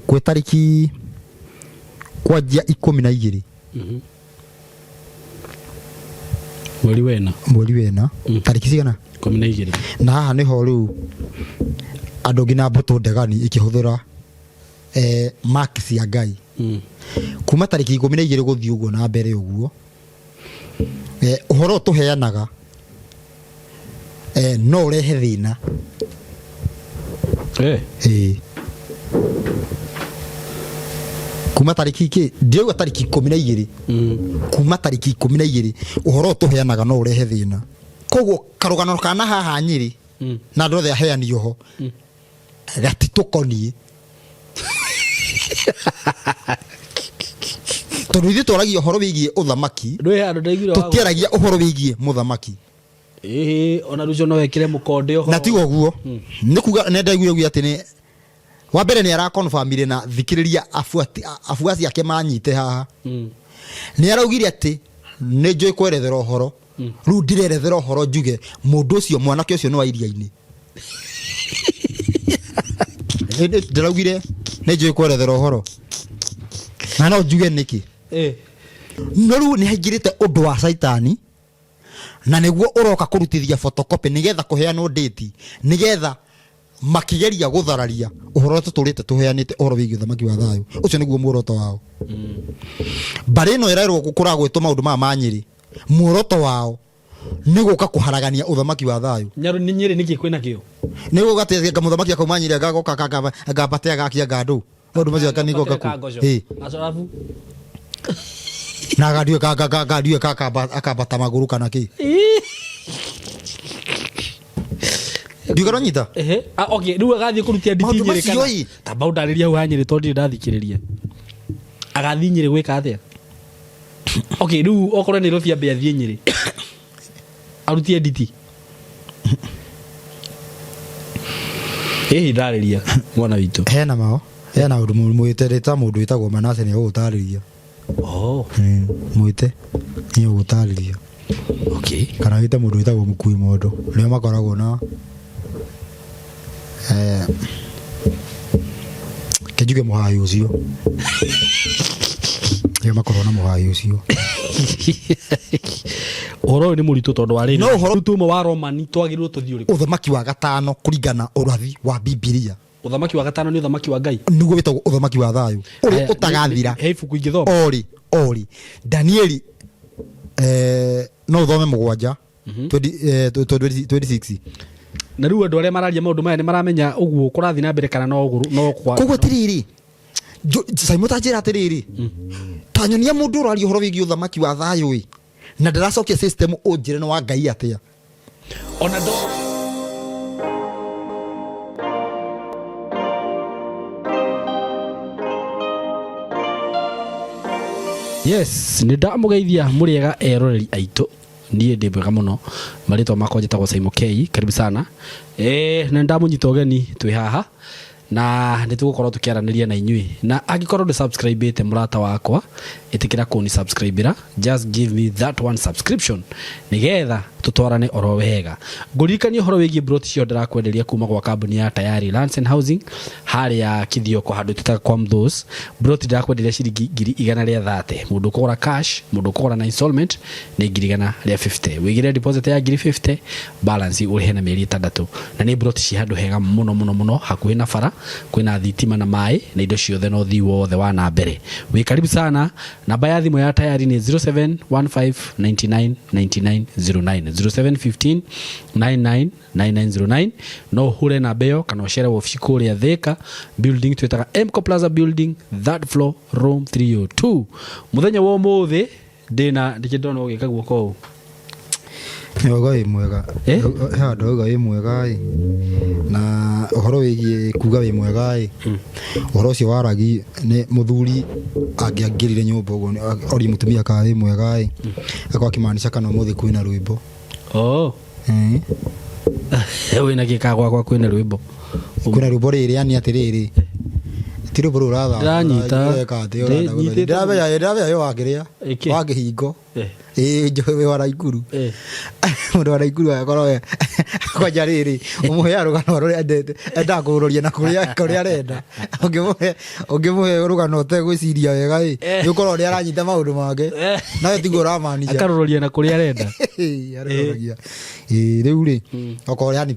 Kwĩ tarĩki kwanjia 12. Mweri wena. Mweri wena. Tarĩki cigana? 12. Na haha nĩho rĩu andũ nginya mbũtũ ndegani ikĩhũthĩra mark cia Ngai. Kuma tarĩki 12 gũthiĩ ũguo na mbere ũguo, ũhoro ũyũ tũheanaga no ũrehe thĩna. Ĩĩ. Kuma tarĩki kĩ ndĩrauga tarĩki 12. Kuma tarĩki 12 ũhoro ũyũ tũheanaga no ũrehe thĩna. Koguo karũgano kana haha Nyĩrĩ na andũ othe aheani oho gatitũkoniĩ, tondũ ithuĩ twaragia ũhoro wĩgiĩ ũthamaki. Ndwĩ handũ ndaiguire wa Tũtiaragia ũhoro wĩgiĩ mũthamaki. Ĩhĩ, ona rũcio no ekĩre mũkonde ũhoro. Na tiga ũguo nĩ kuga nĩ ndaiguire ũguo atĩ nĩ wa mbere nĩ arakonfamire na thikĩrĩria afuasi ake manyite haha. Nĩ araugire atĩ nĩ njũĩ kwerethera ũhoro, rĩu ndirerethera ũhoro njuge mũndũ ũcio mwanake ũcio nĩ wa iria-inĩ. Ndĩraugire nĩ njũĩ kwerethera ũhoro na no njuge nĩkĩ. No rĩu nĩ haingĩrĩte ũndũ wa caitani na nĩguo ũroka kũrutithia photocopy nĩgetha kũheanwo date, nĩgetha makĩgeria gũthararia ũhoro ũrĩa tũtũrĩte tũheanĩte, ũhoro wĩgiĩ ũthamaki wa thayũ. Ũcio nĩguo muoroto wao. Mbarĩ ĩno ĩrerwo kũragwĩtwo maũndũ maya ma Nyĩrĩ, muoroto wao nĩ gũka kũharagania ũthamaki wa thayũ. Nyaru nĩ Nyĩrĩ nĩkĩ kwĩna kĩo? Nĩ gũka atĩ mũthamaki akauma Nyĩrĩ agagoka akambate agakia ngandũ maũndũ macio akanikoka ku. Ĩ. Acarabu. Na agadiwe kagadiwe akambata magũrũ kana kĩ ndiuga ronyita. Ehe. Ah, okay, rĩu agathiĩ kũrutia nditi Maũndũ Nyĩrĩ macio kana? ĩ. Tamba ũndarĩrie hau ha Nyĩrĩ tondũ ndirĩ ndathikĩrĩria. Agathiĩ Nyĩrĩ gwĩka atĩa? Okay, rĩu okorwo Nairobi ambe athiĩ Nyĩrĩ. Arutie nditi. Hihi ndarĩria mwana witũ. Hena mao hena ũndũ mwĩte rĩta mũndũ wĩtagwo Manase nĩ egũgũtarĩria. Oh. Mwĩte nĩ egũgũtarĩria. Okay. Kana wĩte mũndũ wĩtagwo mũkui mondo, nĩo makoragwo na kĩnjuge mũhai ũcio, nĩo makoragwo na mũhai ũcio. Ũhoro ũyũ nĩ mũritũ tondũ wa rĩrĩ. No ũhoro- Rĩu tuma wa Romani twagĩrĩirwo tũthiĩ ũrĩkũ? Ũthamaki wa gatano kũringana ũrathi wa Bibilia. Ũthamaki wa gatano nĩ ũthamaki wa Ngai. Nĩguo wĩtagwo ũthamaki wa thayũ ũrĩa Aya, ũtagathira. He ibuku ingĩthoma. Ori ori Danieli, no ũthome 7 26. Na rĩu andũ arĩa mararia maũndũ maya nĩ maramenya ũguo kũrathiĩ na mbere kana no ũguo no kwa? Koguo atiriri Simon, ta njĩra atĩrĩrĩ, ta nyonia mũndũ ũraria ũhoro wĩgiĩ ũthamaki wa thayũ ĩ na ndĩracokia system, ũnjĩre nĩ wa Ngai atĩa? Ona ndo Yes, nĩ ndamũgeithia mũrĩega eroreri aitũ. Niĩ ndĩ mwega mũno. Marĩtwa makwa njĩtagwo Simon K. Karibu sana. Na nĩ ndamũnyita ũgeni twĩ haha na nĩ tũgũkorwo tũkĩaranĩria na inyuĩ, na angĩkorwo ndũ subscribe ĩte, mũrata wakwa, ĩtĩkĩra kũni subscribe-ĩra. Just give me that one subscription nĩgetha tũtwarane oro wega. Ngũririkania ũhoro wĩgiĩ broti cio ndĩrakwenderia kuma gwa kambuni ya Tayari Lands and Housing harĩa Kithioko, handũ twĩtaga kwa Mthos. Broti ndĩrakwenderia ciringi 130,000 mũndũ ũkũgũra cash, mũndũ ũkũgũra na installment nĩ 150,000. Wĩigĩre deposit ya 50,000, balance ũrĩhe na mĩeri 6. Na nĩ broti ci handũ hega mũno mũno mũno, hakuhĩ na bara, kwĩna thitima na maĩ na indo ciothe na ũthii wothe wa na mbere. Wĩ karibu sana. Namba ya thimũ ya Tayari nĩ 0715999909, 0715 999909. No ũhũre namba ĩyo kana ũcere wobici kũrĩa Thika building twĩtaga Mco Plaza building, third floor, room 302. Mũthenya wa ũmũthĩ ndĩna ndikĩ ndona ũgĩka guoko ũũ. Wauga wĩ mwega. Eh? He handũ wauga wĩ mwega ĩ, na ũhoro wĩgiĩ kuga wĩ mwega ĩ, ũhoro ũcio waragi nĩ mũthuri angĩangĩrire nyũmba ũguo orie mũtumia kana wĩ mwega ĩ, akorwo akĩmaanisha kana ũmũthĩ kwĩna rwĩmbo. Oh. Wĩna gĩka gwakwa kwĩna rwĩmbo? Kwĩna rwĩmbo rĩrĩ, yani atĩrĩrĩ, ti rwĩmbo rũu ũrathaka. Ndĩranyita. Ũreka atĩ ũrenda Ndĩ- nyitĩte. Ndĩramenya yo wakĩrĩa Ĩkĩ? wa kĩhingo. Ĩĩ, njoe wa Naikuru. Eh. Mũndũ wa Naikuru agakorwo we kwanja rĩrĩ ũmũheaga rũgano rũrĩa endete, endaga kũrũroria na kũrĩa kũrĩa arenda. Ũngĩmũhe ũngĩmũhe rũgano ũtegwĩciria wega ĩ, Eh. nĩ ũkorwo nĩ aranyita maũndũ make. Eh. Nawe tiguo ũramaanisha. Akarũrũria na kũrĩa arenda. Ĩĩ, arũroragia. Ĩĩ, rĩu rĩ, okorwo yani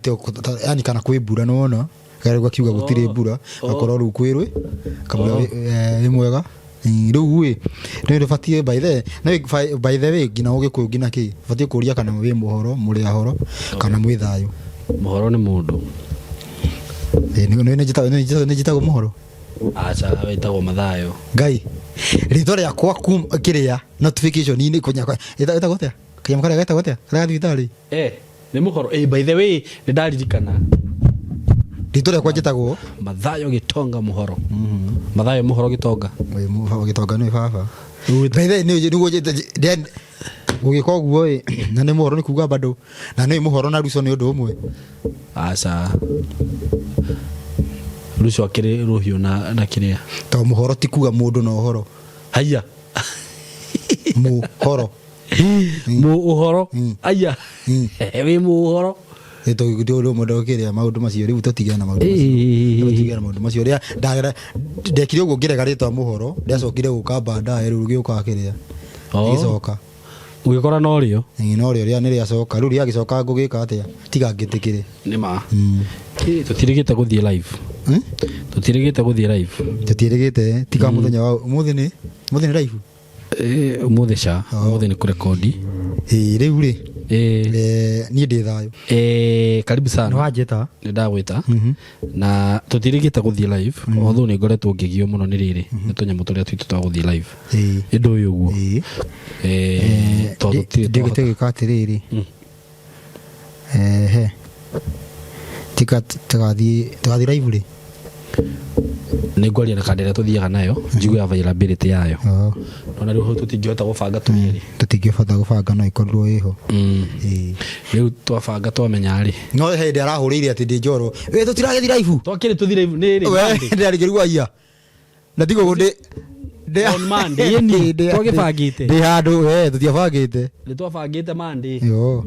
yani kana kwĩ mbura nĩwona rĩu akiuga gũtirĩ mbura, akorwo rĩu kwĩ rwĩ kamũira wĩ mwega. Ĩĩ, rĩu ĩ nĩ ũbatiĩ by the nĩ by the way nginya ũgĩkũyũ nginya kĩ ũbatiĩ kũria kana wĩ mũhoro, mũrĩ ahoro kana mwĩ thayũ. Mũhoro nĩ mũndũ. Ĩĩ, nĩ nĩ njĩtagwo mũhoro. Aca, wĩtagwo Mathayo. Ngai, rĩtwa rĩakwa kum kĩrĩa notification-inĩ kũnya ĩtagwo atĩa kanyamũ karĩa getagwo atĩa karĩa ga thibitarĩ? Eh, nĩ mũhoro. Eh, by the way, nĩ ndaririkana. Rĩtwa rĩakwa njĩtagwo Mathayo Gĩtonga Mũhoro. Mathayo Mũhoro Gĩtonga. Wĩ Gĩtonga nĩ baba. By the way, nĩguo gũgĩka ũguo ĩ, na nĩ mũhoro nĩ kuga bado na nĩ mũhoro na ruco nĩ ũndũ ũmwe. Aca. Ruco akĩrĩ rũhiũ na kĩrĩa. To mũhoro ti kuga mũndũ na ũhoro. Haiya. Mũhoro. Mũ ũhoro. Aya. Wĩ mũ ũhoro. Ndũkĩrĩa maũndũ macio rĩu tũtigane na maũndũ macio. Tũtigane na maũndũ macio. Rĩa ndagera ndekire ũguo ngĩrega rĩtwa mũhoro, ndĩacokire gũka baadaye rĩu gĩũka kĩrĩa. Oh. Gĩcoka. Ũgĩkora no rĩo. Ĩĩ, no rĩo rĩa nĩ rĩacoka. Rĩu rĩagĩcoka ngũgĩka atĩa? Tiga ngĩtĩkĩre. Nĩ ma. Tũtirĩgĩte gũthiĩ live. Tũtirĩgĩte gũthiĩ live. Tũtirĩgĩte tiga mũthenya wa ũmũthĩ nĩ ũmũthĩ nĩ live. Ũmũthĩ ca, ũmũthĩ nĩ kũrekondi. Ĩĩ, rĩu rĩ. Niĩ ndĩ thayũ. Karibu sana. Nĩ wanjĩta? Nĩ ndagwĩta. Na tũtirĩgĩte gũthiĩ live. Although nĩ ngoretwo ngĩgio mũno nĩ rĩrĩ, nĩ tũnyamũ tũrĩa twitũ twa gũthiĩ live. Ĩndũ ũyũ ũguo. Tondũ tũtirĩ Ndĩgĩte twahota. gwĩka atĩrĩrĩ. Ehe. Tika tũgathiĩ tũgathiĩ live rĩ. Nĩ ngwaria na kandi ĩrĩa tũthiaga nayo, njigue availability yayo. Oh. Ona rĩu hau tũtingĩhota gũbanga tũrĩ erĩ. Tũtingĩhota gũbanga no ĩkorirwo ĩho. Ĩĩ. Rĩu twabanga twamenya rĩ. No he hĩndĩ arahũrĩire atĩ ndĩ njoro. Wĩ tũtiragĩthiĩ live. Twakĩrĩ tũthiĩ live nĩ rĩ? We Monday? ndĩrarĩkĩrwo aiya. Na tigo ndĩ On Monday, ĩni, twagĩbangĩte. Ndĩ handũ we tũtiabangĩte. Nĩ twabangĩte Monday. Yo.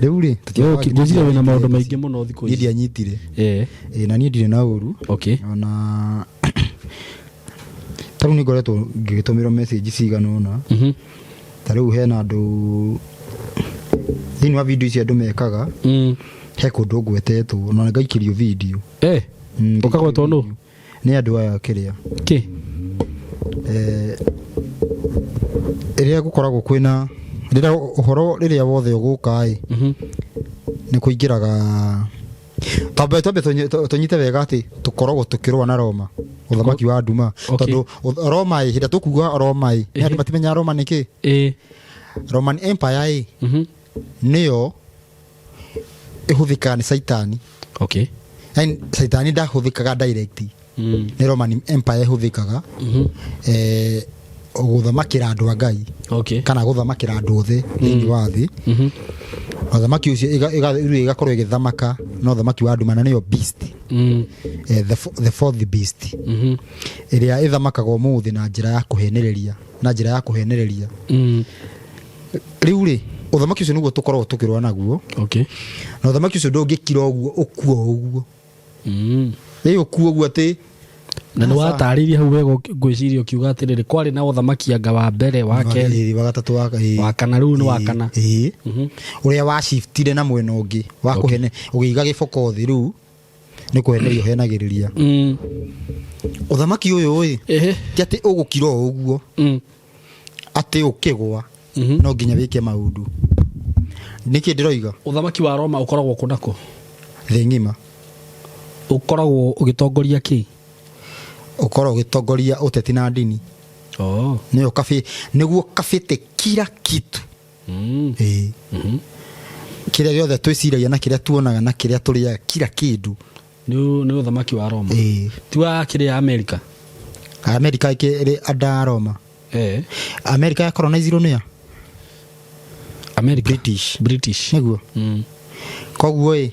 Rĩu rĩ Ngwĩciria wĩna maũndũ maingĩ mũno thikũ Niĩ ici. ndianyitire. Eh. Ĩĩ, na niĩ ndirĩ na ũru. Okay. Ona ta rĩu nĩ ngoretwo ngĩgĩtũmĩrwo message cigana ũna. Ta rĩu hena andũ thĩinĩ wa video ici andũ mekaga, he kũndũ ngwetetwo na ngaikĩrio video. Eh. Ũkagwetwo nũ? Nĩ andũ aya kĩrĩa. Kĩ? Rĩrĩa gũkoragwo kwĩna rĩrĩa ũhoro rĩrĩa wothe ũgũka ĩ, nĩ kũingĩraga twambe twambe tũnyite wega atĩ tũkoragwo tũkĩrũa na Roma, ũthamaki wa nduma. Okay. Tondũ Roma ĩ, hĩndĩ ĩrĩa tũkuga Roma ĩ, nĩ andũ matimenyaga Roma nĩ kĩ? Roman Empire ĩ, nĩyo ĩhũthĩkaga nĩ Caitani. Okay. Yaani Caitani ndahũthĩkaga direct. Nĩ Roman Empire ĩhũthĩkaga, gũthamakĩra andũ a Ngai. Okay. Kana gũthamakĩra andũ othe thĩinĩ wa thĩ. Ũthamaki ũcio rĩu ĩgakorwo ĩgĩthamaka na ũthamaki wa nduma, na nĩyo beast. The fourth beast. Ĩrĩa ĩthamakaga ũmũthĩ na njĩra ya kũhenereria, na njĩra ya kũhenereria. Rĩu rĩ, ũthamaki ũcio nĩguo tũkoragwo tũkĩrũa naguo. Okay. Na ũthamaki ũcio ndũngĩkira ũguo, ũkua ũguo. Ĩ ũkua ũguo atĩ Na nĩ watarĩirie hau wega ngwĩciria ũkiuga atĩrĩrĩ, kwarĩ na ũthamaki anga wa mbere, wa kerĩ, Wa kerĩ, wa gatatũ, wa ĩĩ. wa kana, rĩu nĩ wa kana. Ĩĩ. Ũrĩa wa shiftire na mwena ũngĩ, wa kũhene, ũgĩiga gĩboko thĩ rĩu, nĩ kũheneria ũhenagĩrĩria. Ũthamaki ũyũ ĩ, ti atĩ ũgũkira o ũguo, atĩ ũkĩgwa, no nginya wĩke maũndũ. Nĩkĩ ndĩroiga? Ũthamaki wa Roma ũkoragwo kũ na kũ? Thĩ ng'ima. Ũkoragwo ũgĩtongoria kĩ? Ũkoragwo ũgĩtongoria ũteti na ndini. Oh. Nĩyo kabĩ, nĩguo kabĩte kila kitu. Ĩĩ. Kĩrĩa gĩothe twĩciragia na kĩrĩa tuonaga na kĩrĩa tũrĩaga, kila kĩndũ. Nĩ ũthamaki wa Roma. Ĩĩ. Ti wa kĩrĩa Amerika? Amerika ĩkĩrĩ under a Roma. Amerika ya colonizirwo nĩ a? America. British. British. Nĩguo. Koguo ĩ,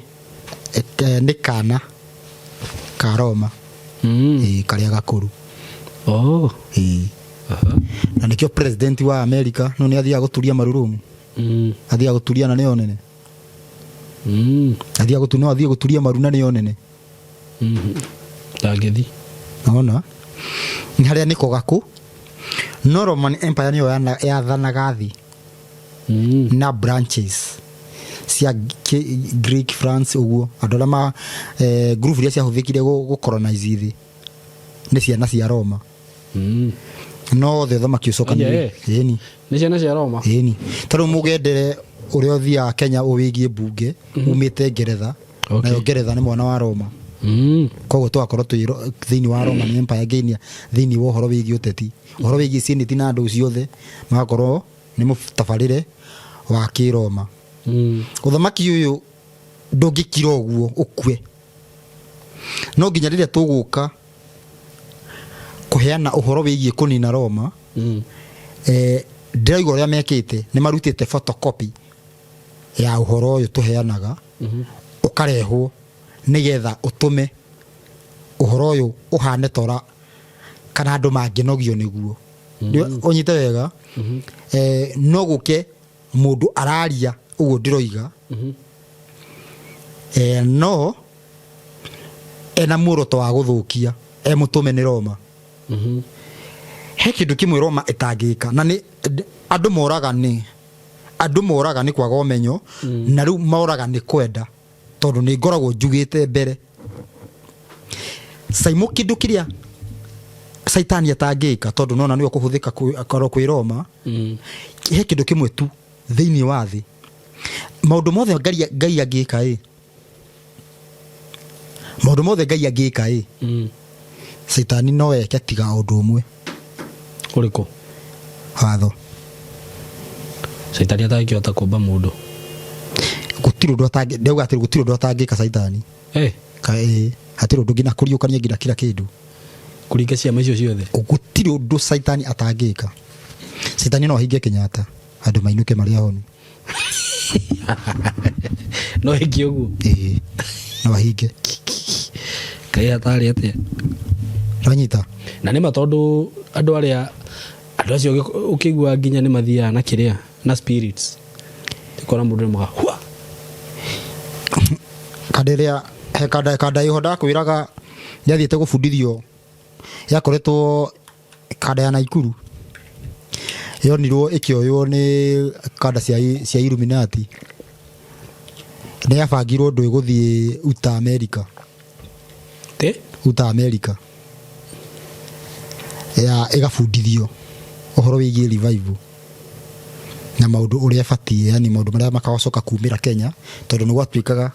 nĩ kana ka Roma. Ĩĩ, karĩa gakũrũ. Oh. Ĩĩ. Na nĩkĩo president wa America no nĩ athiaga gũturia marurumu. Athiaga gũturia na nĩyo nene. Athiaga gũtu no athiĩ gũturia maru na nĩyo nene. Ndangĩthi. Naona nĩ harĩa nĩko gaku, no Roman Empire nĩyo yathanaga thĩ na branches cia Greek, France, ũguo andũ arĩa ma group iria ciahũthĩkire gũ colonize thĩ nĩ ciana cia Roma. No othe ũthamaki ũcokanĩrĩire. Aya, Ĩni. Nĩ ciana cia Roma. Ĩni, tondũ mũgendere ũrĩa ũthiaga Kenya ũwĩgiĩ mbunge umĩte Ngeretha. Nayo Ngeretha nĩ mwana wa Roma. Koguo tũgakorwo twĩ thĩinĩ wa Roman Empire nginya thĩinĩ wa ũhoro wĩgiĩ ũteti, ũhoro wĩgiĩ senate na andũ ciothe magakorwo nĩ mũtabarĩre wa kĩroma. Ũthamaki ũyũ ndũngĩkira ũguo ũkue, no nginya rĩrĩa tũgũka kũheana ũhoro wĩgiĩ kũnina Roma. Ndĩraigua ũrĩa mekĩte nĩ marutĩte photocopy ya ũhoro ũyũ tũheanaga, ũkarehwo nĩgetha ũtũme ũhoro ũyũ ũhane tora kana andũ mangĩnogio nĩguo. Ũnyite wega, no gũke mũndũ araria ũguo ndĩroiga, no ena muoroto wa gũthũkia, e mũtũme nĩ Roma. He kĩndũ kĩmwe Roma ĩtangĩka, na nĩ andũ moraga, nĩ andũ moraga nĩ kwaga ũmenyo, na rĩu moraga nĩ kwenda, tondũ nĩ ngoragwo njugĩte mbere Saimo kĩndũ kĩrĩa Caitani atangĩka, tondũ nona nĩwe kũhũthĩka akorwo kwĩ Roma. He kĩndũ kĩmwe tu thĩinĩ wa thĩ, maũndũ mothe Ngai angĩka ĩ, maũndũ mothe Ngai angĩka ĩ, Caitani no eke tiga ũndũ ũmwe. Ũrĩkũ? Watho. Caitani atangĩhota kũmba mũndũ. Gũtirĩ ũndũ atangĩ, ndauga atĩ gũtirĩ ũndũ atangĩka Caitani. Ka ĩ hatirĩ ũndũ, nginya kũriũkania, nginya kila kĩndũ. Kũringa ciama icio ciothe. Gũtirĩ ũndũ Caitani atangĩka. Caitani no ahinge Kenyatta, andũ mainũke marĩ ahonu. No ĩngĩ ũguo? Ĩĩ, no ahinge. Kaĩ hatarĩ atĩa? Ranyita. Na nĩma, tondũ andũ arĩa, andũ acio ũkĩigua nginya nĩ mathiaga na kĩrĩa na spirits, ũkona mũndũ nĩ mũga hua. Kanda ĩrĩa he kanda ĩho ndakwĩraga yathiĩte gũbundithio, yakoretwo kanda ya Naikuru, yonirwo ĩkĩoywo nĩ kanda cia Illuminati, nĩ yabangirwo ũndũ ĩgũthiĩ Utah, America. Ĩ? Utah, America, ya ĩgabundithio ũhoro wĩgiĩ revival na maũndũ ũrĩa ĩbatiĩ, yani maũndũ marĩa makagocoka kumĩra Kenya, tondũ nĩ gwatuĩkaga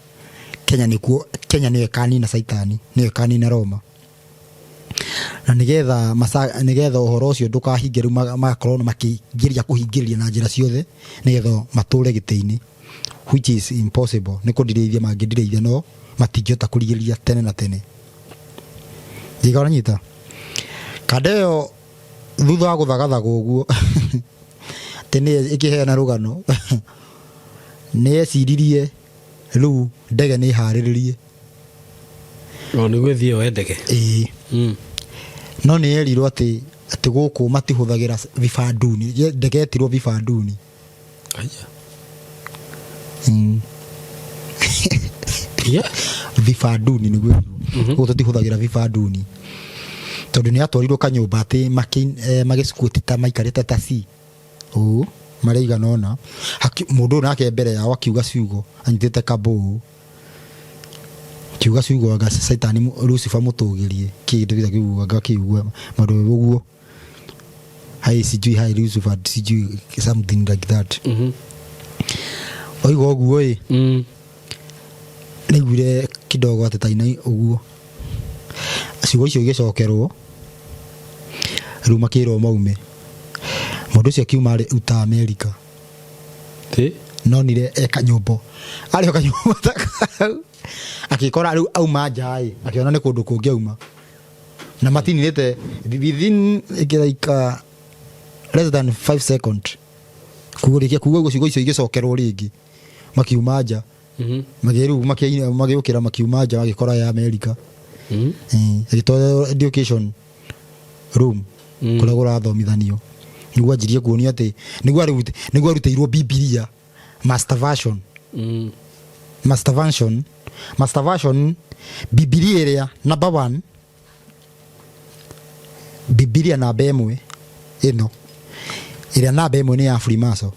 Kenya nĩkuo, Kenya nĩyo ĩkanina Caitani, nĩyo ĩkanina Roma, na nĩgetha nĩgetha ũhoro ũcio ndũkahinge, rĩu magakorwo makĩgeria kũhingĩrĩria na njĩra ciothe nĩgetha matũre gĩtĩ-inĩ, which is impossible. Nĩ kũndirĩithia mangĩndirĩithia, no matingĩhota kũrigĩrĩria tene na tene. Ndiga ũranyita kanda ĩyo thutha wa gũthagathagwo ũguo atĩ nĩ ĩkĩheana rũgano, nĩ yeciririe rĩu ndege nĩ ĩharĩrĩrie. O nĩguo ĩthiĩ yoe ndege. Ĩĩ. No nĩ yerirwo atĩ gũkũ matihũthagĩra vifaa duni. Ndege yetirwo vifaa duni. Aya. Vifaa duni nĩguo ĩtirwo. Gũkũ tũtihũthagĩra vifaa duni, tondũ nĩ yatwarirwo kanyũmba atĩ magĩcukuti ta maikarĩte ta c ũũ marĩa igana ũna. Mũndũ ũyũ nake mbere yao akiuga ciugo anyitĩte kabũũ, akiuga ciugo anga Caitani Lucifer mũtũgĩrie kĩndũ gĩta kĩu, anga akiuga maũndũ ũguo, hai sijui, hai Lucifer, sijui, something like that. Oiga ũguo ĩ, naiguire kidogo atĩ taina ũguo ciugo icio igĩcokerwo, rĩu makĩrwo maume. Mũndũ ũcio akiuma arĩ Utah, America. Ĩ? Nonire e kanyũmbo, arĩ o kanyũmba ta kau, akĩkora rĩu auma nja ĩ, akĩona nĩ kũndũ kũngĩ auma, na matininĩte within like less than 5 second kũrĩkia kuga ũguo, ciugo icio igĩcokerwo rĩngĩ, makiuma nja. Magĩrĩu magĩũkĩra, makiuma nja, magĩkora ya America. Agĩtwarwo education room. Kũrĩa kũrathomithanio nĩguo anjirie kuonio atĩ nĩguo arutĩirwo Bibilia master version. Master version, master version, Bibilia ĩrĩa number one, Bibilia namba ĩmwe ĩno ĩrĩa namba ĩmwe nĩ ya Freemason,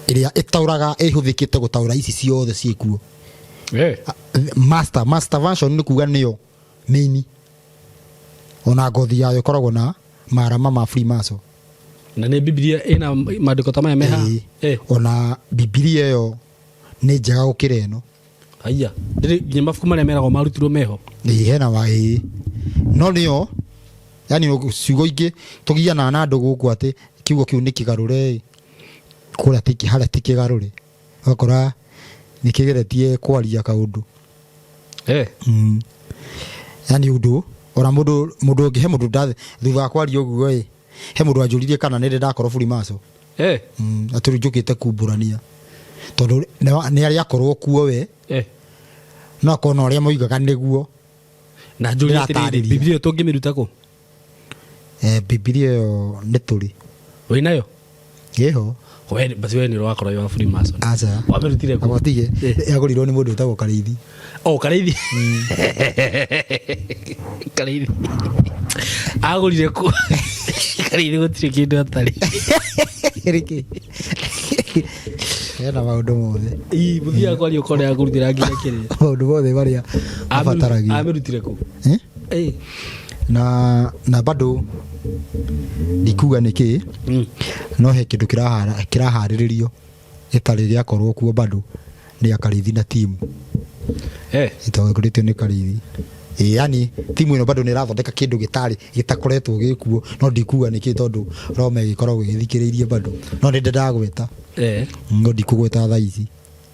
ĩrĩa ĩtaũraga, ĩhũthĩkĩte gũtaũra ici ciothe ciĩkuo. Master version nĩ kuga nĩyo main, ona ngothi yayo ĩkoragwo na marama ma Freemason. Na nĩ Bibilia ĩna maandĩko ta maya me haha? Ĩĩ. Ona Bibilia ĩyo nĩ njega gũkĩra ĩno. Haiya, ndĩrĩ nginya mabuku marĩa meragwo marutirwo meho? Ĩĩ, hena wa, ĩĩ, no nĩyo yani ciugo ingĩ tũgianaga na andũ gũkũ atĩ kiugo kĩu nĩ kĩgarũre ĩ, kũrĩa ti harĩa ti kĩgarũre, ũgakora nĩ kĩgeretie kwaria kaũndũ. Yani ũndũ ona mũndũ ũngĩ, he mũndũ thutha wa kwaria ũguo ĩ, he mũndũ wanjũririe kana nĩ ndĩ ndakorwo Freemason. Atĩ rĩu njũkĩte kumbũrania tondũ nĩ arĩa akorwo kuo we. No akorwo na ũrĩa moigaga nĩguo. Na njũrie atĩrĩrĩ, Ndĩratarĩria. Bibilia ĩyo tũngĩmĩruta kũ? Bibilia ĩyo nĩ tũrĩ. Wĩnayo? Ĩho. We basi, we nĩ ũrakorwo wĩ wa Freemason. Aca. Wamĩrutire kũ? Agotige. Yagũrirwo nĩ mũndũ wĩtagwo Karĩithi. Oh, Karĩithi. Karĩithi agũrire kũ? Karĩithi gũtirĩ kĩndũ atarĩ. Rĩkĩ hena maũndũ mothe. Ii, mũthiaga kwaria ũkona yakũrutĩra nginya kĩrĩa. Maũndũ mothe marĩa mabataragio. Amĩrutire kũ? Eh? Eh. Na bado ndikuga nĩ kĩ. No he kĩndũ kĩraharĩrĩrio gĩtarĩ gĩakorwo kuo bado nĩ akarĩithi na timu. Ĩtongoretio nĩ Karĩithi. Ĩ, yani timu ĩno bado nĩ ĩrathondeka kĩndũ gĩtarĩ gĩtakoretwo gĩkuo, no ndikuga nĩkĩ tondũ Roma ĩgĩkoragwo ĩgĩthikĩrĩirie bado, no nĩ ndagweta. No ndikũgweta thaa ici.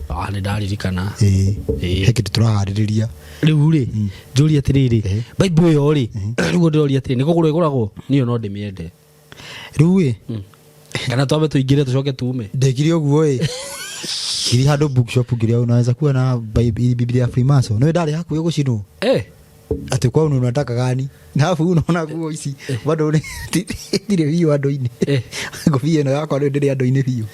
Ah, nĩ ndaririkana. Ĩ. Ĩ. He kĩndũ tũraharĩrĩria. Rĩu rĩ, njũrie atĩrĩrĩ, Bible ĩyo rĩ, rĩu ndĩroria atĩrĩ, nĩ kũgũrwo ĩgũragwo? Niĩ no ndĩmĩende. Rĩu ĩ. Kana twambe tũingĩre tũcoke tume? Ndekire ũguo ĩ, ngiri handũ bookshop ngĩrĩa unaweza kuwa na Biblia ya Freemason, nĩ ndarĩ hakuhĩ gũcinwo. Atĩ kwao nĩ unataka gani na habu unaona nguo ici bado nĩ ndirĩ biũ andũ-inĩ. Ngobia ĩno yakwa rĩu ndĩrĩ andũ-inĩ biũ,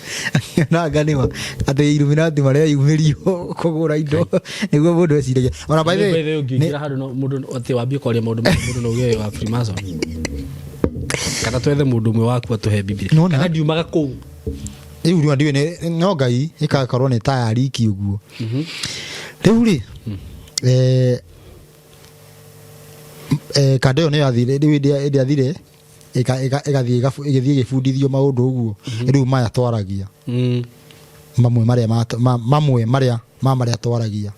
na nganĩma atĩ Illuminati mareyumĩrio kũgũra indo nĩguo mũndũ eciragia ona by the way. By the way, ũngĩingĩra handũ no mũndũ atĩ wambie kwaria maũndũ ma mũndũ no uge wĩ wa Freemason, kana twethe mũndũ ũmwe waku atũhe Bibilia. Nĩwona? Kana ndiumaga kũu. Rĩu rĩu ndiũĩ no Ngai ĩgakorwo nĩ tayariki ũguo. Rĩu rĩ, kanda ĩyo nĩ yathire, rĩu ĩrĩa ĩrĩa ĩgathiĩ ĩgĩthiĩ ĩgĩbundithio maũndũ ũguo. Rĩu maya twaragia, mamwe marĩa mamwe marĩa ma marĩa twaragia.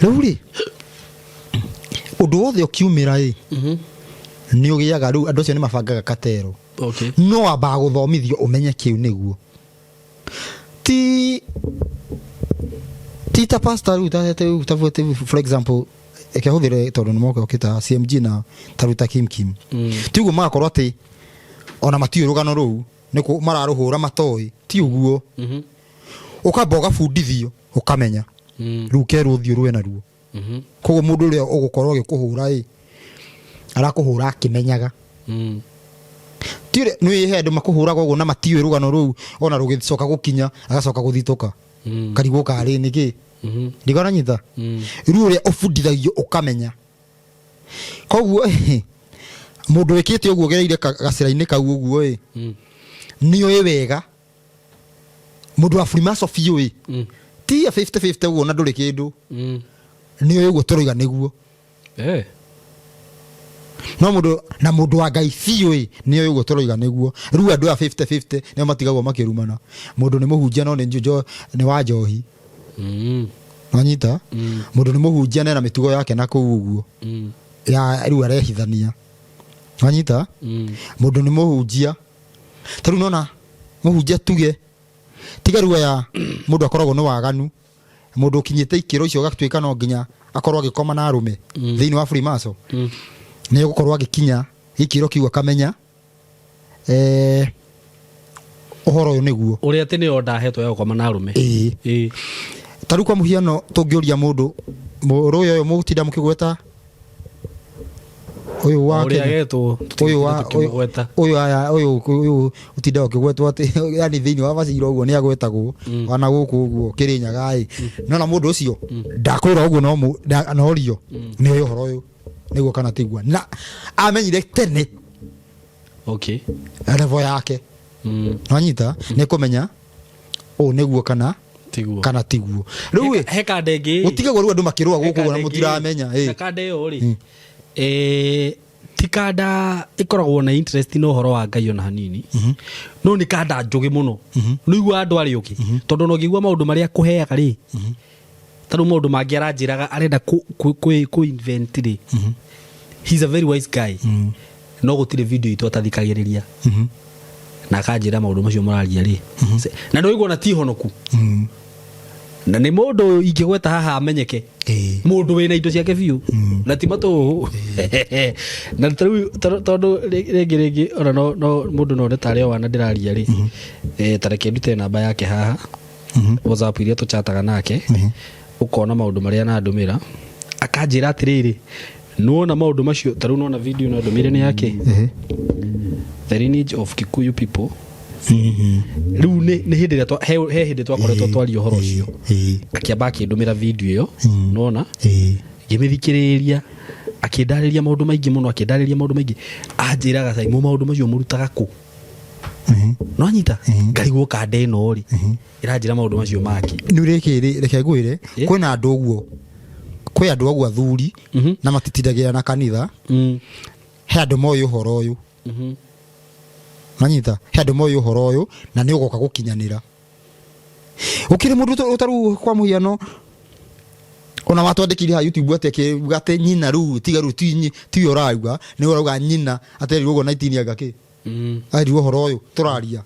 Rĩu rĩ, ũndũ wothe ũkiumĩra ĩ, nĩ ũgĩaga rĩu andũ acio nĩ mabangaga katero. No wambaga gũthomithio ũmenye kĩu nĩguo ti ta pastor rĩu ta for example eke hũthĩre tondũ nĩ moka ũkĩta CMG na ta rĩu ta Kim Kim. Ti ũguo magakorwo atĩ ona matiũĩ rũgano rũu nĩ mararũhũra matoĩ, ti ũguo. Ũkamba ũgabundithio ũkamenya. Rĩu ũkerwo ũthiĩ ũrũe naruo. Koguo mũndũ ũrĩa ũgũkorwo agĩkũhũra ĩ, arakũhũra akĩmenyaga. Ti ũrĩa nĩ he andũ makũhũraga ũguo na matiũĩ rũgano rũu, ona rũgĩcoka gũkinya agacoka gũthitũka. Karigwo karĩ nĩkĩ. Ndikona nyita. Rĩu ũrĩa ũbundithagio ũkamenya. Koguo mũndũ wĩkĩte ũguo gereire gacĩra-inĩ kau ũguo ĩ, nĩ ũĩ wega mũndũ wa Freemason biũ ĩ, ti ya 50-50 ũguo na ndũrĩ kĩndũ. Nĩ ũĩ ũguo tũroiga nĩguo. No mũndũ na mũndũ wa Ngai biũ ĩ, nĩ ũĩ ũguo tũroiga nĩguo. Rĩu andũ a 50-50 nĩo matigagwo makĩrumana. Mũndũ nĩ mũhunjia no nĩ wa njohi. Wanyita? Mũndũ nĩ mũhunjia na ena mĩtugo yake na kũu ũguo. Ya rĩu arehithania. Wanyita? Mũndũ nĩ mũhunjia. Ta rĩu nona mũhunjia tuge tiga rĩu aya mũndũ akoragwo nĩ waganu, mũndũ ũkinyĩte ikĩro icio agatuĩka no nginya akorwo agĩkoma na arũme thĩinĩ wa Freemason. Nĩ egũkorwo agĩkinya gĩkĩro kĩu akamenya ũhoro ũyũ nĩguo. Ũrĩa atĩ nĩyo ndahetwo ya gũkoma na arũme. Ĩĩ. Ta rĩu kwa mũhiano tũngĩũria mũndũ mũrũĩ ũyũ mũgũtinda mũkĩgweta. Ũyũ wa Ũrĩa Kenya. getwo Ũyũ wa tũkĩmũgweta. Ũyũ aya ũyũ ũyũ ũtindaga ũkĩgwetwo atĩ yani thĩinĩ wa bacira ũguo nĩ agwetagwo ona gũkũ ũguo Kĩrĩnyaga ĩ. Nona mũndũ ũcio ndakwĩra ũguo no norio nĩ ũyũ ũhoro ũyũ nĩguo kana tiguo, na amenyire tene. Okay. Level yake nwanyita nĩ kũmenya ũũ nĩguo kana Tiguo. Kana tiguo. Rĩu ĩ, He kanda ĩngĩ. Gũtigagwo rĩu andũ makĩrũa gũkũ ũguo na mũtiramenya ĩ. Kanda ĩyo rĩ, ti kanda ĩkoragwo na interest na ũhoro wa Ngai ona hanini, no nĩ kanda njũgĩ mũno. Nĩ igua andũ arĩa ũngĩ, tondũ ona ũngĩigua maũndũ marĩa kũheaga rĩ, ta rĩu maũndũ mangĩ aranjĩraga arenda kũ invent rĩ, he's a very wise guy, no gũtirĩ video itũ atathikagĩrĩria na akanjĩra maũndũ macio mũraria rĩ, na nĩ ũigua ona ti honoku, na nĩ mũndũ ingĩgweta haha amenyeke, mũndũ wĩna indo ciake biũ na ti matũhũ. Na tarĩu tondũ rĩngĩ ona no mũndũ no one tarĩ o wana ndĩraria rĩ, ta reke ndute namba yake haha, WhatsApp iria tũchataga nake, ũkona maũndũ marĩa anandũmĩra, akanjĩra atĩrĩrĩ, nĩwona maũndũ macio, ta rĩu nona video no ndũmĩre nĩ yake, The Lineage of Kikuyu People. Rĩu nĩ hĩndĩ ĩrĩa he hĩndĩ twakoretwo twaria ũhoro ũcio, akĩamba akĩndũmĩra video ĩyo, nona ngĩmĩthikĩrĩria, akĩndarĩria maũndũ maingĩ mũno, akĩndarĩria maũndũ maingĩ, anjĩraga, "Caimo, maũndũ macio mũrutaga kũ?" No nyita ngarigwo kanda ĩno rĩ ĩranjĩra maũndũ macio mangĩ. Nĩ rĩkĩ, reke ngwĩre, kwĩna andũ ũguo, kwĩ andũ aguo athuri na matitindagĩra na kanitha. He andũ moĩ ũhoro ũyũ. Nanyita, he andũ moĩ ũhoro ũyũ na nĩ ũgoka gũkinyanĩra. Gũkĩrĩ mũndũ ũtarũ, kwa mũhiano ona watwandĩkire ha YouTube atĩ akiuga atĩ nyina rĩu tiga rĩu tiwe ũrauga, nĩ ũrauga nyina aterirwo ũguo 19 anga kĩ, arirwo ũhoro ũyũ tũraria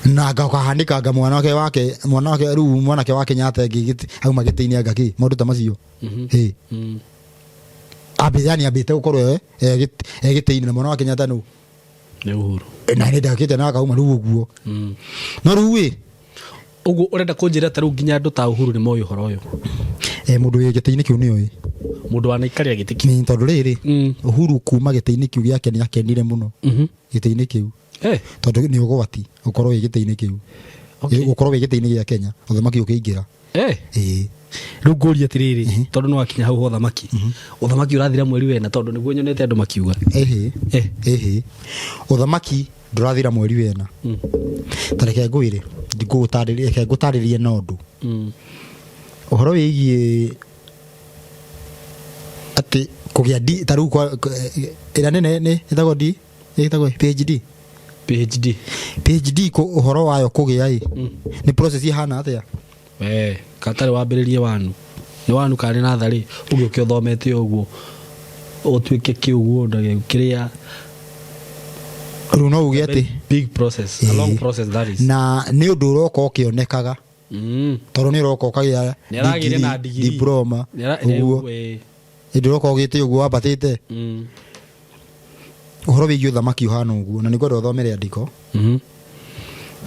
na ngahanĩkanga mwanake wake, mwanake rĩu, mwanake wa Kenyatta ĩngĩ auma gĩtĩ-inĩ anga kĩ, maũndũ ta macio. Ĩ. Ambi yani ambĩte gũkorwo e gĩtĩ-inĩ na mwana wa Kenyatta nũ? Nĩ Uhuru. Na nĩ ndakĩte na akauma rĩu ũguo, no rĩu ĩ Ũguo ũrenda kũnjĩra ta rĩu nginya andũ ta Uhuru nĩ moĩ ũhoro ũyũ? E, mũndũ wĩ gĩtĩ-inĩ kĩu nĩoĩ. Mũndũ wanaikarĩra gĩtĩ kĩu. Nĩ tondũ rĩrĩ, Uhuru kuma gĩtĩ-inĩ kĩu gĩake nĩ akenire mũno gĩtĩ-inĩ kĩu, tondũ nĩ ũgwati gũkorwo wĩ gĩtĩ-inĩ kĩu, gũkorwo wĩ gĩtĩ-inĩ gĩa Kenya ũthamaki ũkĩingĩra. Ĩĩ. Rĩu ngũria atĩrĩrĩ, tondũ nĩ wakinya hau ha ũthamaki, ũthamaki ũrathira mweri wena, tondũ nĩguo nyonete andũ makiuga. Ĩhĩ. Ĩhĩ, ũthamaki ndũrathira mweri wena. Ta reke ngwĩre, ngũgũtarĩrie, reke ngũtarĩrie na ũndũ ũhoro wĩgiĩ atĩ kũgĩa D, ta rĩu ĩrĩa nene nĩ ĩtagwo D, ĩtagwo PhD. PhD. PhD ũhoro wayo kũgĩa ĩ, nĩ process ihana atĩa? We katarĩ wambĩrĩrie wanu nĩ wanu karĩ natharĩ ũgĩũke ũthomete ũguo ũtuĩke kĩ ũguo kĩrĩa. Rĩu no uge atĩ Big process, a long process that is. Na nĩ ũndũ ũroka ũkĩonekaga, tondũ nĩ ũroka ũkagĩa Nĩ aragĩire na degree. Diploma ũguo, ĩndĩ ũroka ũgĩte ũguo wambatĩte. Ũhoro wĩgiĩ ũthamaki ũhana ũguo, na nĩngwenda ũthome rĩandĩko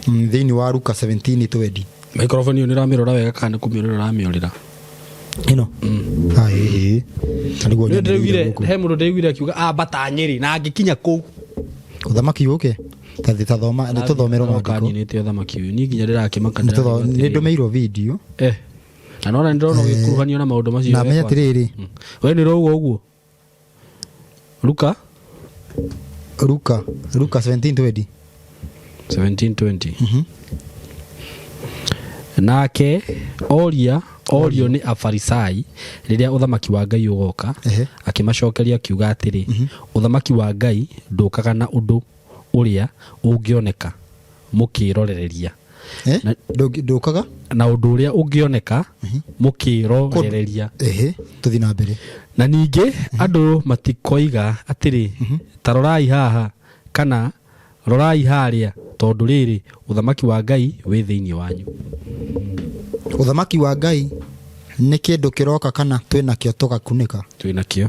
thĩinĩ wa Luka 17:20. Microphone ĩyo nĩ ũramĩrora wega kana nĩ kũmĩũrĩra ũramĩũrĩra? Ĩno? Ah, ĩĩ, na nĩguo Nĩ nyonereire ndĩraiguire gũkũ. he mũndũ ndĩraiguire akiuga ambata Nyĩrĩ na angĩkinya kũu. Ũthamaki ũke tathi tathoma, nĩ tũthomerwo maandĩko. Kanyinĩte ũthamaki ũyũ, niĩ nginya ndĩrakĩmaka. Nĩ ndũmĩirwo video. Na nona ndĩrona ũgĩkuruhanio na maũndũ macio. Na menya we kwanza. atĩrĩrĩ, We nĩ ũrauga ũguo Luka Luka 17:20. 1720. Nake oria orio nĩ Afarisai rĩrĩa ũthamaki wa Ngai ũgoka, akĩmacokeria akiuga atĩrĩ, "Ũthamaki wa Ngai ndũkaga na ũndũ ũrĩa ũngĩoneka mũkĩrorereria." Eh? Ndũkaga Na ũndũ ũrĩa ũngĩoneka mũkĩrorereria. Ehe, tũthiĩ na mbere. Na ningĩ andũ matikoiga atĩrĩ, 'Ta rorai haha,' kana 'Rorai harĩa,' tondũ rĩrĩ, ũthamaki wa Ngai wĩ thĩinĩ wanyu." Ũthamaki wa Ngai nĩ kĩndũ kĩroka kana twĩnakĩo tũgakunĩka? Twĩnakĩo.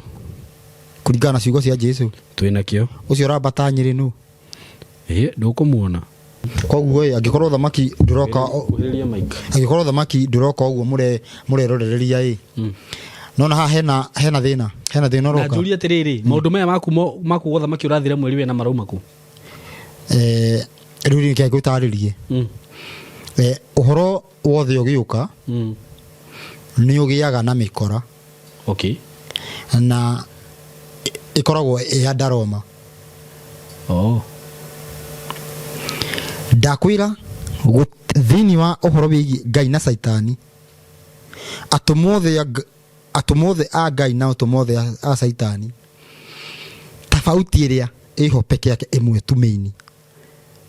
Kũringana na ciugo cia Jesu? Twĩnakĩo. Ũcio ũrambata Nyĩrĩ nũ? Ĩ, ndũkũmuona. Koguo ĩ, angĩkorwo ũthamaki ndũroka Kuhĩrĩria mic. Angĩkorwo ũthamaki ndũroka ũguo mũrerorereria ĩ, Nona haha hena thĩna, hena thĩna Na ũroka. Njũrie atĩrĩrĩ, maũndũ maya maku makuga ũthamaki ũrathira mweri wena marauma kũ? Rĩu rĩngĩ ngũtarĩrie. Ũhoro wothe ũgĩũka nĩ ũgĩaga na mĩkora. Na ĩkoragwo ĩ ya Ndaroma. Ndakwĩra thĩinĩ wa ũhoro wĩgiĩ Ngai na Caitani, atũmwo othe a atũmwo othe a Ngai na atũmwo othe a Caitani, tofauti ĩrĩa ĩho peke yake ĩmwe tu main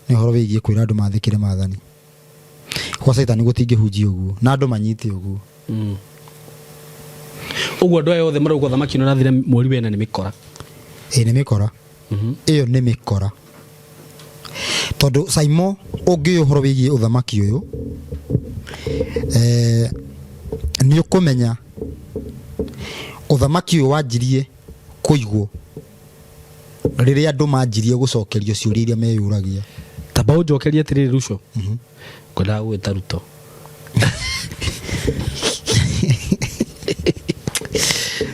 nĩ ũhoro wĩgiĩ kwĩra andũ mathĩkĩre maathani. Gwa Caitani gũtingĩhunjia ũguo na andũ manyite ũguo. Ũguo andũ aya othe marauga ũthamaki nĩ ũrathira mweri wena nĩ mĩkora. Ĩ nĩ mĩkora. Ĩyo nĩ mĩkora. Tondũ Saimo ũngĩũĩ ũhoro wĩgiĩ ũthamaki ũyũ, nĩ ũkũmenya ũthamaki ũyũ wanjirie kũigwo rĩrĩa andũ manjirie gũcokerio ciũria iria meyũragia. Tamba ũnjokerie atĩrĩrĩ Ruco. Ngwendaga gũgwĩta Ruto.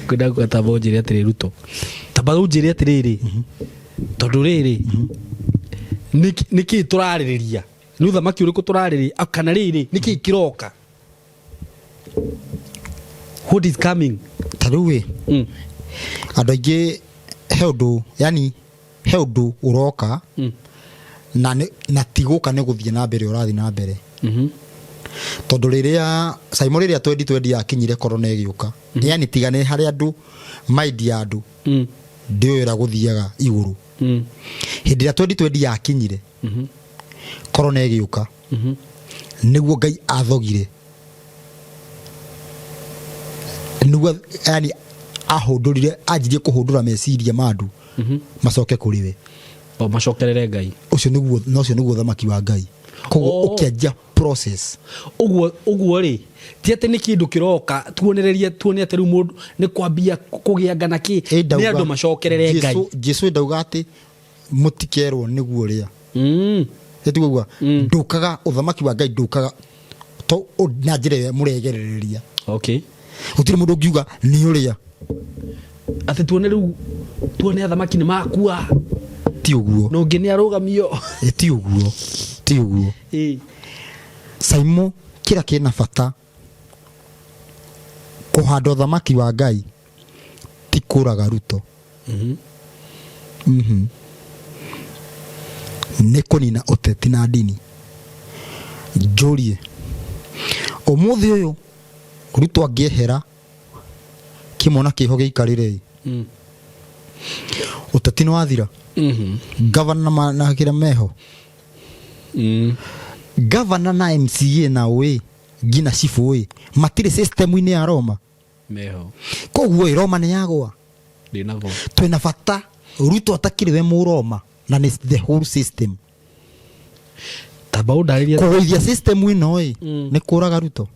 Ngwendaga gũgwĩta, tamba ũnjĩre atĩrĩrĩ Ruto. Tamba ũnjĩre atĩrĩrĩ, tondũ rĩrĩ nĩkĩ tũrarĩrĩria, nĩ ũthamaki ũrĩkũ tũrarĩrĩria, kana rĩrĩ nĩkĩ kĩroka, what is coming? Ta rĩu ĩ, andũ aingĩ he ũndũ, yani he ũndũ ũroka na na ti gũka, nĩ gũthiĩ na mbere ũrathiĩ na mbere. Tondũ rĩrĩa Saimo, rĩrĩa twendi twendi yakinyire, corona ĩgĩũka, yani tiga nĩ harĩ andũ mind ya andũ ndĩũĩ ũrĩa gũthiaga igũrũ. Hĩndĩ ĩrĩa twendi twendi yakinyire, corona ĩgĩũka, nĩguo Ngai athogire, nĩguo yani ahũndũrire, anjirie kũhũndũra meciria ma andũ macoke kũrĩ we. O macokerere Ngai. Ũcio nĩguo, na ũcio nĩguo ũthamaki wa Ngai, koguo ũkĩanjia process. Ũguo rĩ, ti atĩ nĩ kĩndũ kĩroka tuonererie, tuone atĩ rĩu mũndũ nĩ kwambia kũgĩa ngana kĩ. Ĩ nĩ andũ macokerere Ngai. Jesu ndauga atĩ mũtikerwo nĩguo ũrĩa ĩtiguo ndũkaga, ũthamaki wa Ngai ndũkaga to na njĩra ĩrĩa mũregerereria. Gũtirĩ mũndũ ũngiuga nĩ ũrĩa. Atĩ tuone rĩu, tuone athamaki nĩ makua. Ti ũguo. Na ũngĩ nĩ arũgamio. Ĩ, ti ũguo, ti ũguo. Saimo, kĩrĩa kĩna bata kũhanda ũthamaki wa Ngai ti kũraga Ruto. Nĩ kũnina ũteti na ndini. Njũrie, ũmũthĩ ũyũ Ruto angĩehera kĩmwe na kĩho gĩikarĩre, ũteti nĩ wathira. Gavana na kĩrĩa meho, gavana na MCA na ũĩ nginya cibũ ĩ matirĩ system-inĩ ya Roma. Meho. Koguo ĩ Roma nĩ yagwa. Ndĩnagwo. Twĩna bata Ruto atakĩrĩ we mũroma na nĩ the whole system. Tamba ũndarĩrie. Kũgũithia system ĩno ĩ nĩ kũraga Ruto,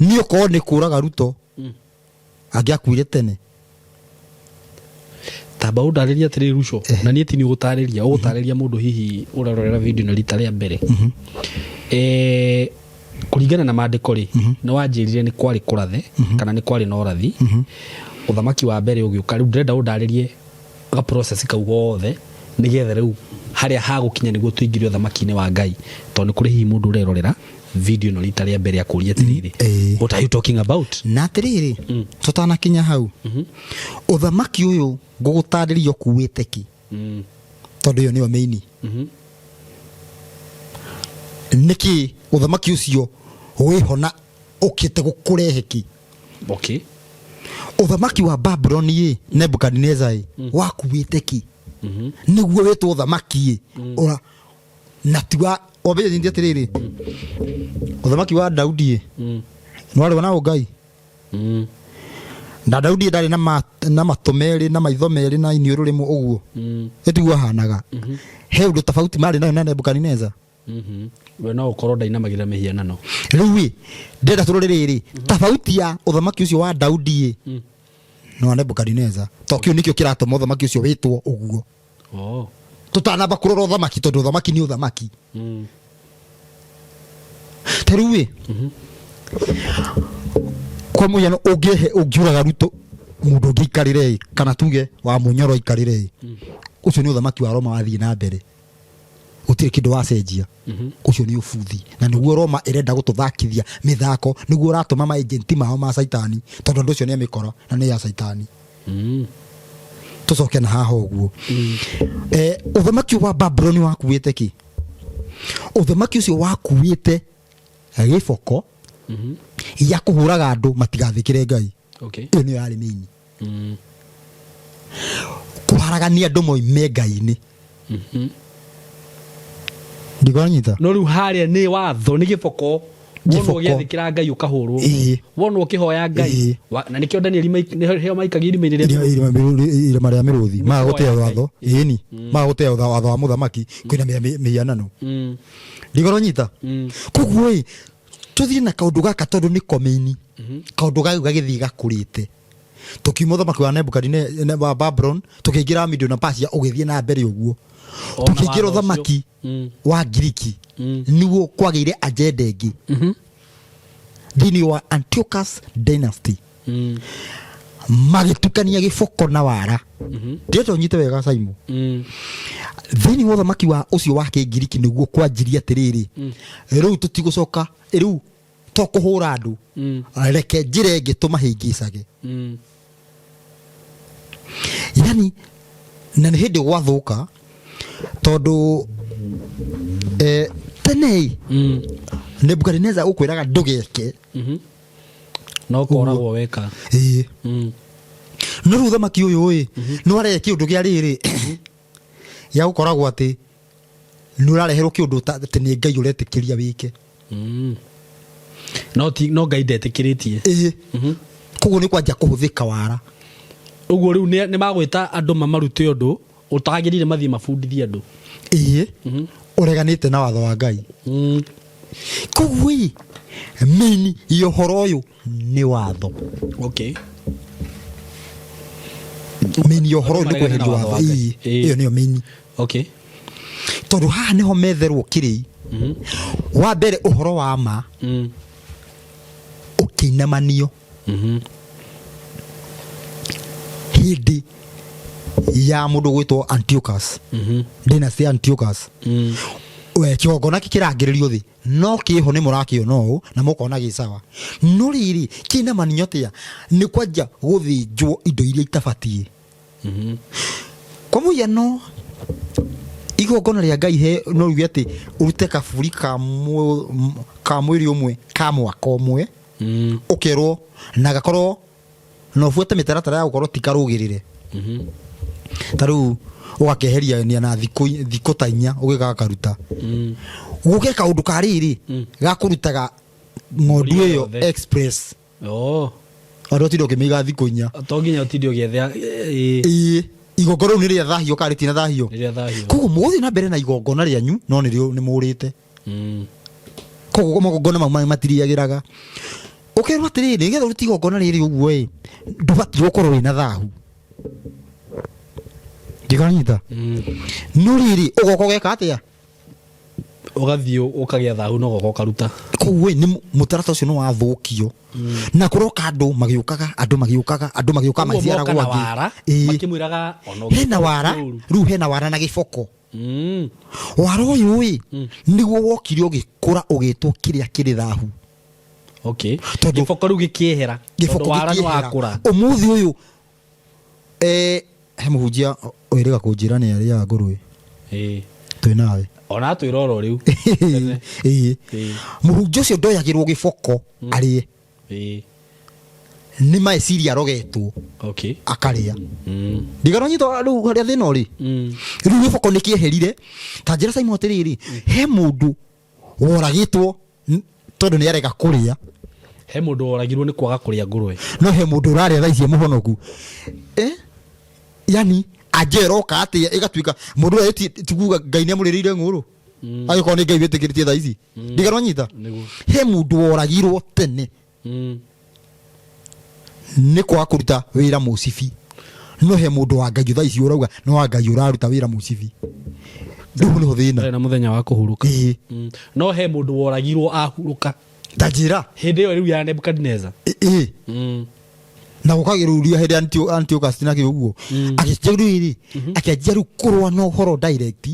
nĩ ũkorwo nĩ kũraga Ruto angĩakuire tene. Tamba ũndarĩrie atĩrĩrĩ Ruco, na niĩ ti nĩ ũgũtarĩria, ũgũtarĩria mũndũ hihi ũrarorera video na rita rĩa mbere. Kũringana na maandĩko rĩ, nĩ wanjĩrire nĩ kwarĩ kũrathe kana nĩ kwarĩ na ũrathi, ũthamaki wa mbere ũgĩũka. Rĩu ndĩrenda ũndarĩrie ga process kau gothe, nĩgetha rĩu harĩa hagũkinya nĩguo tũingĩre ũthamaki-inĩ wa Ngai, tondũ nĩ kũrĩ hihi mũndũ ũrerorera video ĩno rita rĩa mbere akũria atĩrĩrĩ, what are you talking about? Na atĩrĩrĩ, tũtanakinya hau, ũthamaki ũyũ ngũgũtarĩria ũkuĩte kĩ, tondũ ĩyo nĩyo main. Nĩkĩ ũthamaki ũcio wĩho na ũkĩte gũkũrehe kĩ? Ũthamaki wa Babuloni ĩ, Nebukadineza ĩ, wakuĩte kĩ nĩguo wĩtwo ũthamaki ĩ? Ũra na ti wa wambĩrĩria ningĩ atĩrĩrĩ, ũthamaki wa Daudi ĩ nĩwarĩ na ũngai. Na Daudi ndarĩ na matũ merĩ na maitho merĩ na iniũrũ rĩmwe ũguo. Ĩtiguo ahanaga he ũndũ tofauti marĩ nayo na Nebukadineza. We no ũkorwo ndainamagĩrĩra mĩhianano. Rĩu ĩ ndĩrenda tũrore rĩrĩ, tofauti ya ũthamaki ũcio wa Daudi ĩ na wa Nebukadineza, to kĩu nĩkĩo kĩratũma ũthamaki ũcio wĩtwo ũguo. Tũtanamba kũrora ũthamaki, tondũ ũthamaki nĩ ũthamaki. Ta rĩu ĩ, Kwa mũhiano, ũngĩhe ũngiũraga Ruto, mũndũ ũngĩ aikarĩre ĩ, kana tuge wa Mũnyoro aikarĩre ĩ, ũcio nĩ ũthamaki wa Roma wathiĩ na mbere, gũtirĩ kĩndũ wacenjia. Ũcio nĩ ũbuthi, na nĩguo Roma ĩrenda gũtũthakithia mĩthako, nĩguo ũratũma maagenti mao ma caitani, tondũ andũ ũcio nĩ amĩkora na nĩ ya caitani. Tũcoke na haha ũguo. Ũthamaki ũyũ wa Babuloni wakuĩte kĩ? Ũthamaki ũcio wakuĩte gĩboko ya kũhũraga andũ matigathĩkĩre Ngai. Ĩyo nĩyo yarĩ mĩini kũharagania andũ moime Ngai-inĩ. Ndikũranyita? No rĩu harĩa nĩ watho, nĩ gĩboko. Wonwo Gĩboko. ũgĩathĩkĩra Ngai ũkahũrwo. Wonwo ũkĩhoya Ngai. Na nĩkĩo Danieli nĩho maikagia irima-inĩ rĩa Irima rĩa mĩrũthi, maga gũtĩa kũhoya Ngai. watho, ĩni maga gũtĩa watho wa mũthamaki kwĩna mĩhianano. Ndigoronyita? Koguo ĩ, tũthiĩ na kaũndũ gaka tondũ nĩ komeini. Kaũndũ gau gagĩthiĩ gakũrĩte, tũkiuma ũthamaki wa Nebukadine wa Babylon, tũkĩingĩra Medo na Persia, ũgĩthiĩ na mbere ũguo. Ona Tũkĩingĩra watho ũcio. ũthamaki wa Ngiriki, nĩguo kwagĩire agenda ĩngĩ thĩinĩ wa Antiochus dynasty. Magĩtukania gĩboko na wara. Ndĩrenda ũnyite wega, Simon. Thĩinĩ wa ũthamaki wa ũcio wa Kĩngiriki nĩguo kwanjirie atĩrĩrĩ, rĩu tũtigũcoka rĩu to kũhũra andũ, reke njĩra ĩngĩ tũmahĩngĩcage. Yani na nĩ hĩndĩ gwathũka, tondũ tene Nebukadineza ũkwĩraga ndũgeke. No koragwo weka. Ĩĩ. No rĩu ũthamaki ũyũ ĩ, nĩ warehe kĩũndũ kĩa rĩrĩ gĩa gũkoragwo atĩ nĩ ũrareherwo kĩũndũ atĩ nĩ Ngai ũretĩkĩria wĩke. No ti no Ngai ndetĩkĩrĩtie. Ĩĩ, koguo nĩ kwanjia kũhũthĩka wara. Ũguo rĩu nĩ magwĩta andũ mamarute ũndũ ũtagĩrĩire, mathiĩ mabundithie andũ. Ĩĩ, ũreganĩte na watho wa Ngai. Koguo ĩ, mĩini ya ũhoro ũyũ nĩ watho. Mĩini ya ũhoro ũyũ nĩ Maregane na kweherio watho watho. wa Ngai. Ĩĩ, ĩyo nĩyo mĩini. Tondũ haha nĩho metherwo kĩrĩi wa mbere, ũhoro wa ma ũkĩinamanio hĩndĩ ya mũndũ gwĩtwo Antiochus, dynasty ya Antiochus. We kĩgongona kĩrangĩrĩrio thĩ, no kĩho nĩ mũrakĩona ũũ na mũkona gĩ sawa, no rĩrĩ kĩinamanio atĩa? Nĩ kwanjia gũthĩnjwo indo iria itabatiĩ. Kwa mũhiano, igongona rĩa Ngai he no ruge atĩ ũrute kaburi ka mwĩrĩ ũmwe ka mwaka ũmwe. Ũkerwo na gakorwo na ũbuate mĩtaratara ya gũkorwo ti karũgĩrĩre. Ta rĩu ũgakeheria na thikũ ta 4 ũgĩgakaruta. Gũke kaũndũ ka rĩrĩ ga kũrutaga ng'ondu Mbũri ĩyo yothe. express. Oh. Andũ atinda ũkĩmĩiga thikũ 4. To nginya ũtinde ũgĩethea ĩĩ. Ĩĩ, igongona rĩu nĩ rĩa thahio kana rĩtina thahio? Rĩrĩa thahio. Koguo mũgũthiĩ na mbere na igongona rĩanyu, no nĩrĩo nĩ mũrĩte. Koguo magongona mau matiriagĩraga. Ũkerwo atĩrĩrĩ, nĩgetha ũrute igongona rĩrĩ ũguo ĩ, ndũbatiĩ gũkorwo wĩna thahu. Ndikanyita? No rĩrĩ, ũgoka ũgeka atĩa? Ũgathiĩ ũkagĩa thahu no goka ũkaruta. Koguo ĩ, nĩ mũtaratara ũcio nĩ wathũkio na kũroka andũ magĩũkaga, andũ magĩũkaga, andũ magĩũkaga. Ũguo magĩciaragwo moka na angĩ. wara. Ĩĩ. Makĩmwĩraga ona Hena ũngĩkorwo wara. ũru. Rĩu hena wara na gĩboko. Wara ũyũ ĩ, nĩguo wokire ũgĩkũra ũgĩtwo kĩrĩa kĩrĩ thahu. Tondũ- Gĩboko rĩu gĩkĩehera. Gĩboko Tondũ wara nĩ gĩkĩehera. wakũra. Ũmũthĩ ũyũ he mũhunjia wĩrĩga kũnjĩra nĩ arĩaga ngũrwe. Twĩ nawe. Ona atwĩra oro rĩu. Ĩĩ. Mũhunjia ũcio ndoyagĩrwo gĩboko arĩe. Nĩ maeciria arogetwo. Akarĩa. Ndigano nyitwo rĩu harĩa thĩna ũrĩ. Rĩu gĩboko nĩ kĩeherire. Ta njĩra, Simon, atĩrĩrĩ, he mũndũ woragĩtwo tondũ nĩ arega kũrĩa? He mũndũ woragirwo nĩ kwaga kũrĩa ngũrwe? No he mũndũ ũrarĩa thaa ici e mũhonoku. Yani anja ĩroka atĩa ĩgatuĩka mũndũ ũrĩa tikuga Ngai nĩ amũrĩrĩire ng'ũrũ, agĩkorwo nĩ Ngai wĩtĩkĩrĩtie thaa ici? Ndigano nyita? Nĩguo. He mũndũ woragirwo tene nĩ kwaga kũruta wĩra mũcibi, no he mũndũ wa Ngai thaa ici ũrauga nĩ wa Ngai ũraruta wĩra mũcibi. Rĩu nĩho thĩna. Ndarĩ na mũthenya wa kũhurũka. Ĩĩ. No he mũndũ woragirwo ahurũka? Ta njĩra. Hĩndĩ ĩyo rĩu ya Nebukadneza. Ĩ. Na gũkagĩrũria hĩndĩ ya Antiochus na kĩ ũguo. Agĩcenjia rĩrĩ, akĩanjia rĩu kũrũa na ũhoro direct,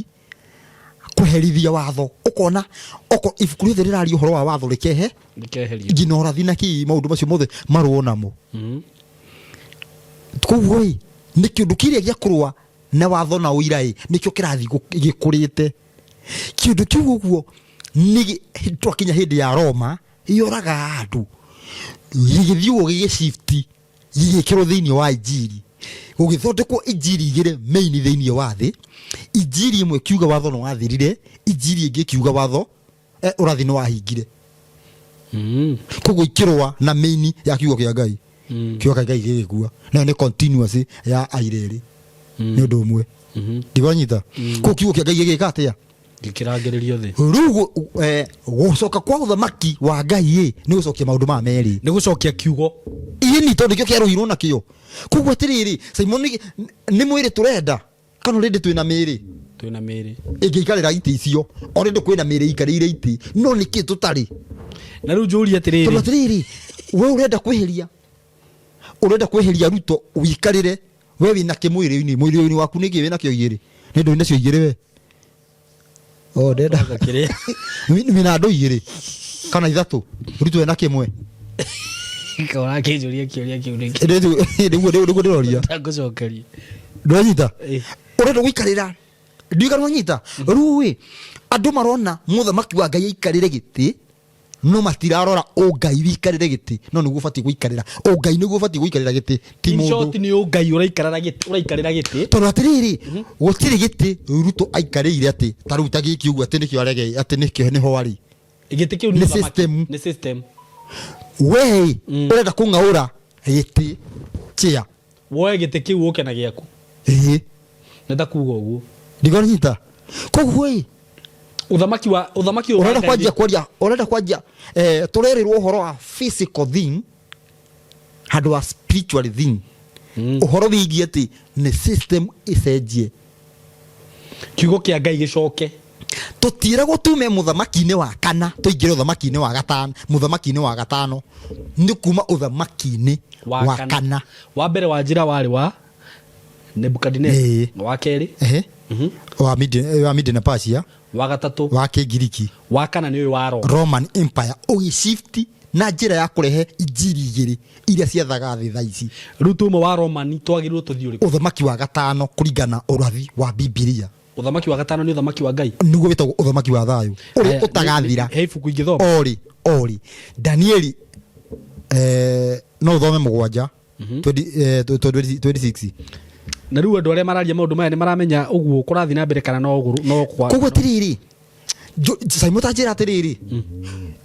kweherithia watho. Ũkona oko ibuku rĩothe rĩraria ũhoro wa watho rĩkehe rĩkeherio. Nginya ũrathi na kĩ, maũndũ macio mothe marũo namo. Koguo ĩ, nĩ kĩũndũ kĩrĩa gĩa kũrũa na watho na ũira ĩ, nĩkĩo kĩrathiĩ gĩkũrĩte. Kĩũndũ kĩu ũguo nĩ twakinya hĩndĩ ya Roma yoraga andũ, gĩgĩthiĩ ũguo gĩgĩcifti, gĩgĩkĩrwo thĩinĩ wa injiri, gũgĩthondekwo injiri igĩrĩ main thĩinĩ wa thĩ. Injiri ĩmwe ĩkiuga watho nĩ wathirire, injiri ĩngĩ ĩkiuga watho ũrathi nĩ wahingire. Koguo ikĩrũa na main ya kiugo kĩa Ngai. Kiugo kĩa Ngai gĩgĩkua, nayo nĩ continuous ya aira erĩ, nĩ ũndũ ũmwe. Ndigwanyita. Koguo kiugo kĩa Ngai gĩgĩka atĩa? Gĩkĩrangĩrĩrio thĩ. Rĩu gũcoka kwa ũthamaki wa Ngai ĩ, nĩ gũcokia maũndũ maya merĩ. Nĩ gũcokia kiugo. Ĩni, tondũ nĩkĩo kĩarũirwo nakĩo. Koguo atĩrĩrĩ, Simon, nĩ mwĩrĩ tũrenda kana already twĩna mĩĩrĩ? Twĩna mĩĩrĩ. Ĩngĩikarĩra itĩ icio. Already kwĩna mĩĩrĩ ĩikarĩire itĩ, no nĩkĩ tũtarĩ? Na rĩu njũrie atĩrĩrĩ. Tondũ atĩrĩrĩ, we ũrenda kwĩhĩria, ũrenda kwĩhĩria Ruto ũikarĩre, we wĩna kĩ mwĩrĩ-inĩ? Mwĩrĩ-inĩ waku nĩkĩ wĩna kĩo igĩrĩ? Nĩ ndũĩ nacio igĩrĩ we? Oh, ndenda. Kĩrĩa? Wĩna andũ igĩrĩ kana ithatũ, Ruto ena kĩmwe. Ũrakĩnjũria kĩũria kĩu nĩkĩ? Nĩguo ndĩroria. Ndagũcokeria. Ndũranyita? Ĩ. Ũrenda gũikarĩra, ndiũĩ kana wanyita. Rĩu ĩ, andũ marona mũthamaki wa Ngai aikarĩre gĩtĩ, no matirarora ũngai wĩikarĩre gĩtĩ, no nĩguo ũbatiĩ gũikarĩra. Ũngai nĩguo ũbatiĩ gũikarĩra gĩtĩ, ti In mũndũ. short, nĩ ũngai ũraikarĩra gĩtĩ, ũraikarĩra gĩtĩ. Tondũ atĩrĩrĩ, gũtirĩ gĩtĩ Ruto aikarĩire atĩ ta rĩu ta gĩkĩ ũguo, atĩ nĩkĩo arege, atĩ nĩkĩo nĩho arĩ. Gĩtĩ kĩu nĩ Nĩ ũthamaki. system. Nĩ system. We ũrenda kũng'aũra gĩtĩ chair. Woe gĩtĩ kĩu ũke na gĩaku. Ĩĩ. Nĩ ta kuga ũguo. Ndigonyita. Koguo ĩ, Ũthamaki wa ũthamaki ũyũ wa ũrenda Ngai. kwanjia kwaria, ũrenda kwanjia tũrerĩrwo ũhoro wa physical thing handũ wa spiritual thing. Ũhoro wĩgiĩ atĩ nĩ system ĩcenjie. Kiugo kĩa Ngai gĩcoke. Tũtiĩragwo tume mũthamaki-inĩ wa kana tũingĩre ũthamaki-inĩ wa gatano. Mũthamaki-inĩ wa gatano nĩ kuma ũthamaki-inĩ wa kana. Wa mbere wa njĩra warĩ wa Nebukadneza. Ĩĩ. Wa kerĩ. Ehe. Wa Midi, wa Midi na Persia. Wa gatatũ. Wa Kĩngiriki. Wa kana nĩ ũyũ wa Roma. Roman Empire ũgĩshift na njĩra ya kũrehe injiri igĩrĩ iria ciathaga thĩ thaa ici. Rĩu tuma wa Romani twagĩrĩirwo tũthiĩ ũrĩkũ? Ũthamaki wa gatano kũringana na ũrathi wa Bibilia. Ũthamaki wa gatano nĩ ũthamaki wa Ngai. Nĩguo wĩtagwo ũthamaki wa thayũ ũrĩa Aya, ũtagathira. He ibuku ingĩthoma. Ori ori Danieli, no ũthome 7 26. Na rĩu andũ arĩa mararia maũndũ maya nĩ maramenya ũguo kũrathiĩ na mbere kana no ũguo no kwa? Koguo atĩrĩrĩ, Simon, ta njĩra atĩrĩrĩ,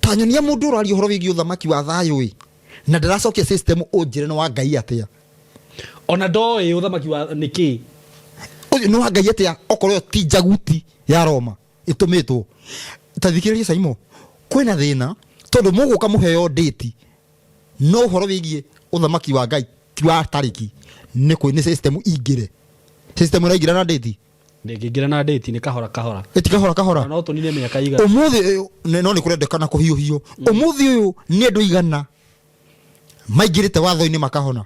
ta nyonia mũndũ ũraria ũhoro wĩgiĩ ũthamaki wa thayũ ĩ, na ndĩracokia system, ũnjĩre nĩ wa Ngai atĩa? Ona ndoĩ ũthamaki wa nĩ kĩ. Ũcio nĩ wa Ngai atĩa okorwo ĩyo ti njaguti ya Roma ĩtũmĩtwo? Ta thikĩrĩria Simon, kwĩna thĩna tondũ mũgũka mũheo date, no ũhoro wĩgiĩ ũthamaki wa Ngai ti wa tarĩki, nĩ kwĩ nĩ system ingĩre, system ĩraingĩra na date. Ndĩngĩingĩra na date, nĩ kahora kahora. Ĩti kahora kahora. Na no tũnine mĩaka igana. Ũmũthĩ ũyũ no nĩ kũrendekana kũhiũhio. Ũmũthĩ ũyũ nĩ andũ igana maingĩrĩte watho-inĩ makahona?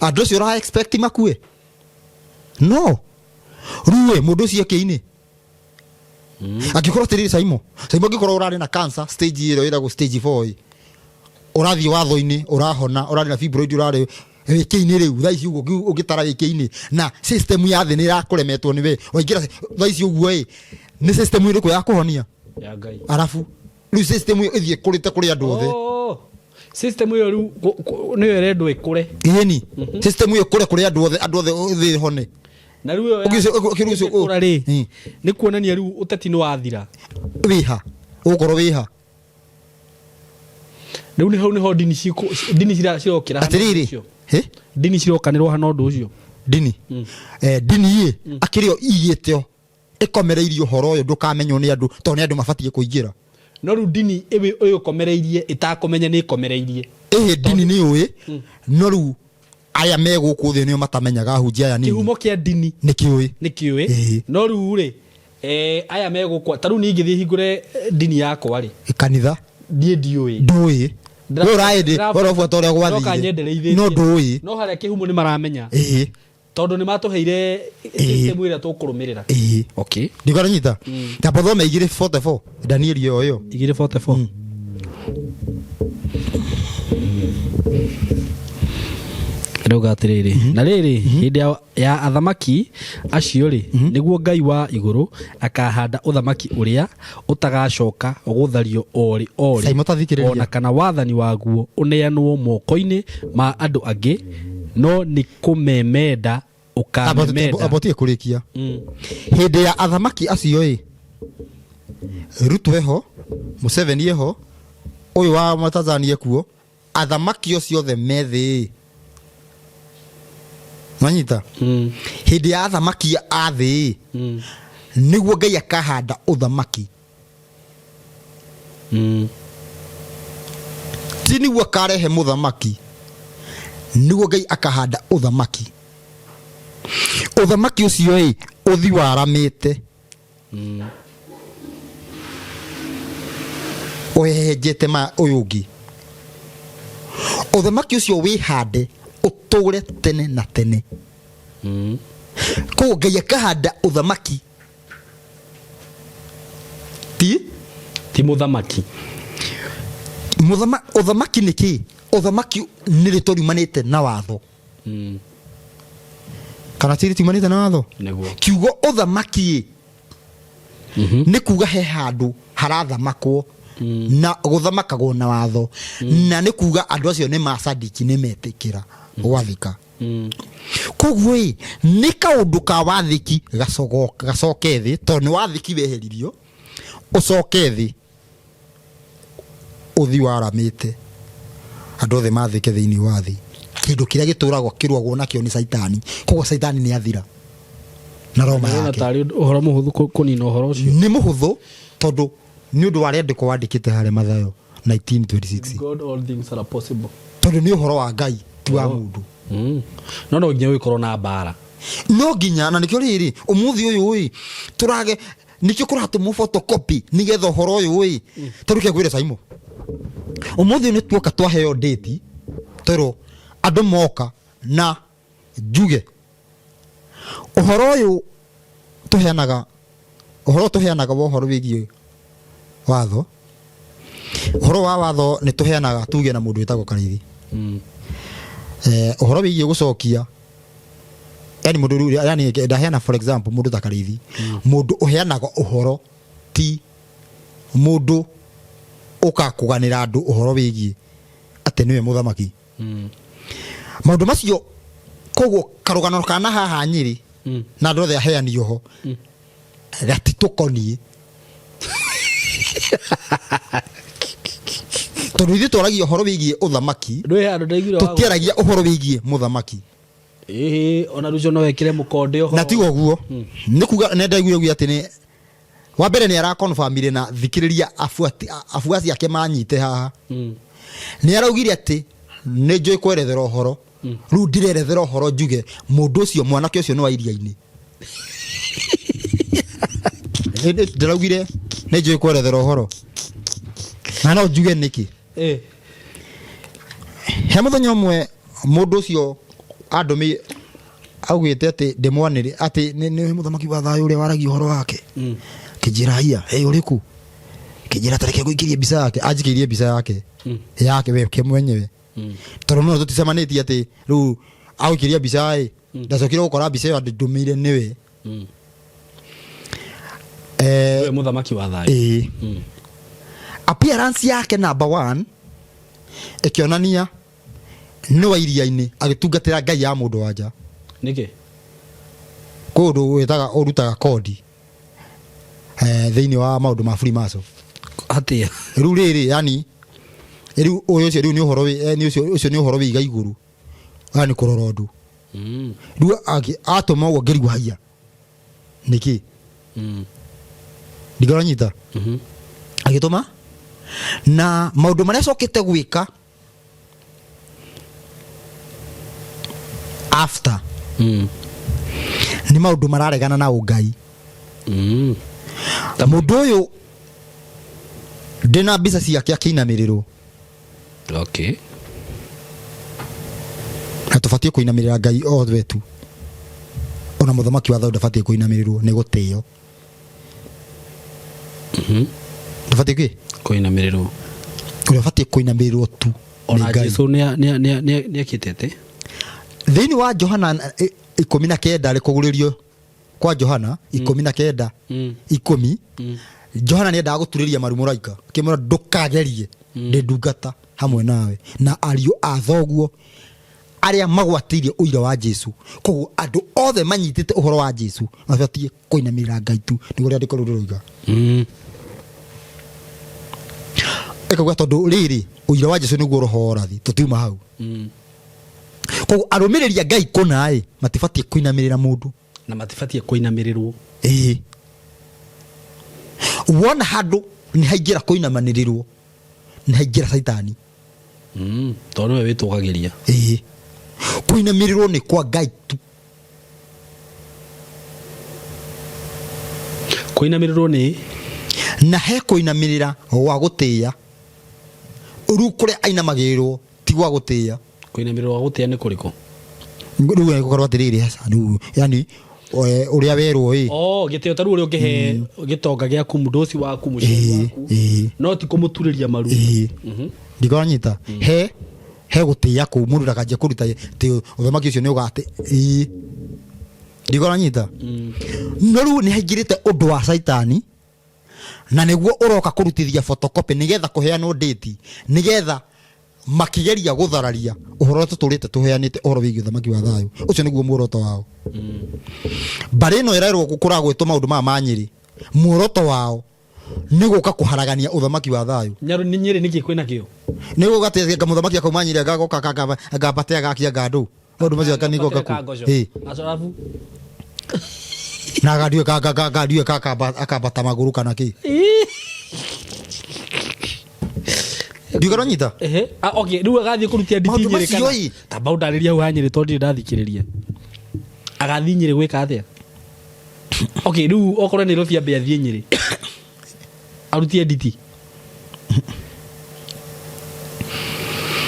Andũ acio ũra expect makue? No rĩu ĩ, mũndũ ũcio ekĩinĩ angĩkorwo atĩrĩrĩ, Saimo, Saimo, angĩkorwo ũrarĩ na cancer stage ĩrĩa ĩragwo stage 4 ĩ, ũrathiĩ watho-inĩ ũrahona, ũrarĩ na fibroid, ũrarĩ wĩkĩinĩ, rĩu thaa ici ũguo ũngĩtara wĩkĩinĩ na system ya thĩ nĩ ĩrakũremetwo nĩ we waingĩra thaa ici ũguo ĩ, nĩ system ĩrĩkũ ya kũhonia? Ya Ngai. Arabu rĩu system ĩyo ĩthiĩ kũrĩte kũrĩ andũ othe. Oh, system ĩyo rĩu nĩyo ĩrendwo ĩkũre. Ĩni, system ĩyo kũrĩ kũrĩ andũ othe, andũ othe thĩ hone. Na rĩu ĩyo ĩkũra rĩ, nĩ kuonania rĩu ũteti nĩ wathira. Wĩha ũgũkorwo wĩha. Rĩu nĩ hau nĩho ndini ndini cirokĩra hana ũndũ Atĩrĩrĩ ũcio. Hĩ? Ndini cirokanĩrwo hana ũndũ ũcio. Ndini, ndini ĩ akĩrĩ yo igĩte ĩkomereirie ũhoro ũyũ ndũkamenywo nĩ andũ, tondũ nĩ andũ mabatiĩ kũingĩra. No rĩu ndini ĩũkomereirie ĩtakũmenya nĩ ĩkomereirie. Ĩhĩ, ndini nĩ ũĩ, no rĩu aya me gũkũ thĩ nĩo matamenyaga, ahunjia aya nini. Kĩhumo kĩa ndini nĩ kĩũĩ. Nĩ kĩũĩ. Ĩĩ. No rĩu rĩ, Aya megũkwa ta rĩu niĩ ingĩthiĩ hingũre ndini yakwa rĩ, Kanitha. Niĩ ndiũĩ. Ndũĩ we ũraĩndĩ ũrabuata ũrĩa Ndĩroka gwathire. nyendereithĩtie. No ndũĩ. No harĩa kĩhumo nĩ maramenya, tondũ nĩ matũheire system ĩrĩa tũkũrũmĩrĩra. Okay. Ndikaranyita tamba thome 2:44 Danieli ĩyo ĩyo. 2:44 rauga atĩrĩrĩ, na rĩrĩ, hĩndĩ ya athamaki acio rĩ, nĩguo Ngai wa igũrũ akahanda ũthamaki ũrĩa ũtagacoka gũthario orĩ orĩ, Simon, ta thikĩrĩria. ona kana wathani waguo ũneanwo moko-inĩ ma andũ angĩ, no nĩ kũmemenda ũkamemenda. Abotie kũrĩkia. Hĩndĩ ya athamaki acio ĩ, Ruto eho, Museveni eho, ũyũ wa Tanzania kuo, athamaki acio othe me thĩ ĩ, manyita. Hĩndĩ ya athamaki a thĩ ĩ, nĩguo Ngai akahanda ũthamaki. Ti nĩguo akarehe mũthamaki, nĩguo Ngai akahanda ũthamaki. Ũthamaki ũcio ĩ ũthi waramĩte, ũhehenjete ma ũyũ ũngĩ. Ũthamaki ũcio wĩhande ũtũre tene na tene. Koguo Ngai akahanda ũthamaki, ti Ti mũthamaki. Ũthamaki nĩ kĩ? Ũthamaki nĩ rĩtwa riumanĩte na watho. Kana ti rĩtiumanĩte na watho? Nĩguo. Kiugo ũthamaki ĩ, nĩ kuga he handũ harathamakwo na gũthamakagwo na watho, na nĩ kuga andũ acio nĩ masadiki, nĩ metĩkĩra gwathĩka. Koguo ĩ nĩ kaũndũ ka wathĩki gacoke thĩ, tondũ nĩ wathĩki weheririo, ũcoke thĩ ũthi waramĩte, andũ othe mathĩke thĩinĩ wa thĩ. Kĩndũ kĩrĩa gĩtũragwo kĩrũagwo nakĩo nĩ Caitani. Koguo Caitani nĩ athira na Roma Ndĩrona yake. Tarĩ ũhoro mũhũthũ kũnina ũhoro ũcio. Nĩ mũhũthũ, tondũ nĩ ũndũ wa rĩandĩko wandĩkĩte harĩa Mathayo 19:26. God, all things are possible. Tondũ nĩ ũhoro wa Ngai, ti wa mũndũ. No nginya gũkorwo na mbara. No nginya, na nĩkĩo rĩrĩ ũmũthĩ ũyũ ĩ tũrage, nĩkĩo kũratũmwo photocopy nĩgetha ũhoro ũyũ ĩ tondũ kĩngwĩre Saimo, ũmũthĩ ũyũ nĩ tuoka twaheo date, twerwo andũ moka na njuge ũhoro ũyũ tũheanaga, ũhoro tũheanaga wa ũhoro wĩgiĩ watho, ũhoro wa watho nĩ tũheanaga tuge na mũndũ wĩtagwo Karĩithi. Ũhoro wĩgiĩ gũcokia, yani mũndũ rĩu, yani ndaheana for example mũndũ ta Karĩithi, mũndũ ũheanaga ũhoro, ti mũndũ ũkakũganĩra andũ ũhoro wĩgiĩ atĩ nĩwe mũthamaki. Maũndũ macio, koguo karũgano kana haha Nyĩrĩ na andũ othe aheani oho gatitũkoniĩ, tondũ ithuĩ twaragia ũhoro wĩgiĩ ũthamaki. Ndwĩ handũ ndaiguire Tũtiaragia ũhoro wĩgiĩ mũthamaki. Ĩhĩ, ona rũcio no wekĩre mũkonde ũhoro. Na tiga ũguo, nĩ kuga nĩ ndaiguire ũguo atĩ nĩ wa mbere nĩ arakonfamire na thikĩrĩria abuasi ake manyite haha. Nĩ araugire atĩ nĩ njũĩ kwerethera ũhoro, rĩu ndĩrerethera ũhoro njuge mũndũ ũcio, mwanake ũcio nĩ wa iria-inĩ. Ndĩraugire nĩ njũĩ kwerethera ũhoro na no njuge nĩkĩ. He mũthenya ũmwe mũndũ ũcio andũmĩ augĩte atĩ ndĩmwanĩre atĩ nĩ mũthamaki wa thayũ ũrĩa waragia ũhoro wake. Kĩnjĩra haiya, hey, ũrĩkũ? Kĩnjĩra tareke ngũikĩrie mbica yake. Anjikĩirie mbica yake yake we ke mwenyewe, tondũ no tũticemanĩtie atĩ rĩu agũikĩria mbica ĩ. Ndacokire gũkora mbica ĩyo andũmĩire nĩwe. Nĩwe mũthamaki wa thayũ. Ĩĩ. Appearance yake number one ĩkĩonania nĩ wa iria-inĩ agĩtungatĩra ngai ya mũndũ wa nja. Nĩkĩ? Kũndũ wĩtaga ũrutaga kodi thĩinĩ wa maũndũ ma Freemason. Atĩa? Rĩu rĩrĩ, yani rĩu ũyũ ũcio rĩu nĩ ũhoro wĩ nĩ ũcio ũcio nĩ ũhoro wĩ iga igũrũ, yani kũrora ũndũ. Rĩu atũma ũguo ngĩrigwo haiya nĩkĩ. Ndingoranyita. Agĩtũma na maũndũ marĩa acokete gwĩka after nĩ maũndũ mararegana na ũngai. Mũndũ ũyũ ndĩna mbica ciake akĩinamĩrĩrwo. Na tũbatiĩ kũinamĩrĩra Ngai othe tu, ona mũthamaki wa thayũ ndabatiĩ kũinamĩrĩrwo, nĩ gũtĩo. Ndabatiĩ kĩ? Kũinamĩrĩrwo. Ũrĩa ũbatiĩ kũinamĩrĩrwo tu nĩ Ona Ngai. Jesu nĩ ekĩte atĩ Thĩinĩ wa Johana 19 rĩ, kũgurĩrio kwa Johana 19 10, Johana nĩ endaga gũturĩria maru mũraika, akĩmwĩra, "Ndũkagerie, ndĩ ndungata hamwe nawe na ariũ a thoguo arĩa magwatĩirie ũira wa Jesu." Koguo andũ othe manyitĩte ũhoro wa Jesu mabatiĩ kũinamĩrĩra Ngai tu, nĩguo rĩandĩko rĩu rĩroiga. Ĩkauga tondũ rĩrĩ, ũira wa Jesu nĩguo roho wa ũrathi, tũtiuma hau. Koguo arũmĩrĩri a Ngai kũna ĩ matibatiĩ kũinamĩrĩra mũndũ. Na matibatiĩ kũinamĩrĩrwo. Ĩĩ, wona handũ nĩ haingĩra kũinamanĩrĩrwo, nĩ haingĩra Caitani. Tondũ nĩwe wĩtũgagĩria. Ĩĩ, kũinamĩrĩrwo nĩ kwa Ngai tu. Kũinamĩrĩrwo nĩ Na he kũinamĩrĩra gwa gũtĩĩa, rĩu kũrĩa ainamagĩrĩrwo ti gwa gũtĩĩa. Kũinamĩrĩrwo gwa gũtĩĩa nĩ kũrĩkũ? Rĩu gũkorwo atĩrĩrĩ, aca, rĩu yani ũrĩa werwo ĩ. Oh, gĩtĩo ta rĩu ũrĩa ũngĩhe gĩtonga gĩaku, mũndũ ũcio waku, mũciari waku, no ti kũmũturĩria maru. Ĩĩ, ndikanyita he gũtĩĩa kũu, mũndũ ndakanjie kũruta atĩ ũthamaki ũcio nĩ ũgate. Ĩĩ, ndikanyita. No rĩu nĩ haingĩrĩte ũndũ wa Caitani, na nĩguo ũroka kũrutithia photocopy nĩgetha kũheanwo date, nĩgetha makigeria gũthararia ũhoro ũrĩa tũtũrĩte tũheanĩte, ũhoro wĩgiĩ ũthamaki wa thayũ. Ũcio nĩguo muoroto wao. Mbarĩ ĩno ĩrerwo kũragwĩtwo maũndũ maya ma Nyĩrĩ, muoroto wao nĩ gũka kũharagania ũthamaki wa thayũ. Nyaru nĩ Nyĩrĩ nĩkĩ kwĩna kĩo? Nĩ gũka atĩ mũthamaki akauma Nyĩrĩ, agagoka agambate agakia ngandũ, maũndũ macio akanigoka ku. Ĩ. Acarabu. Na agandiwe gandiwe akambata magũrũ kana kĩ, ndiuga ronyita. Ehe. Ah, okay, rĩu agathiĩ kũrutia nditi Maũndũ Nyĩrĩ macio kana ĩ. tamba ũndarĩrie hau ha Nyĩrĩ tondũ ndirĩ ndathikĩrĩria. Agathiĩ Nyĩrĩ gwĩka atĩa? Okay, rĩu okorwo Nairobi ambe athiĩ Nyĩrĩ arutie nditi.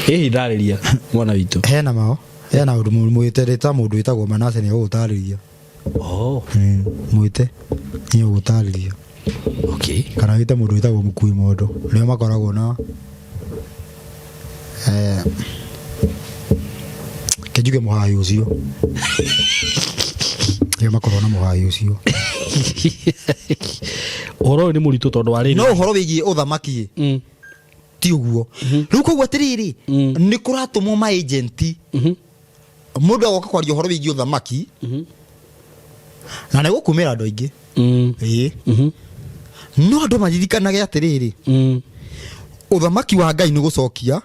Ĩhi, ndarĩria mwana witũ. Hena mao, hena ũndũ mwĩte rĩta mũndũ wĩtagwo Manase nĩ egũgũtarĩria. Oh. Mwĩte nĩ egũgũtarĩria. Kana wĩte mũndũ wĩtagwo mũkui mondo, nĩo makoragwo na kĩnjuge mũhai ũcio, nĩo makoragwo na mũhai ũcio. Ũhoro ũyũ nĩ mũritũ tondũ wa rĩrĩ. No ũhoro wĩgiĩ ũthamaki ĩ, ti ũguo rĩu. Koguo atĩrĩrĩ, nĩ kũratũmwo ma agent, mũndũ agoka kwaria ũhoro wĩgiĩ ũthamaki, na nĩ gũkumĩra andũ aingĩ. Ĩĩ, no andũ maririkanage atĩrĩrĩ, ũthamaki wa Ngai nĩ gũcokia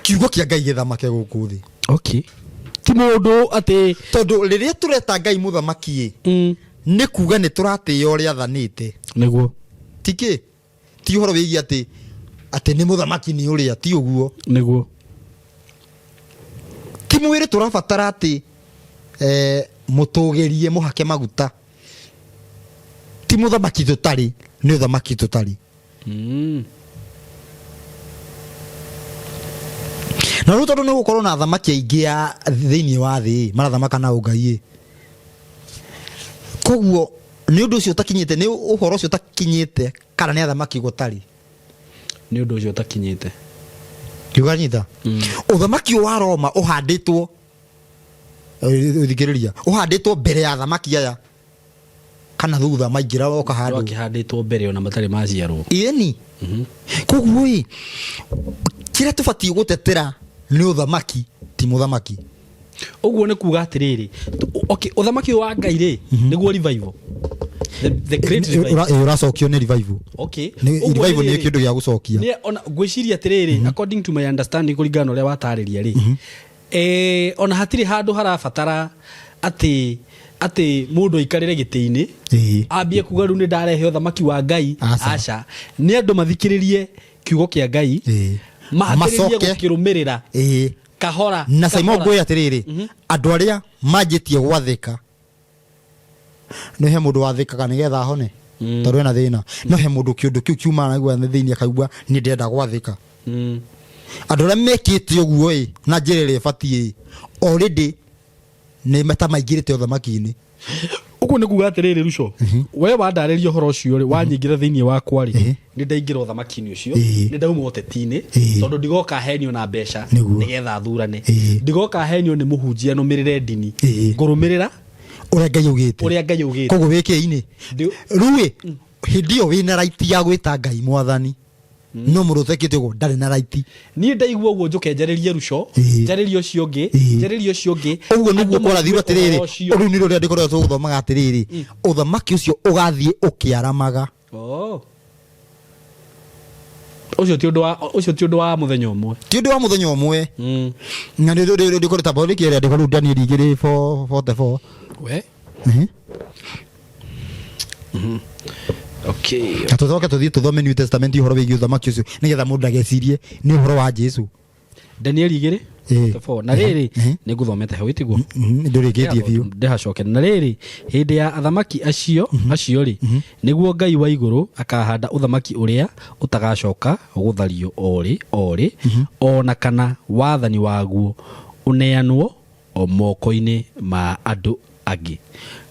kiugo kĩa Ngai gĩthamake gũkũ thĩ. Okay, ti mũndũ atĩ Tondũ rĩrĩa tũreta Ngai mũthamaki ĩ, nĩ kuga nĩ tũratĩĩa ũrĩa athanĩte. Tikĩ ti ũhoro wĩgiĩ atĩ nĩ mũthamaki nĩ ũrĩa, ti ũguo. Ti mwĩrĩ tũrabatara atĩ mũtũgĩrie mũhake maguta, ti mũthamaki tũtarĩ, nĩ ũthamaki tũtarĩ. Na rĩu tondũ nĩ gũkorwo na athamaki aingĩ a thĩinĩ wa thĩ marathamaka na ũngai ĩ, koguo nĩ ũndũ ũcio ũtakinyĩte, nĩ ũhoro ũcio ũtakinyĩte, kana nĩ athamaki gũtarĩ. Nĩ ũndũ ũcio ũtakinyĩte. Kiuga nyita ũthamaki ũyũ wa Roma ũhandĩtwo, thikĩrĩria, ũhandĩtwo mbere ya athamaki aya kana thutha maingĩra ũkahandwo? Wakĩhandĩtwo mbere ona matarĩ maciarwo. Ĩni, koguo ĩ, kĩrĩa tũbatiĩ gũtetera nĩ ũthamaki, ti mũthamaki. Ũguo nĩ kuga atĩrĩrĩ, okay, ũthamaki ũyũ wa Ngai rĩ, nĩguo revival, the great revival. Ũracokio nĩ revival. Ũguo Revival nĩ rĩrĩ, kĩndũ gĩa gũcokia. Nĩ ona ngwĩciria atĩrĩrĩ, according to my understanding, kũringana na ũrĩa watarĩria rĩ, ona hatirĩ handũ harabatara atĩ mũndũ aikarĩre gĩtĩ-inĩ, ambie kuga rĩu nĩ ndarehe ũthamaki wa Ngai. Aca. Aca, nĩ andũ mathikĩrĩrie kiugo kĩa Ngai, maambĩrĩrie Macoke. gũkĩrũmĩrĩra kahora Na Simon, kahora. ngwĩre atĩrĩrĩ, andũ arĩa manjĩtie gwathĩka, nĩ he mũndũ wathĩkaga nĩgetha ahone. Tondũ ena thĩna, no he mũndũ kĩũndũ kĩu kiumaga naigua thĩinĩ akaigua niĩ ndĩrenda gwathĩka. Andũ arĩa mekĩte ũguo ĩ na njĩra ĩrĩa ĩbatiĩ ĩ, already nĩ ta maingĩrĩte ũthamaki-inĩ. Ũguo nĩ kuga atĩrĩrĩ, Ruco, we wandarĩria ũhoro ũcio rĩ, wanyingĩra thĩinĩ wakwa rĩ, nĩ ndaingĩra ũthamaki-inĩ ũcio, nĩ ndauma ũteti-inĩ, tondũ ndigoka henio na mbeca nĩgetha thurane, ndigoka henio nĩ mũhunjia nũmĩrĩre ndini, ngũrũmĩrĩra ũrĩa Ngai augĩte. Ũrĩa Ngai augĩte. Koguo wĩkĩi-inĩ rĩu ĩ, hĩndĩ ĩyo wĩna right ya gwĩta Ngai mwathani, no mũndũ ũtekĩte ũguo ndarĩ na right. Niĩ ndaigua ũguo njũke njarĩrie Ruco, njarĩrie ũcio ũngĩ, njarĩrie ũcio ũngĩ. Ũguo nĩguo Andũ kwarathirwo maigue atĩrĩrĩ. ũhoro ũcio. Rĩu nĩrĩo rĩandĩko rĩrĩa tũgũthomaga atĩrĩrĩ, ũthamaki ũcio ũgathiĩ ũkĩaramaga. Oh. Ũcio ti ũndũ wa mũthenya ũmwe. Ti ũndũ wa mũthenya ũmwe. Na nĩ rĩandĩko rĩtambao rĩkĩ rĩandĩko rĩu Danieli 2:44. We. Okay. Na tũcoke tũthiĩ tũthome New Testament ũhoro wĩgiĩ ũthamaki ũcio, nĩgetha mũndũ agecirie nĩ ũhoro wa Jesu. Danieli 2 4. Na rĩrĩ, nĩ ngũthomete hau, ĩtiguo? Ndũrĩkĩtie biũ. Ndĩhacoke. Na rĩrĩ, hĩndĩ ya athamaki acio rĩ, nĩguo Ngai wa igũrũ akahanda ũthamaki ũrĩa ũtagacoka gũthario orĩ orĩ, o na kana wathani waguo ũneanwo o moko-inĩ ma andũ angĩ,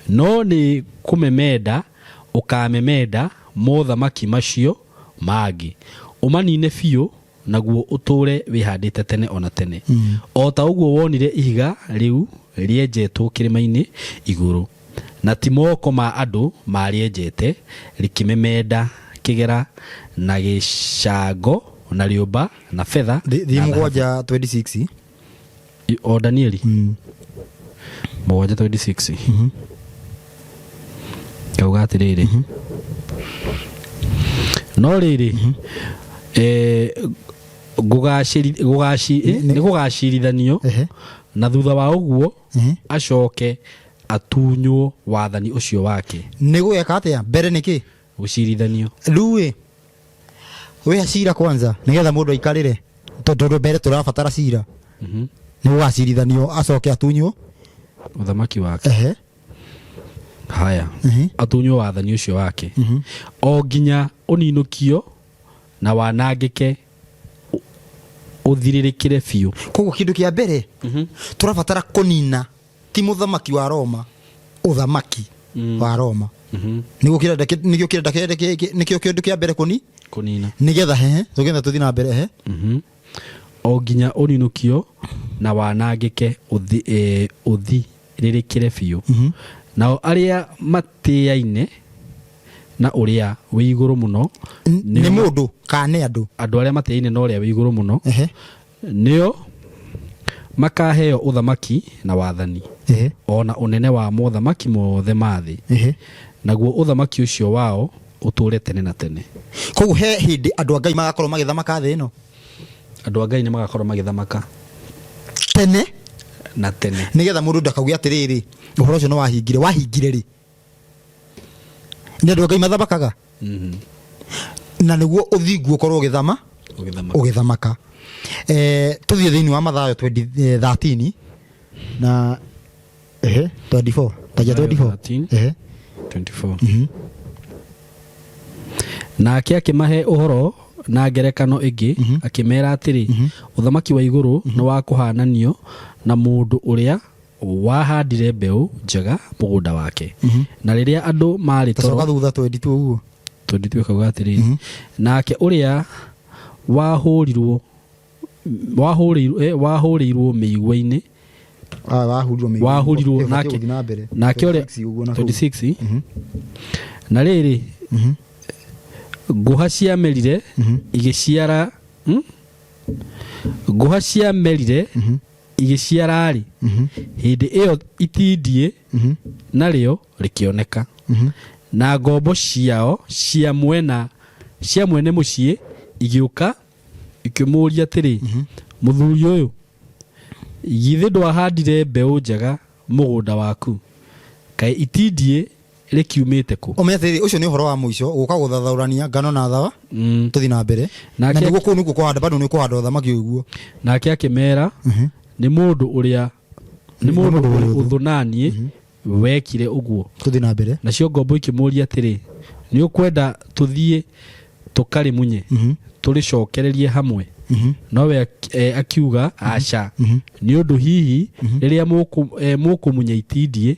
no nĩ kũmemenda ũkamemenda mothamaki macio mangĩ, ũmanine biũ, naguo ũtũũre wĩhandĩte tene o na tene, o ta ũguo wonire ihiga rĩu rĩenjetwo kĩrĩma-inĩ igũrũ, na ti moko ma andũ maarĩenjete, rĩkĩmemenda kĩgera na gĩcango na rĩũmba na betha Thiĩ na thahabu. 7:26. O Danieli 7:26 kauga atĩrĩrĩ, no rĩrĩ, nĩ gũgacirithanio, na thutha wa ũguo acoke atunywo wathani ũcio wake. Nĩ gũgeka atĩa? Mbere nĩ kĩ? Gũcirithanio. Rĩu ĩ, wĩha cira kwanza nĩgetha mũndũ aikarĩre, tondũ mbere tũrabatara cira. Nĩ gũgacirithanio, acoke atunywo ũthamaki wake. Haya. Atunywo wathani ũcio wake o nginya ũninũkio na wanangĩke ũthirĩrĩkĩre biũ. Koguo kĩndũ kĩa mbere tũrabatara kũnina ti mũthamaki wa Roma, ũthamaki wa Roma. Nĩguo kĩrenda, nĩkĩo kĩrenda, nĩkĩo kĩndũ kĩa mbere kũni kũnina, nĩgetha hehe tũgetha tũthiĩ na mbere he. O nginya ũninũkio na wanangĩke ũthirĩrĩkĩre biũ. Nao arĩa matĩaine na ũrĩa wĩ igũrũ mũno, Nĩ mũndũ kana nĩ andũ? Andũ arĩa matĩaine na ũrĩa wĩ igũrũ mũno, nĩo makaheo ũthamaki na wathani, o na ũnene wa mothamaki mothe ma thĩ, naguo ũthamaki ũcio wao ũtũũre tene na tene. Koguo he hĩndĩ andũ a Ngai magakorwo magĩthamaka thĩ ĩno. Andũ a Ngai nĩ magakorwo magĩthamaka tene na tene. Nĩgetha mũndũ ndakauge atĩrĩrĩ, ũhoro ũcio nĩ wahingire. Wahingire rĩ? Nĩ andũ a Ngai mathamakaga, na nĩguo ũthingu ũkorwo ũgĩthama ũgĩthamaka. Ũgĩthamaka. Tũthiĩ thĩinĩ wa Mathayo 20, 13 na 24, taja. Mathayo 24. 13. 24. Nake akĩmahe ũhoro na ngerekano ĩngĩ, akĩmera atĩrĩ, ũthamaki wa igũrũ nĩ wa kũhananio na mũndũ ũrĩa wahandire mbeũ njega mũgũnda wake. Na rĩrĩa andũ marĩ tacoka toro, thutha 22 ũguo. 22 kauga atĩrĩrĩ, nake ũrĩa wahũrĩirwo mĩigua-inĩ, Ah, wahurirwo mĩigua. Wahurirwo Ĩbatiĩ nake gũthiĩ na mbere. Nake ũrĩa 26 ũguo na kũu. 26. Na rĩrĩ, ngũha ciamerire igĩciara, Ngũha ciamerire igĩciara-rĩ, hĩndĩ ĩyo itindiĩ narĩo rĩkĩoneka. Na ngombo ciao cia mwene mũciĩ igĩũka ikĩmũũria atĩrĩ, mũthuri ũyũ, githĩ ndwahandire mbeũ njega mũgũnda waku? Kaĩ itindiĩ rĩkiumĩte kũ? Ũmenye atĩrĩrĩ, ũcio nĩ ũhoro wa mũico gũka gũthathaũrania ngano na thawa. Tũthiĩ na mbere. Na nĩguo kũu nĩkuo kũhanda, bado nĩ kũhanda ũthamaki ũguo. Nake akĩmera, nĩ mũndũ ũrĩ ũthũ naniĩ wekire ũguo. Tũthiĩ na mbere. Nacio ngombo ikĩmũũria atĩrĩ, Nĩ ũkwenda tũthiĩ tũkarĩmunye, tũrĩcokererie hamwe? Nowe akiuga, aca, nĩ ũndũ hihi rĩrĩa mũkũmunya itindiĩ,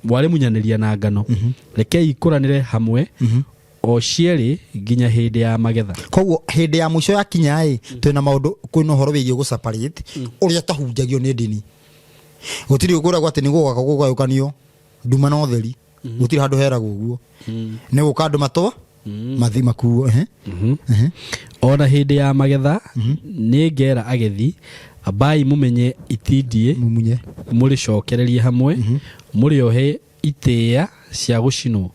mwarĩmunyanĩria na ngano. Rekei ikũranĩre hamwe o cierĩ nginya hĩndĩ ya magetha. Koguo hĩndĩ ya mũico yakinya ĩ, twĩna maũndũ, kwĩna ũhoro wĩgiĩ gũ separate ũrĩa ũtahunjagio nĩ ndini. Gũtirĩ ũkũragwo atĩ nĩ gũgaka kũgayũkanio nduma na ũtheri. Gũtirĩ handũ heragwo ũguo. Nĩ gũka andũ matwa mathi makuo, ehe. Ona hĩndĩ ya magetha nĩ ngera agethi, ambai mũmenye itindiĩ, mumunye, mũrĩcokererie hamwe, mũrĩohe itĩĩa cia gũcinwo,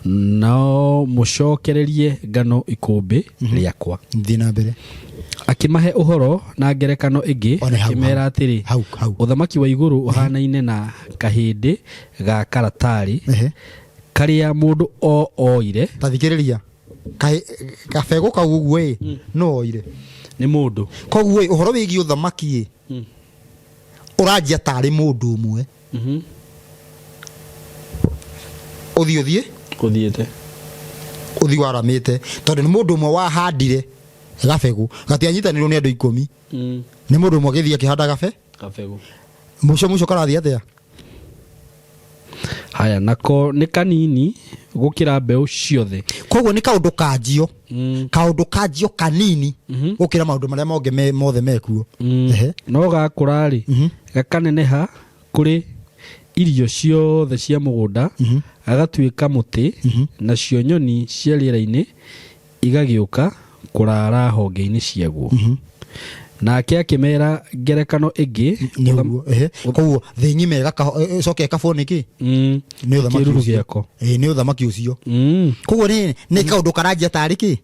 no mũcokererie ngano ikũmbĩ rĩakwa. Thiĩ na mbere. Akĩmahe ũhoro na ngerekano ĩngĩ, One hau, akĩmera hau. atĩrĩ, Hau, hau. Ũthamaki wa igũrũ ũhanaine na kahĩndĩ ga karatarĩ karĩa mũndũ o oire. Ta thikĩrĩria. Kabegũ kau ũguo ĩ, no oire. Nĩ mũndũ. Koguo ĩ, ũhoro wĩgiĩ ũthamaki ĩ, ũranjia tarĩ mũndũ ũmwe. Ũthiĩ ũthiĩ Ũthiĩte. Ũthiĩ waramĩte, tondũ nĩ mũndũ ũmwe wahandire gabegũ, gatianyitanĩirwo nĩ andũ 10. Nĩ mũndũ ũmwe agĩthiĩ akĩhanda gabe Kabegũ. Mũico mũico karathiĩ atĩa? Haya, nako nĩ kanini gũkĩra mbeũ ciothe. Koguo nĩ kaũndũ kanjio, kaũndũ kanjio kanini gũkĩra maũndũ marĩa mongĩ mothe mekuo. No gakũra-rĩ, gakaneneha kũrĩ irio ciothe cia mũgũnda, gagatuĩka mũtĩ, nacio nyoni cia rĩera-inĩ igagĩũka kũraara honge-inĩ ciaguo. Nake akĩmera ngerekano ĩngĩ. Nĩ ũguo, ehe. Koguo thĩ ng'ima ĩcoke ĩkabwo nĩkĩ? Nĩ ũthamaki Kĩruru ũcio. gĩako. Ĩĩ, nĩ ũthamaki ũcio. Koguo nĩ kaũndũ karanjia tarĩ kĩ?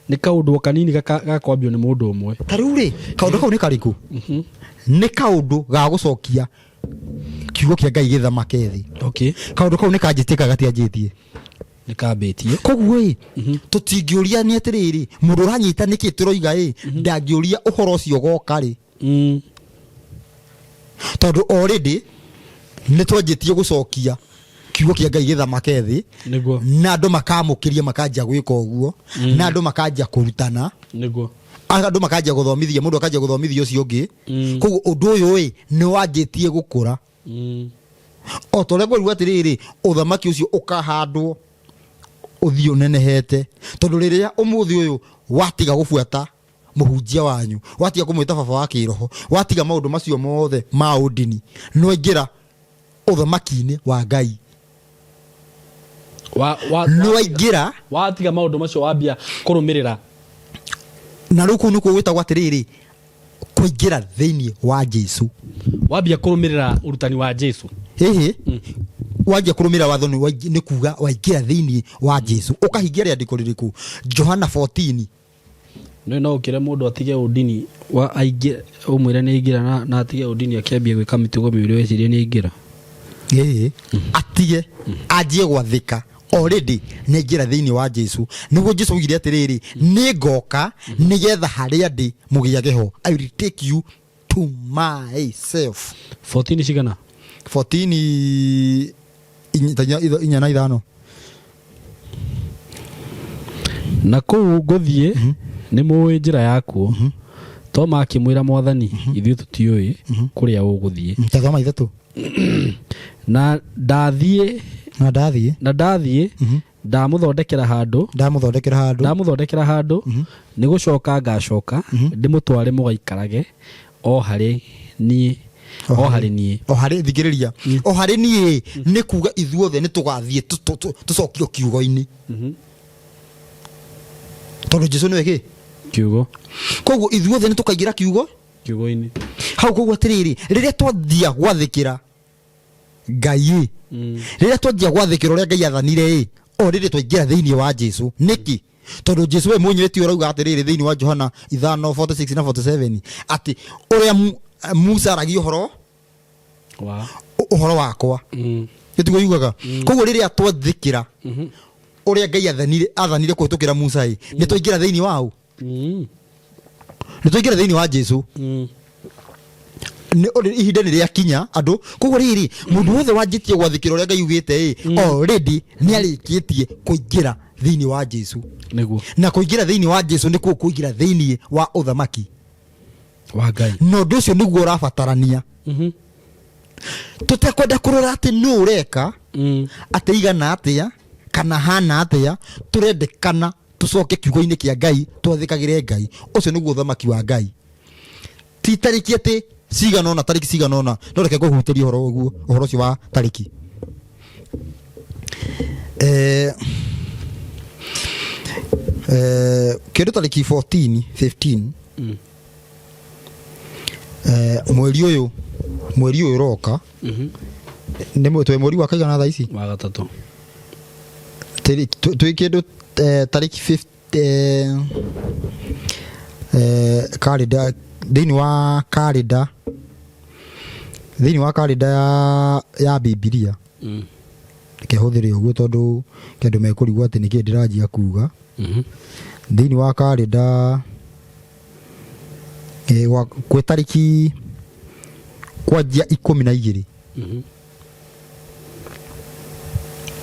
Nĩ kaũndũ o kanini gakwambio nĩ mũndũ ũmwe. Ta rĩu rĩ, kaũndũ kau nĩ karĩkũ? Nĩ kaũndũ ga gũcokia kiugo kĩa Ngai gĩthamake thĩ. Kaũndũ kau nĩ kanjĩtie kana gatianjĩtie? Nĩ kambĩtie. Koguo ĩ, tũtingĩũria nĩ atĩrĩrĩ, mũndũ ũranyita nĩkĩ tũroiga ĩ, ndangĩũria ũhoro ũcio ũgoka rĩ, tondũ already nĩ twanjĩtie gũcokia kiugo kĩa Ngai gĩthamake thĩ. Na andũ makamũkĩria, makanjia gwĩka ũguo, na andũ makanjia kũrutana, andũ makanjia gũthomithia, mũndũ akanjia gũthomithia ũcio ũngĩ. Koguo ũndũ ũyũ ĩ, nĩ wanjĩtie gũkũra. O ta ũrĩa ngwerirwo atĩrĩrĩ, ũthamaki ũcio ũkahandwo ũthiĩ ũnenehete, tondũ rĩrĩa ũmũthĩ ũyũ watiga gũbuata mũhunjia wanyu, watiga kũmwĩta baba wa kĩroho, watiga maũndũ macio mothe ma ũndini, nĩwaingĩra ũthamaki-inĩ wa Ngai. Nĩwaingĩra. Watiga maũndũ macio, wambia kũrũmĩrĩra. Na rĩu kũu nĩkuo gwĩtagwo atĩrĩrĩ, kũingĩra thĩinĩ wa Jesu. Wambia kũrũmĩrĩra ũrutani wa Jesu. Hihi wanjia kũrũmĩrĩra watho nĩ kuga waingĩra thĩinĩ wa Jesu. Ũkahingia rĩandĩko rĩrĩkũ? Johana 14. Nĩ no ũkĩre mũndũ atige ũndini wa aingĩ, ũmwĩre nĩ aingĩra na atige ũndini, akĩambia gwĩka mĩtugo mĩũru, wecirie nĩ aingĩra? Ĩĩ, atige, anjie gwathĩka, already nĩ aingĩra thĩinĩ wa Jesu. Nĩguo Jesu augire atĩrĩrĩ, nĩ ngoka nĩgetha harĩa ndĩ mũgĩage ho. I will take you to myself. 14 cigana? 14 inya na ithano. Na kũu ngũthiĩ nĩ mũĩ njĩra yakuo. Toma akĩmwĩra, Mwathani, ithuĩ tũtiũĩ kũrĩa ũgũthiĩ. Tathoma 3. Na ndathiĩ Na ndathiĩ. Na ndathiĩ ndamũthondekera handũ. Ndamũthondekera handũ. Ndamũthondekera handũ, nĩ gũcoka ngacoka ndĩmũtware mũgaikarage o harĩ niĩ, o harĩ niĩ. O harĩ, thikĩrĩria, o harĩ niĩ nĩ kuga ithuothe nĩ tũgathiĩ tũcokio kiugo-inĩ, tondũ Jesu nĩwe kĩ? Kiugo. Koguo ithuothe nĩ tũkaingĩra kiugo Kiugo-inĩ. Hau. Koguo atĩrĩrĩ, rĩrĩa twanjia gwathĩkĩra Ngai ĩ, rĩrĩa twanjia gwathĩkĩra ũrĩa Ngai athanire ĩ, o rĩrĩ twaingĩra thĩinĩ wa Jesu. Nĩkĩ? Tondũ Jesu we mwenyewe ti ũrauga atĩrĩrĩ thĩinĩ wa Johana 5:46 na 47 atĩ ũrĩa Musa aragia ũhoro wa ũhoro wakwa. Nĩtiguo yugaga? Koguo rĩrĩa twathĩkĩra ũrĩa Ngai athanire kũhĩtũkĩra Musa ĩ, nĩ twaingĩra thĩinĩ wa ũ? Nĩ twaingĩra thĩinĩ wa Jesu. Ihinda nĩ rĩakinya andũ. Koguo rĩrĩ, mũndũ wothe wanjĩtie gwathĩkĩra ũrĩa Ngai ugĩte ĩ, already nĩ arĩkĩtie kũingĩra thĩinĩ wa Jesu. Nĩguo. Na kũingĩra thĩinĩ wa Jesu nĩkuo kũingĩra thĩinĩ wa ũthamaki wa Ngai. Na ũndũ ũcio nĩguo ũrabatarania. Tũtekwenda kũrora atĩ nũ ũreka, atĩ igana atĩa kana hana atĩa, tũrendekana tũcoke kiugo-inĩ kĩa Ngai, twathĩkagĩre Ngai. Ũcio nĩguo ũthamaki wa Ngai, ti tarĩki atĩ cigana ũna, tarĩki cigana ũna. No reke ngũhutĩrie ũhoro ũguo, ũhoro ũcio wa tarĩki. Kĩndũ tarĩki 14 15 mweri ũyũ ũroka. Nĩ twĩ mweri wa kaigana thaa ici? Wa gatatũ. Twĩ kĩndũ tarĩki 50 karenda, thĩinĩ wa karenda ya Bibilia. Reke hũthĩre ũguo tondũ kĩndũ mekũrigwo atĩ nĩkĩ ndĩranjia kuga. Thĩinĩ wa karenda kwĩ tarĩki kwanjia 12.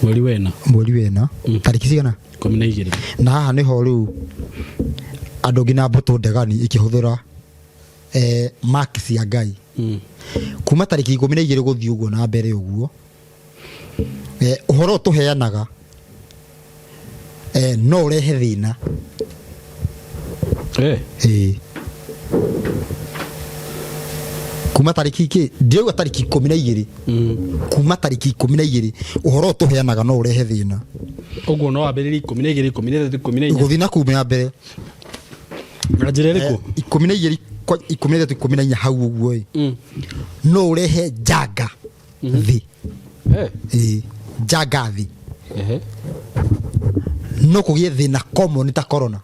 Mweri wena. Mweri wena. Tarĩki cigana? 12. Na haha nĩho rĩu andũ nginya mbũtũ ndegani ikĩhũthĩra mark cia Ngai. Kuma tarĩki 12 gũthiĩ ũguo na mbere ũguo, ũhoro ũyũ tũheanaga no ũrehe thĩna. Ĩĩ. Kuma tarĩki kĩ ndĩrauga, tarĩki 12. Kuma tarĩki 12 ũhoro ũyũ tũheanaga no ũrehe thĩna. Ũguo no wambĩrĩrie 12, 13, 14. Gũthiĩ na kuma ya mbere. Na njĩra ĩrĩkũ? 12 kwa 13, 14 hau ũguo ĩ, no ũrehe njanga thĩ. Ĩĩ, njanga thĩ. No kũgĩe thĩna common ta corona.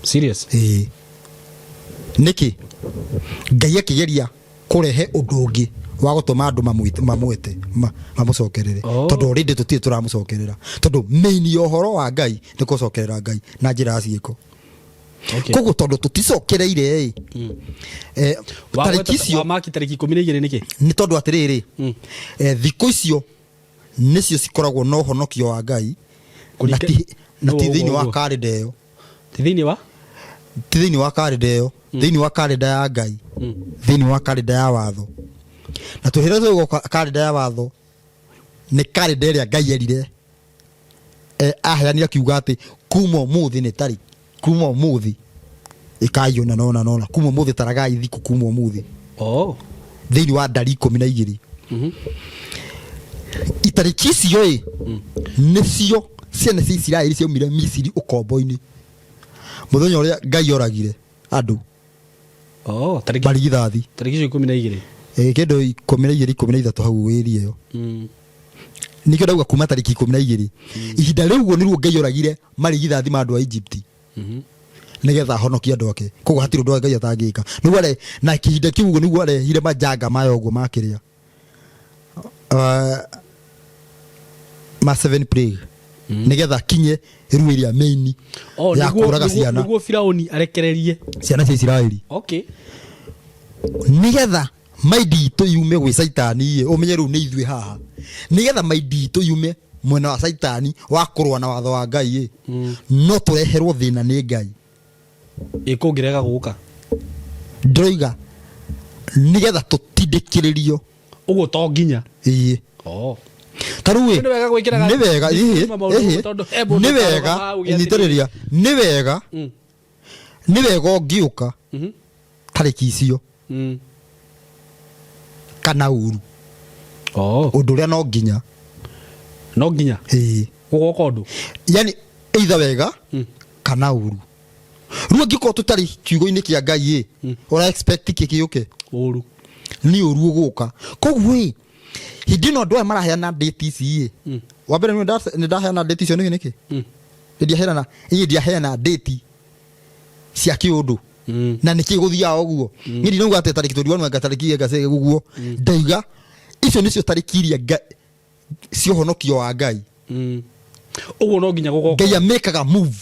Serious? Ĩĩ. Nĩkĩ Ngai akĩgeria kũrehe ũndũ ũngĩ wa gũtũma andũ mamwĩte mamũcokerere? Tondũ already tũtirĩ tũramũcokerera, tondũ main ya ũhoro wa Ngai nĩ kũcokerera Ngai na njĩra ya ciĩko. Koguo tondũ tũticokereire ĩ, tarĩki icio Wamaki tarĩki 12 nĩkĩ? Nĩ tondũ atĩrĩrĩ, thikũ icio nĩcio cikoragwo na ũhonokio wa Ngai na na ti Ũguo, thĩinĩ wa ũguo. karenda ĩyo. Ti thĩinĩ wa Ti thĩinĩ wa karenda ĩyo, thĩinĩ wa karenda ya Ngai, thĩinĩ wa karenda ya watho. Na tũhĩra tũgũ karenda ya watho nĩ karenda ĩrĩa Ngai erire, aheanire akiuga atĩ kuma ũmũthĩ nĩ tarĩ kuma ũmũthĩ ĩkai ũna nona nona, kuma ũmũthĩ taragai thikũ kuma ũmũthĩ. Thĩinĩ wa ndari 12, itarĩki icio ĩ nĩcio ciana cia Isiraeli ciaumire Misiri ũkombo-inĩ, mũthenya ũrĩa Ngai oragire andũ Oh, tarĩki marigithathi. Tarĩki icio 12. Ĩ, kĩndũ 12, 13 hau ĩria ĩyo. Nĩkĩo ndauga kuma tarĩki 12. Ihinda rĩu ũguo nĩruo Ngai oragire marigithathi ma andũ a Egypt nĩgetha ahonokie andũ ake. Koguo hatirĩ ũndũ wa Ngai atangĩka. Nĩguo are na kĩhinda kĩu ũguo nĩguo arehire majanga maya ũguo makĩrĩa ma seven plague, nĩgetha akinye rĩu ĩrĩa main ya kũraga ciana. Nĩguo Firauni arekererie ciana cia Isiraeli. Nĩgetha maindi itũ yume gwĩ Caitani ĩ, ũmenye rĩu nĩ ithuĩ haha, nĩgetha maindi itũ yume mwena wa Caitani wa kũrũa na watho wa Ngai ĩ, no tũreherwo thĩna nĩ Ngai. Ĩ kũngĩrega gũka? Ndĩroiga nĩgetha tũtindĩkĩrĩrio. Ũguo to nginya. Ĩĩ. Ta rĩu ĩ, Nĩ wega gwĩkĩraga nĩ wega ĩhĩ, maũndũ ĩhĩ, tondũ he mũndũ nĩ wega ũtarũgama auge atĩrĩrĩ. Nyitĩrĩria, nĩ wega. Nĩ wega ũngĩũka tarĩki icio kana ũru. Ũndũ ũrĩa no nginya. No nginya. Ĩĩ. Gũgoka ũndũ. Yani either wega kana ũru. Rĩu angĩkorwo tũtarĩ kiugo-inĩ kĩa Ngai ĩ, ũra expect kĩ gĩũke? Ũru. Nĩ ũru ũgũka. Koguo ĩ, hĩndĩ ĩno andũ aya maraheana date ici ĩ, wa mbere nĩ ndaheana date icio nĩkĩ? Nĩkĩ nĩ ndiaheana? Ĩ, ndiaheana date cia kĩũndũ. Na nĩkĩ gũthiaga ũguo? Niĩ ndinauga atĩ tarĩki 21 anga tarĩki anga ũguo. Ndaiga icio nĩcio tarĩki iria cia ũhonokio wa Ngai. Ũguo no nginya gũgoka. Ngai amĩkaga move.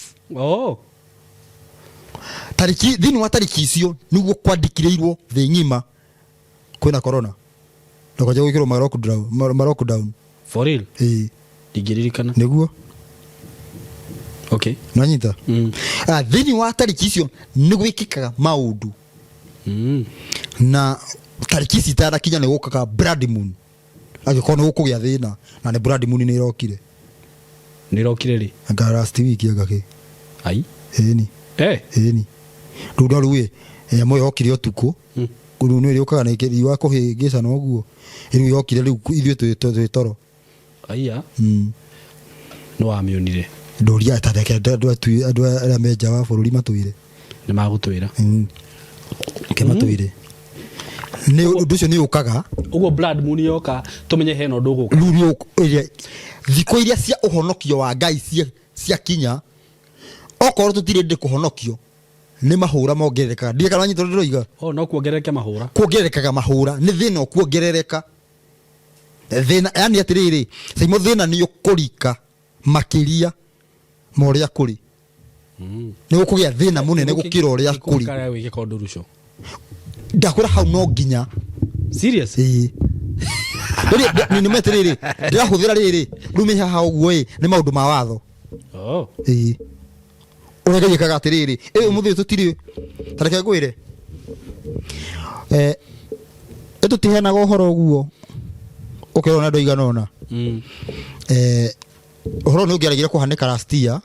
Tariki thĩinĩ wa tariki icio nĩguo kwandĩkĩrĩirwo thĩ ng'ima kwĩna corona na kwanja gwĩkĩrwo ma lockdown, ma lockdown. For real? Ĩĩ. Ndingĩririkana. Nĩguo. Okay. Nanyita. Ah, thĩinĩ wa tariki icio nĩ gwĩkĩkaga maũndũ. Na tariki ici itanakinya nĩ gũkaga blood moon, angĩkorwo nĩ gũkũgĩa thĩna, na nĩ blood moon nĩ ĩrokire. Nĩ ĩrokire rĩ? Anga last week anga kĩ. Ai. Ĩni. Eh. Ĩni, rĩu no rĩu ĩ nyamũ ĩyo yokire ũtukũ. Rĩu nĩ ĩrĩũkaga na riũa kũhĩngĩcana ũguo, rĩu yokire rĩu ithuĩ twĩ toro. Aiya. Nĩ wamĩonire? Ndũria ta reke andũ arĩa me nja wa bũrũri matwĩre. Nĩ magũtwĩra. Reke matwĩre. Nĩ ũndũ ũcio nĩ ũkaga. Ũguo blood moon yoka tũmenye hena ũndũ ũgũka. Rĩu nĩ ĩrĩa thikũ iria cia ũhonokio wa Ngai ciakinya, okorwo tũtirĩ ndĩ kũhonokio, nĩ mahũra mongererekaga. Ndiũĩ kana wanyita ũrĩa ndĩroiga. Oh, no kuongerereke mahũra. Kuongererekaga mahũra, nĩ thĩna ũkuongerereka. Thĩna, yani atĩrĩrĩ, Saimo, thĩna nĩ ũkũrika makĩria ma ũrĩa kũrĩ. Nĩ gũkũgĩa thĩna mũnene gũkĩra ũrĩa kũrĩ. Kũrĩa wĩke ũndũ ruco. Ndakwĩra hau no nginya. Serious? Ĩĩ. Rĩrĩ, nĩ atĩrĩrĩ, ndĩrahũthĩra rĩrĩ, rĩu mĩ haha ũguo ĩ, nĩ maũndũ ma watho. Oh. Ĩĩ. Ũrĩa Ngai ekaga atĩrĩrĩ, ĩ ũmũthĩ ũyũ tũtirĩ, ta reke ngwĩre, ĩ tũtiheanaga ũhoro ũguo ũkerwo na andũ aigana ũna. Ũhoro nĩ ũngĩaregire kũhanĩka last year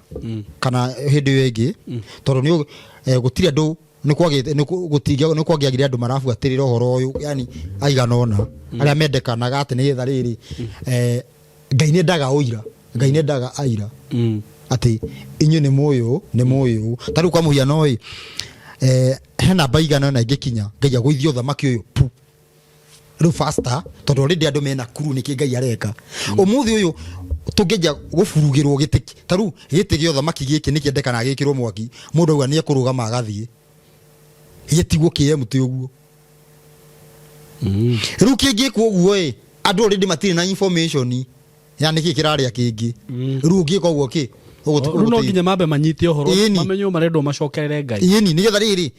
kana hĩndĩ ĩyo ĩngĩ, tondũ nĩ gũtirĩ andũ, nĩ kwagĩte, nĩ gũtingĩa, nĩ kwangĩagire andũ marabuatĩrĩra ũhoro ũyũ, yani aigana ũna arĩa mendekanaga atĩ nĩgetha rĩrĩ, Ngai nĩ endaga ũira, Ngai nĩ endaga aira atĩ inyuĩ nĩ mũĩ ũũ, nĩ mũĩ ũũ. Ta rĩu kwa mũhiano ĩ, he namba igana ũna ĩngĩkinya Ngai agũithie ũthamaki ũyũ pu rĩu faster, tondũ already andũ mena kuru nĩkĩ Ngai areka. Ũmũthĩ ũyũ tũngĩanjia gũburugĩrwo gĩtĩ, ta rĩu gĩtĩ gĩa ũthamaki gĩkĩ nĩkĩendekanaga gĩkĩrwo mwaki, mũndũ auga nĩ ekũrũgama agathiĩ, gĩtigwo kĩ empty ũguo. Rĩu kĩngĩkwo ũguo ĩ, andũ already matirĩ na information ya nĩkĩ kĩrarĩa kĩngĩ. Rĩu ũngĩka ũguo kĩ Rĩu no nginya mambe manyite ũhoro, Ĩni. mamenye marendwo macokerere Ngai. Ĩni, nĩgetha rĩrĩ,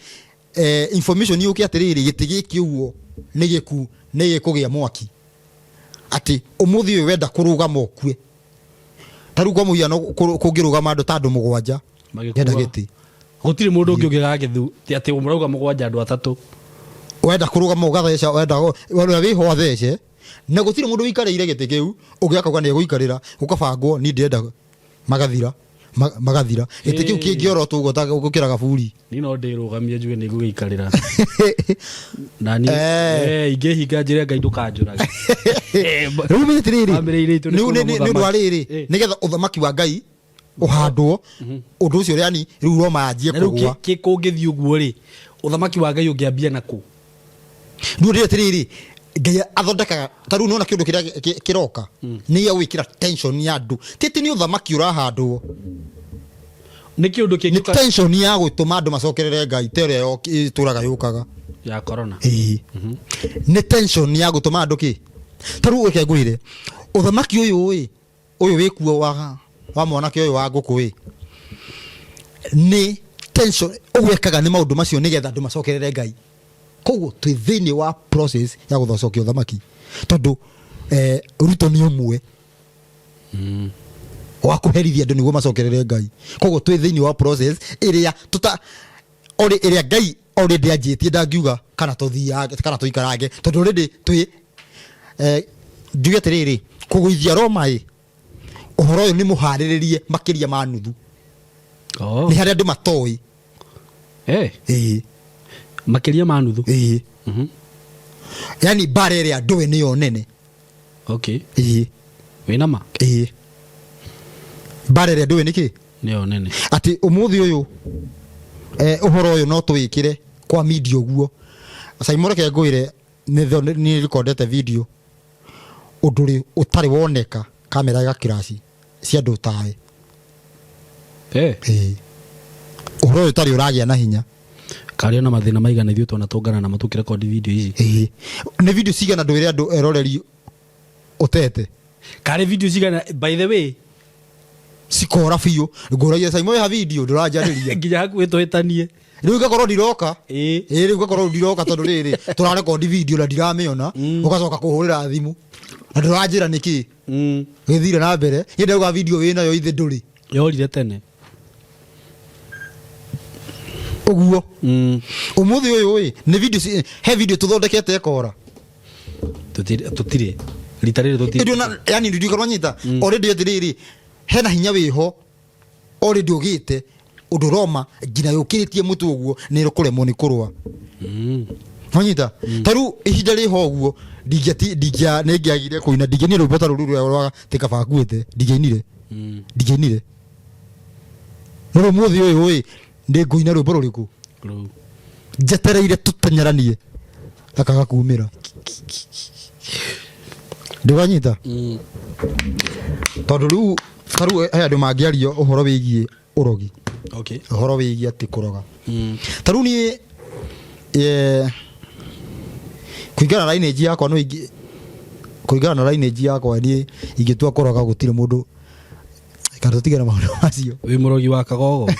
information yũke atĩrĩrĩ, gĩtĩ gĩkĩ ũguo nĩ gĩku, nĩ gĩkũgĩa mwaki, atĩ ũmũthĩ ũyũ wenda kũrũgama ũkue. Ta rĩu kwa mũhiano kũngĩrũgama andũ ta andũ 7 Magĩkua. ngenda gĩtĩ. Gũtirĩ mũndũ ũngĩ ũngĩgagĩthu ti atĩ mũrauga 7 andũ 3. Wenda kũrũgama ũgatheca, wenda ũrĩa wĩho athece, na gũtirĩ mũndũ ũikarĩire gĩtĩ kĩu ũngĩ akauga nĩ egũikarĩra, gũkabangwo niĩ ndĩrenda magathira, magathira. Gĩtĩ kĩu kĩngĩorotwo ũguo ta gũkĩra gaburi. Niĩ no ndĩrũgamie njuge nĩ ngũgĩikarĩra. Na niĩ, ingĩhinga njĩre Ngai ndũkanjũrage. Rĩu menye atĩrĩrĩ, Bamĩrĩ itũ nĩ kuuma nĩ ũndũ wa mũthamaki. rĩrĩ, nĩgetha ũthamaki wa Ngai ũhandwo, ũndũ ũcio yani rĩu Roma yanjie Na rĩu kũgũa. Kũngĩthiĩ ũguo rĩ, ũthamaki wa Ngai ũngĩambia na kũ? Rĩu ndĩrĩ atĩrĩrĩ, Ngai athondekaga, ta rĩu nĩwona kĩũndũ kĩrĩa kĩroka nĩ gĩa gwĩkĩra tension ya andũ, ti atĩ nĩ ũthamaki ũrahandwo. Nĩ kĩũndũ kĩngĩ Nĩ tension ya gũtũma andũ macokerere Ngai ta ĩrĩa ĩtũraga yũkaga. Ya corona. Ĩĩ. Nĩ tension ya gũtũma andũ kĩ? Ta rĩu reke ngwĩre, ũthamaki ũyũ ĩ, ũyũ wĩkuo wa mwanake ũyũ wa ngũkũ ĩ, nĩ tension ũguo ekaga nĩ maũndũ macio nĩgetha andũ macokerere Ngai. Koguo twĩ thĩinĩ wa process ya gũcokia ũthamaki, tondũ Ruto nĩ ũmwe wa kũherithia andũ nĩguo macokerere Ngai. Koguo twĩ thĩinĩ wa process ĩrĩa tũta ori ĩrĩa Ngai already anjĩtie, ndangiuga kana tũthiange kana tũikarange, tondũ already twĩ njuge atĩrĩrĩ, kũgũithia Roma ĩ, ũhoro ũyũ nĩ mũharĩrĩrie makĩria ma nuthu. Nĩ harĩa andũ matoĩ. Ĩĩ. Makĩria ma nuthu. Ĩĩ. Yani mbara ĩrĩa ndũĩ nĩyo nene. Ĩĩ. Wĩna ma? Ĩĩ. Mbara ĩrĩa ndũĩ nĩkĩ? Nĩyo nene. Atĩ ũmũthĩ ũyũ, ũhoro ũyũ no tũwĩkĩre kwa media ũguo. Simon, reke ngwĩre, nĩ recordete video ũndũ ũrĩ ũtarĩ woneka, kamera ĩgakiraci cia andũ tawe. Ĩĩ. Ũhoro ũyũ ũtarĩ ũragĩa na hinya. Karĩ ona mathĩna maigana ithuĩ twanatũngana namo tũkĩrekondi video ici. Ĩĩ. Nĩ video cigana ndwĩre andũ eroreri ũtete? Karĩ video cigana, by the way? Cikora biũ. Ngũragia Simon ha video ndũranjarĩria. Nginya hakuhĩ tũhĩtanie. Rĩu ngakorwo ndiroka. Ĩĩ. Ĩĩ, rĩu ngakorwo ndiroka tondũ rĩrĩ tũrarekondi video na ndiramĩona, ũgacoka kũhũrĩra thimũ na ndũranjĩra nĩkĩ gĩthire na mbere. Niĩ ndauga video wĩnayo, ithe ndũrĩ. Yorire tene. Ũguo ũmũthĩ ũyũ ĩ nĩ video he video tũthondekete ĩkora. Tũtirĩ rita rĩrĩ tũtirĩ. Ĩndĩ ona yani ndikorwo nyita already atĩrĩrĩ, hena hinya wĩho already ũgĩte ũndũ roma nginya yũkĩrĩtie mũtwe ũguo nĩ kũremwo nĩ kũrũa. Wanyita? Ta rĩu ihinda rĩho ũguo ndingĩati ndingĩa nĩngĩagire kũina, ndingĩainire rwĩmbo ta rũrũ rũrĩa rwa atĩ kaba akuĩte, ndingĩainire. Ndingĩainire, no rĩu mũthĩ ũyũ ĩ ndĩngũina rwĩmbo rũrĩkũ? Rũu. Njetereire tũteng'eranie akaga kumĩra, ndĩwanyita? Tondũ rĩu ta rĩu he andũ mangĩaria ũhoro wĩgiĩ ũrogi, ũhoro wĩgiĩ atĩ kũroga. Ta rĩu niĩ kũringana na lineage yakwa, no ingĩ kũringana na lineage yakwa niĩ ingĩtua kũroga gũtirĩ mũndũ, kana tũtige na maũndũ macio. Wĩ mũrogi wa kagogo.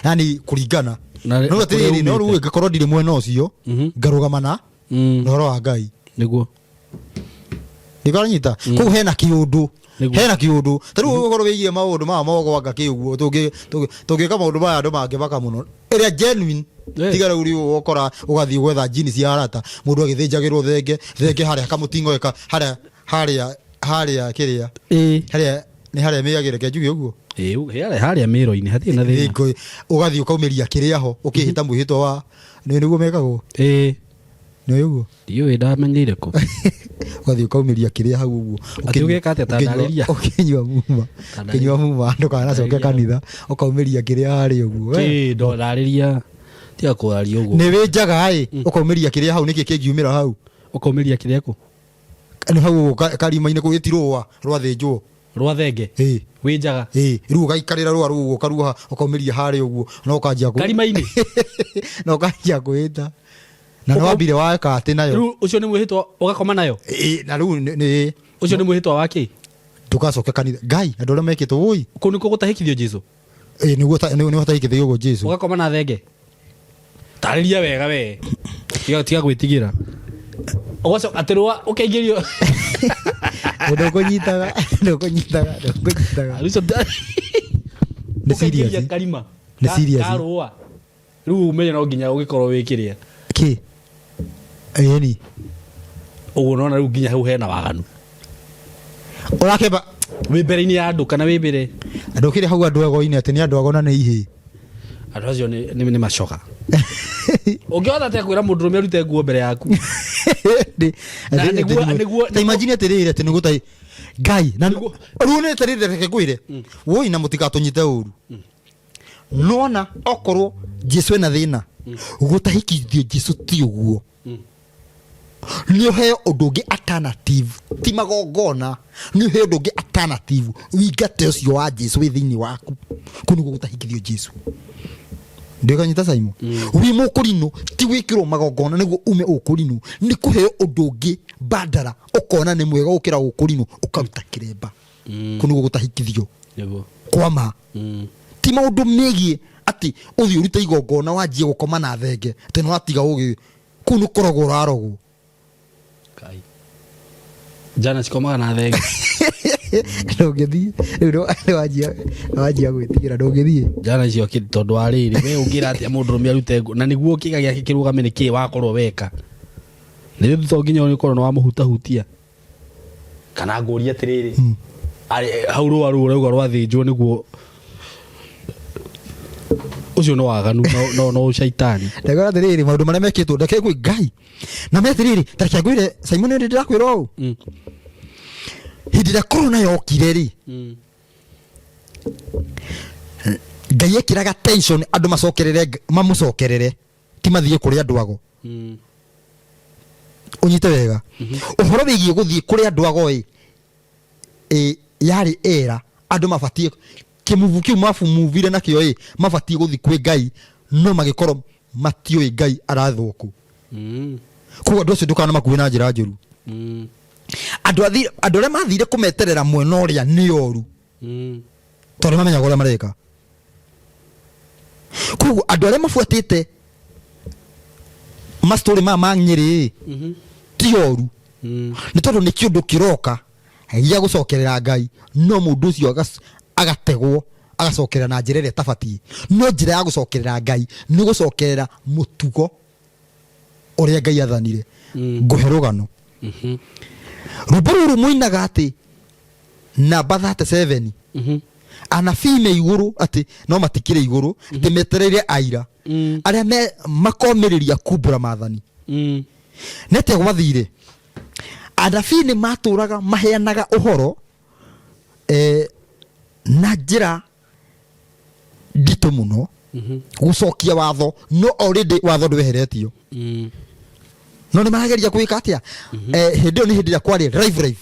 Yani kũringana no na atĩrĩrĩ, kũrĩa no rĩu umĩte. ngĩkorwo ndirĩ mwena ũcio, ngarũgama na na ũhoro wa Ngai. Ndĩkaranyita kũu hena kĩũndũ. Hena kĩũndũ ta rĩu ũhoro wĩgiĩ maũndũ maya mogwanga kĩũguo, tũngĩka maũndũ maya andũ mangĩmaka mũno ĩrĩa genuine. Tiga rĩu rĩu ũkora ũgathiĩ gwetha njini cia arata, mũndũ agĩthĩnjagĩrwo thenge thenge harĩa kamũtingo eka harĩa harĩa harĩa kĩrĩa harĩa nĩ harĩa mĩagĩre, reke njuge ũguo. Ĩĩ, harĩa mĩro-inĩ hatirĩ na thĩna. Thingo ũgathiĩ ũkaumĩria kĩrĩa ho ũkĩhĩta mwĩhĩtwa wa nĩ nĩguo mekagwo. Nĩ ũguo. Ndiũĩ ndamenyeire kũ. Ũgathiĩ ũkaumĩria kĩrĩa hau ũguo. Atĩ ũgeka atĩa? Ta ndarĩria. Ũkĩnyua muma. Ta ndarĩria. Ũkĩnyua muma ndũkanacoke Ndarĩria. kanitha, ũkaumĩria kĩrĩa harĩa ũguo we. Kĩ ndarĩria, tiga kũraria ũguo. Nĩ wĩnjaga ĩ ũkaumĩria kĩrĩa hau, nĩkĩ kĩngiumĩra hau? Ũkaumĩria kĩrĩa kũ? Nĩ hau ũguo karima-inĩ kũu ĩti rũa rwathĩnjwo. Rwa thenge? Ĩ. Wĩnjaga? Ĩ, rĩu ũgaikarĩra rũa rũu ũguo, ũkaruoha, ũkaumĩria harĩa ũguo na ũkanjia Karima-inĩ? Na ũkanjia kwĩta na nĩ wambire weka atĩ nayo. Rĩu ũcio nĩ mwĩhĩtwa ũgakoma nayo? Ĩ, na rĩu nĩ Ũcio nĩ mwĩhĩtwa wa kĩ? Ndũgacoke kanitha Ngai, andũ arĩa mekĩtwo wũi. Kũu nĩkuo gũtahĩkithio Jesu? Ĩ, nĩguo nĩguo hatahĩkithio ũguo Jesu. Ũgakoma na thenge? Tarĩria wega we, tiga gwĩtigĩra, ũgacoka atĩ rũa ũkaingĩrio. Ndũkũnyitaga, ndũkũnyitaga, ndũkũnyitaga. Rĩu ũcio Nĩ ũkaingĩria serious. karima Nĩ serious. Ka rũa rĩu ũmenye no nginya ũgĩkorwo wĩ kĩrĩa. Kĩ ĩni. Ũguo nona rĩu nginya hau hena waganu. Ũrakĩmba. Wĩ mbere-inĩ ya andũ kana wĩ mbere. Ndũkĩrĩ hau andũ ago-inĩ atĩ nĩ andũ ago na nĩ ihĩ. Andũ acio nĩ macoga. Ũngĩhota atĩa kwĩra mũndũrũme arute nguo mbere yaku? Na Ta imagine atĩrĩrĩ, atĩ nĩgũtai Ngai na rĩu nĩ atĩrĩrĩ, reke ngwĩre woi, na mũtigatũnyite ũru, nona okorwo Jesu ena thĩna gũtahikithio Jesu ti ũguo, nĩ ũheo ũndũ ũngĩ alternative, ti magongona, nĩ ũheo ũndũ ũngĩ alternative wingate ũcio wa Jesu wĩ thĩinĩ waku. Kũu nĩguo gũtahikithio Jesu. Ndĩkanyita Simon, wĩ mũkũrinũ, ti gwĩkĩrwo magongona nĩguo ume ũkũrinũ, nĩ kũheo ũndũ ũngĩ mbandara ũkona nĩ mwega gũkĩra ũkũrinũ, ũkaruta kĩremba. Kũu nĩguo gũtahikithio kwama, ti maũndũ megiĩ atĩ ũthiĩ ũrute igongona wanjie gũkoma na thenge atĩ nĩ watiga ũgĩ. Kũu nĩ kũrogwo ũrarogwo. Kai. Njana cikomaga na thenge? Ndũngĩthiĩ rĩu, nĩ wanjia gwĩtigĩra, ndũngĩthiĩ. Njana icio tondũ wa rĩrĩ, we ũngĩra atĩa mũndũrũme arute nguo na nĩguo kĩga gĩake kĩrũgame? Nĩ kĩĩ wakorwo weka nĩ rĩu to nginya ũkorwo nĩ wamũhutahutia? Kana ngũrie atĩrĩrĩ, hau rũa rũu ũrauga rwathĩnjwo nĩguo, ũcio nĩ waganu, no ũcaitani. Ndagora atĩrĩrĩ, maũndũ marĩa mekĩtwo, ndeke ngwĩ Ngai na me atĩrĩrĩ, ta reke ngwĩre Simon, nĩ ndĩrakwĩra ũũ, hĩndĩ ĩrĩa corona yokire rĩ, Ngai ekĩraga tension andũ macokerere, mamũcokerere, ti mathiĩ kũrĩ andũ ago. Ũnyite wega ũhoro wĩgiĩ gũthiĩ kũrĩ andũ ago ĩ ĩ yarĩ era andũ mabatiĩ kĩmuvu kĩu mabumuvire nakĩo ĩ mabatiĩ gũthiĩ kwĩ Ngai, no magĩkorwo matiũĩ Ngai arathwo kũ. Koguo andũ acio ndũkana makuĩ na njĩra njũru. Andũ arĩa mathire kũmeterera mwena ũrĩa nĩ oru, tondũ nĩ mamenyaga ũrĩa mareka. Koguo andũ arĩa mabuatĩte Mastory maya ma Nyĩrĩ ti oru, nĩ tondũ nĩ kĩũndũ kĩroka gĩa gũcokerera Ngai, no mũndũ ũcio agategwo agacokerera na njĩra ĩrĩa ĩtabatiĩ. No njĩra ya gũcokerera Ngai nĩ gũcokerera mũtugo ũrĩa Ngai athanire. Ngũhe rũgano. Rwĩmbo rũrũ mũinaga atĩ namba 37, anabii me igũrũ, atĩ no matikĩrĩ igũrũ, atĩ metereire aira arĩa me makomĩrĩria kumbũra maathani. Nĩ atĩa gwathire? Anabii nĩ matũraga maheanaga ũhoro na njĩra nditũ mũno gũcokia watho, no already watho ndweheretio, no nĩ marageria gwĩka atĩa? Hĩndĩ ĩyo nĩ hĩndĩ ĩrĩa kwarĩ live live,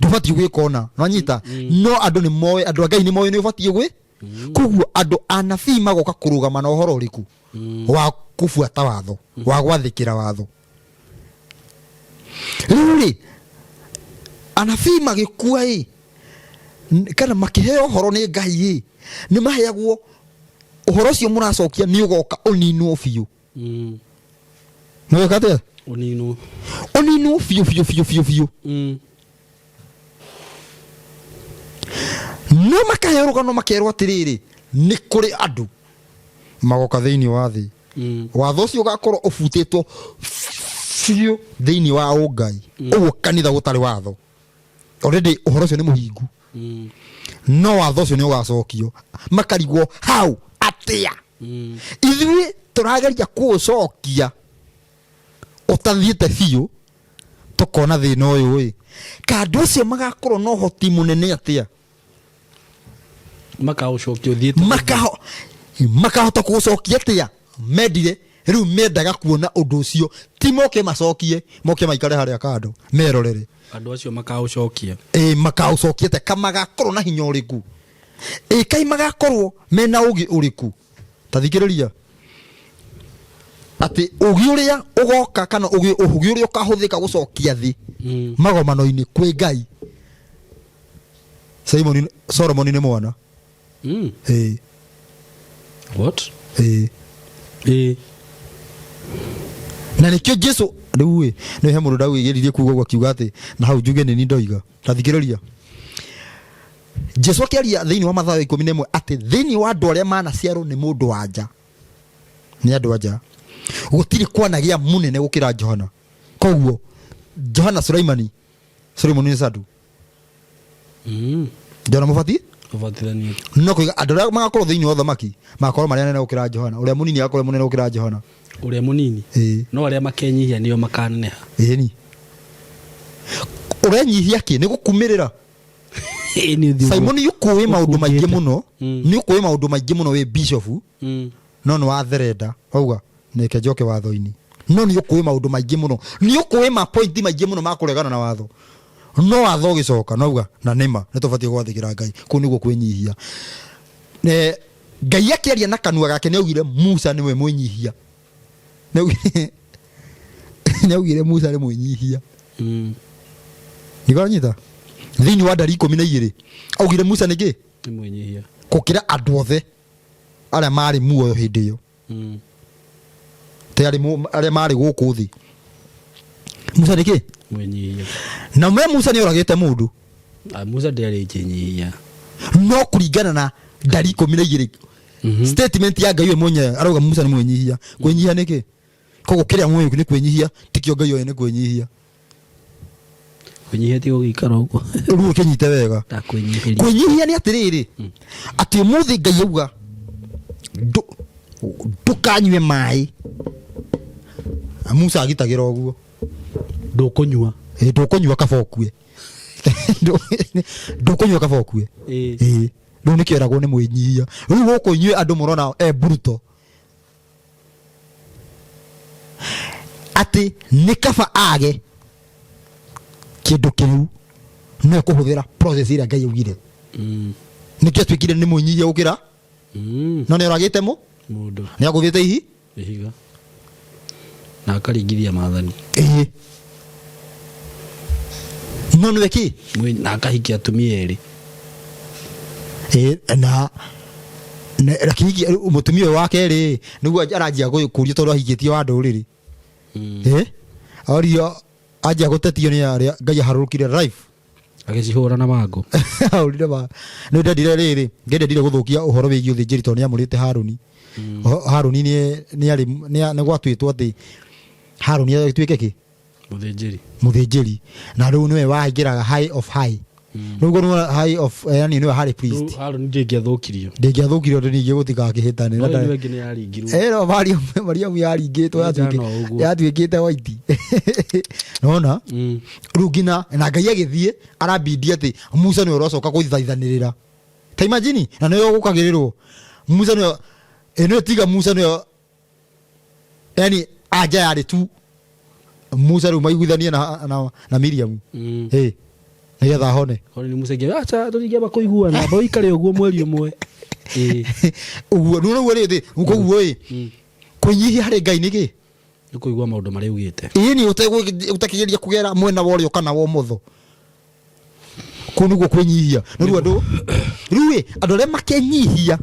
ndũbatiĩ gwĩka ũna nwanyita, no andũ nĩ moĩ, andũ a Ngai nĩ moĩ nĩ ũbatiĩ gwĩ. Koguo andũ anabii magoka kũrũgama na ũhoro ũrĩkũ? Wa kũbuata watho, wa gwathĩkĩra watho. Rĩu rĩ, anabii magĩkua ĩ, kana makĩheo ũhoro nĩ Ngai ĩ, nĩ maheagwo ũhoro ũcio mũracokia nĩ ũgoka ũninwo biũ. Nĩ weka atĩa? Ũninwo. Ũninwo biũ biũ biũ biũ biũ. No makaheo rũgano, makerwo atĩrĩrĩ, nĩ kũrĩ andũ magoka thĩinĩ wa thĩ, watho ũcio ũgakorwo ũbutĩtwo biũ thĩinĩ wa ũngai. Ũguo kanitha gũtarĩ watho already, ũhoro ũcio nĩ mũhingu, no watho ũcio nĩ ũgacokio. Makarigwo hau atĩa? Ithuĩ tũrageria kũũcokia ũtathiĩte biũ, tũkona thĩna ũyũ ĩ, ka andũ acio magakorwo na ũhoti mũnene atĩa? Makaũcokia ũthiĩte. Makahota kũũcokia atĩa? Mendire rĩu, mendaga kuona ũndũ ũcio, ti moke macokie, moke maikare harĩa kando merorere. Andũ acio makaũcokia. Ĩ, makaũcokia atĩa? Ka magakorwo na hinya ũrĩkũ? Ĩ, kai magakorwo mena ũgĩ ũrĩkũ? Ta thikĩrĩria atĩ ũgĩ ũrĩa ũgoka kana ũgĩ ũrĩa ũkahũthĩka gũcokia thĩ magomano-inĩ kwĩ Ngai, Simon Solomon nĩ mwana. Ĩ. What? Ĩ. Ĩ. Na nĩkĩo Jesu rĩu ĩ, nĩ he mũndũ ndagwĩgĩririe kuga ũguo, akiuga atĩ na hau njuge nĩ ni ndoiga. Ta thikĩrĩria, Jesu akĩaria thĩinĩ wa Mathayo 11 atĩ thĩinĩ wa andũ arĩa manaciarwo nĩ mũndũ wa nja, nĩ andũ a nja, gũtirĩ kwanagĩa mũnene gũkĩra Johana. Koguo Johana Sulaimani, Suleimani nĩ Sadu. Johana mũbati Ũbatithania. No kuiga andũ arĩa magakorwo thĩinĩ wa ũthamaki magakorwo marĩ anene gũkĩra Johana, ũrĩa mũnini agakorwo mũnene gũkĩra Johana. Ũrĩa mũnini. Ĩĩ. No arĩa makenyihia nĩo makaneneha. Ĩni ũrenyihia kĩ? Nĩ gũkumĩrĩra. Ĩ, nĩ ũthiũ. Simon, nĩ ũkũĩ maũndũ maingĩ Ũkumĩte. mũno. Nĩ ũkũĩ maũndũ maingĩ mũno wĩ bishop, no nĩ watherenda wauga neke njoke watho-inĩ. No nĩ ũkũĩ maũndũ maingĩ mũno, nĩ ũkũĩ mapointi maingĩ mũno ma kũregana na watho, no watho ũgĩcoka nauga na nĩma nĩ tũbatiĩ gwathĩkĩra Ngai. Kũu nĩguo kwĩnyihia. Ngai akĩaria na kanua gake nĩ augire Musa nĩwe mwĩnyihia. Nĩ augire Musa nĩ mwĩnyihia. Nĩkũranyita thĩinĩ wa ndari 12 augire Musa nĩkĩ? Nĩ mwĩnyihia. Gũkĩra andũ othe arĩa marĩ muoyo hĩndĩ ĩyo. Te arĩa marĩ gũkũ thĩ, Musa nĩkĩ? Mwĩnyihia. Na me Musa nĩ oragĩte mũndũ. Ah, Musa ndĩarĩ njĩnyihia. No kũringana na ndari 12, statement ya Ngai we mwenyewe arauga Musa nĩ mwĩnyihia. Kwĩnyihia nĩkĩ? Koguo kĩrĩa mũĩ nĩ kwĩnyihia tikĩo Ngai oĩ nĩ kwĩnyihia. Kwĩnyihia ti gũgĩikara ũguo. Rĩu ũkĩnyite wega. Ndakwĩnyihĩria. Kwĩnyihia nĩ atĩrĩrĩ, atĩ ũmũthĩ Ngai auga ndũkanyue maĩ, Musa agitagĩra ũguo. Ndũkũnyua. Ĩ, ndũkũnyua kaba ũkue. Ndũkũnyua kaba ũkue. Ĩ. Ĩ, rĩu nĩkĩo eragwo nĩ mwĩnyihia. Rĩu gũkũ inyuĩ andũ mũrona e bruto atĩ nĩ kaba age kĩndũ kĩu no kũhũthĩra process ĩrĩa Ngai augire. Nĩkĩo atuĩkire nĩ mwĩnyihia gũkĩra. No nĩ oragĩte mũ Mũndũ. Nĩ agũthĩte ihi. Ihiga. Na akaringithia maathani. Ĩĩ, no nĩwe kĩ? Na akahikia atumia erĩ. Ĩĩ, na lakini mũtumia ũyũ wa kerĩ nĩguo aranjia kũria tondũ ahikĩtie wa ndũrĩrĩ. Eh, orio anjia gũtetio nĩ arĩa Ngai aharũrũkire life. Agĩcihũra na mangũ. Ahũrire ma nĩ ndendire rĩrĩ, Ngai ndendire gũthũkia ũhoro wĩgiĩ ũthĩnjĩri tondũ nĩ amũrĩte Haruni. Haruni nĩ arĩ nĩ gwatuĩtwo atĩ Haruni atuĩke kĩ? Mũthĩnjĩri. Mũthĩnjĩri, na rĩu nĩwe waingĩraga high of high. Rĩu guo nĩwe high of, yani nĩwe harĩ priest. Rĩu Haruni ndĩngĩathũkirio. Ndĩngĩathũkirio tondũ ningĩ gũtikakĩhĩtane. No ĩno ĩngĩ nĩ yaringirwo. Ĩno Mariamu yaringĩtwo. Nĩ njana o ũguo. Yatuĩkĩte white nona. Rĩu nginya na Ngai agĩthiĩ arabindi atĩ Musa nĩwe ũrocoka gũthaithanĩrĩra, ta imagine, na nĩwe ũgũkagĩrĩrwo Musa nĩwe ĩno tiga Musa nĩwe, yani anja yarĩ tu Musa rĩu maiguithanie na Miriam. Ĩ nĩgetha ahone. Korwo nĩ Musa ingĩ, acha tũtingĩamba kũiguana, amba ũikare ũguo mweri ũmwe. Ĩĩ. Ũguo rĩu nĩguo rĩthĩ koguo ĩ kwĩnyihia harĩ Ngai nĩkĩ? Nĩ kũigua maũndũ marĩa ugĩte. Ĩni ũtakĩgeria kũgera mwena wa ũrĩo kana wa ũmotho, kũu nĩguo kwĩnyihia. No rĩu andũ rĩu ĩ andũ arĩa makenyihia,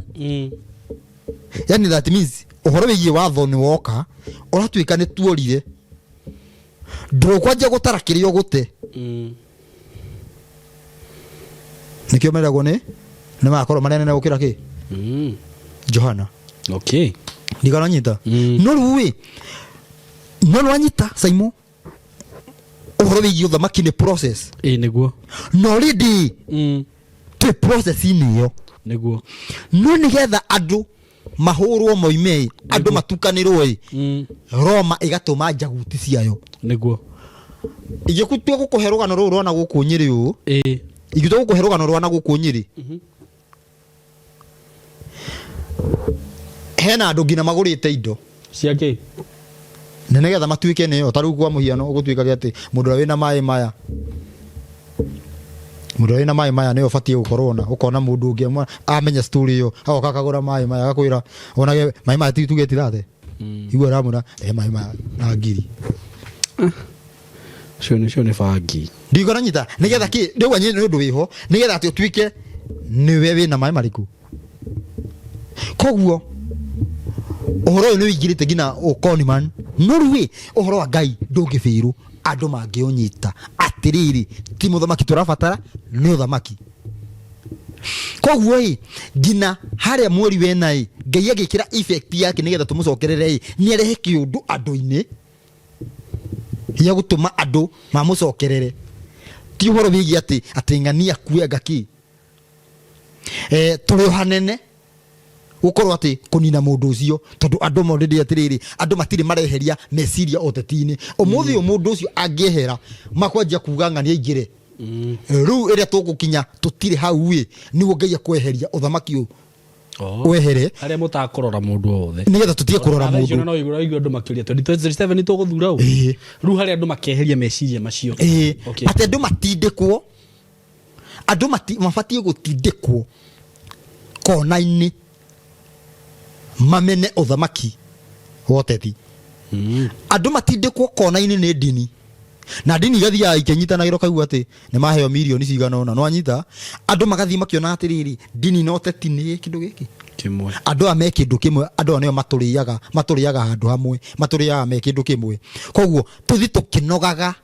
yani that means ũhoro wĩgiĩ watho nĩ woka ũratuĩka nĩ tuorire, ndũkwanjia gũtara kĩrĩa ũgũte. Nĩkĩo meragwo nĩ magakorwo marĩa nene gũkĩra kĩ? Johana. Ndikananyita. No rĩu ĩ no nĩwanyita Saimo ũhoro wĩgiĩ ũthamaki nĩ process. Ĩĩ, nĩguo. No already twĩ process-inĩ ĩyo. No nĩgetha andũ mahũrwo moime ĩ, andũ matukanĩrwo ĩ, Roma ĩgatũma njaguti ciayo. Ingĩtua gũkũhe rũgano rũrũ rwa na gũkũ Nyĩrĩ ũũ, ingĩtua gũkũhe rũgano rwa na gũkũ Nyĩrĩ, hena andũ nginya magũrĩte indo. Cia kĩ? Na nĩgetha matuĩke nĩyo, ta rĩu kwa mũhiano ũgũtuĩkage atĩ mũndũ ũrĩa wĩna maĩ maya, mũndũ ũrĩa wĩna maĩ maya nĩwe ũbatiĩ gũkorwo na ũkona mũndũ ũngĩ amenya story ĩyo, agoka akagũra maĩ maya, agakwĩra onage maĩ maya ti tuge tirate. Igua aramwĩra rehe maĩ maya na ngiri. Cio nĩ bangi. Ndigora nyita nĩgetha kĩ ndĩgwa nĩ ũndũ wĩho nĩgetha atĩ ũtuĩke nĩwe wĩna maĩ marĩkũ. Koguo ũhoro ũyũ nĩ ũingĩrĩte nginya ũkoniman. No rĩu ĩ ũhoro wa Ngai ndũngĩbĩrwo, andũ mangĩũnyita atĩrĩrĩ, ti mũthamaki tũrabatara, nĩ ũthamaki. Koguo ĩ nginya harĩa mweri wena ĩ Ngai agĩkĩra effect yake nĩgetha tũmũcokerere ĩ nĩ arehe kĩũndũ andũ-inĩ gĩa gũtũma andũ mamũcokerere, ti ũhoro wĩgiĩ atĩ ng'ania kue anga kĩ. Tũrĩ o hanene gũkorwo atĩ kũnina mũndũ ũcio, tondũ andũ morĩrĩ atĩrĩrĩ, andũ matirĩ mareheria meciria ũteti-inĩ. Ũmũthĩ ũyũ mũndũ ũcio angĩehera, makwanjia kuga ng'ania aingĩre. Rĩu ĩrĩa tũgũkinya tũtirĩ hau ĩ nĩguo Ngai akweheria ũthamaki ũyũ wehere. Harĩa mũtakũrora mũndũ o wothe. Nĩgetha tũtige kũrora Thaa icio mũndũ. No ũraigua andũ makĩũria 2027 nĩ tũgũthura ũ? Rĩu harĩa andũ makeheria meciria macio. Ĩĩ. Atĩ andũ matindĩkwo, andũ mabatiĩ gũtindĩkwo kona-inĩ mamene ũthamaki wa ũteti. Andũ matindĩkwo kona-inĩ nĩ ndini, na ndini igathiaga ikĩnyitanagĩra, ũkaigua atĩ nĩ maheo mirioni cigana ũna, nĩwanyita? Andũ magathiĩ makĩona atĩrĩrĩ, ndini na ũteti nĩ kĩndũ gĩkĩ kĩmwe. Andũ aya me kĩndũ kĩmwe, andũ aya nĩo matũrĩaga, matũrĩaga handũ hamwe, matũrĩaga me kĩndũ kĩmwe. Koguo tũthi tũkĩnogaga,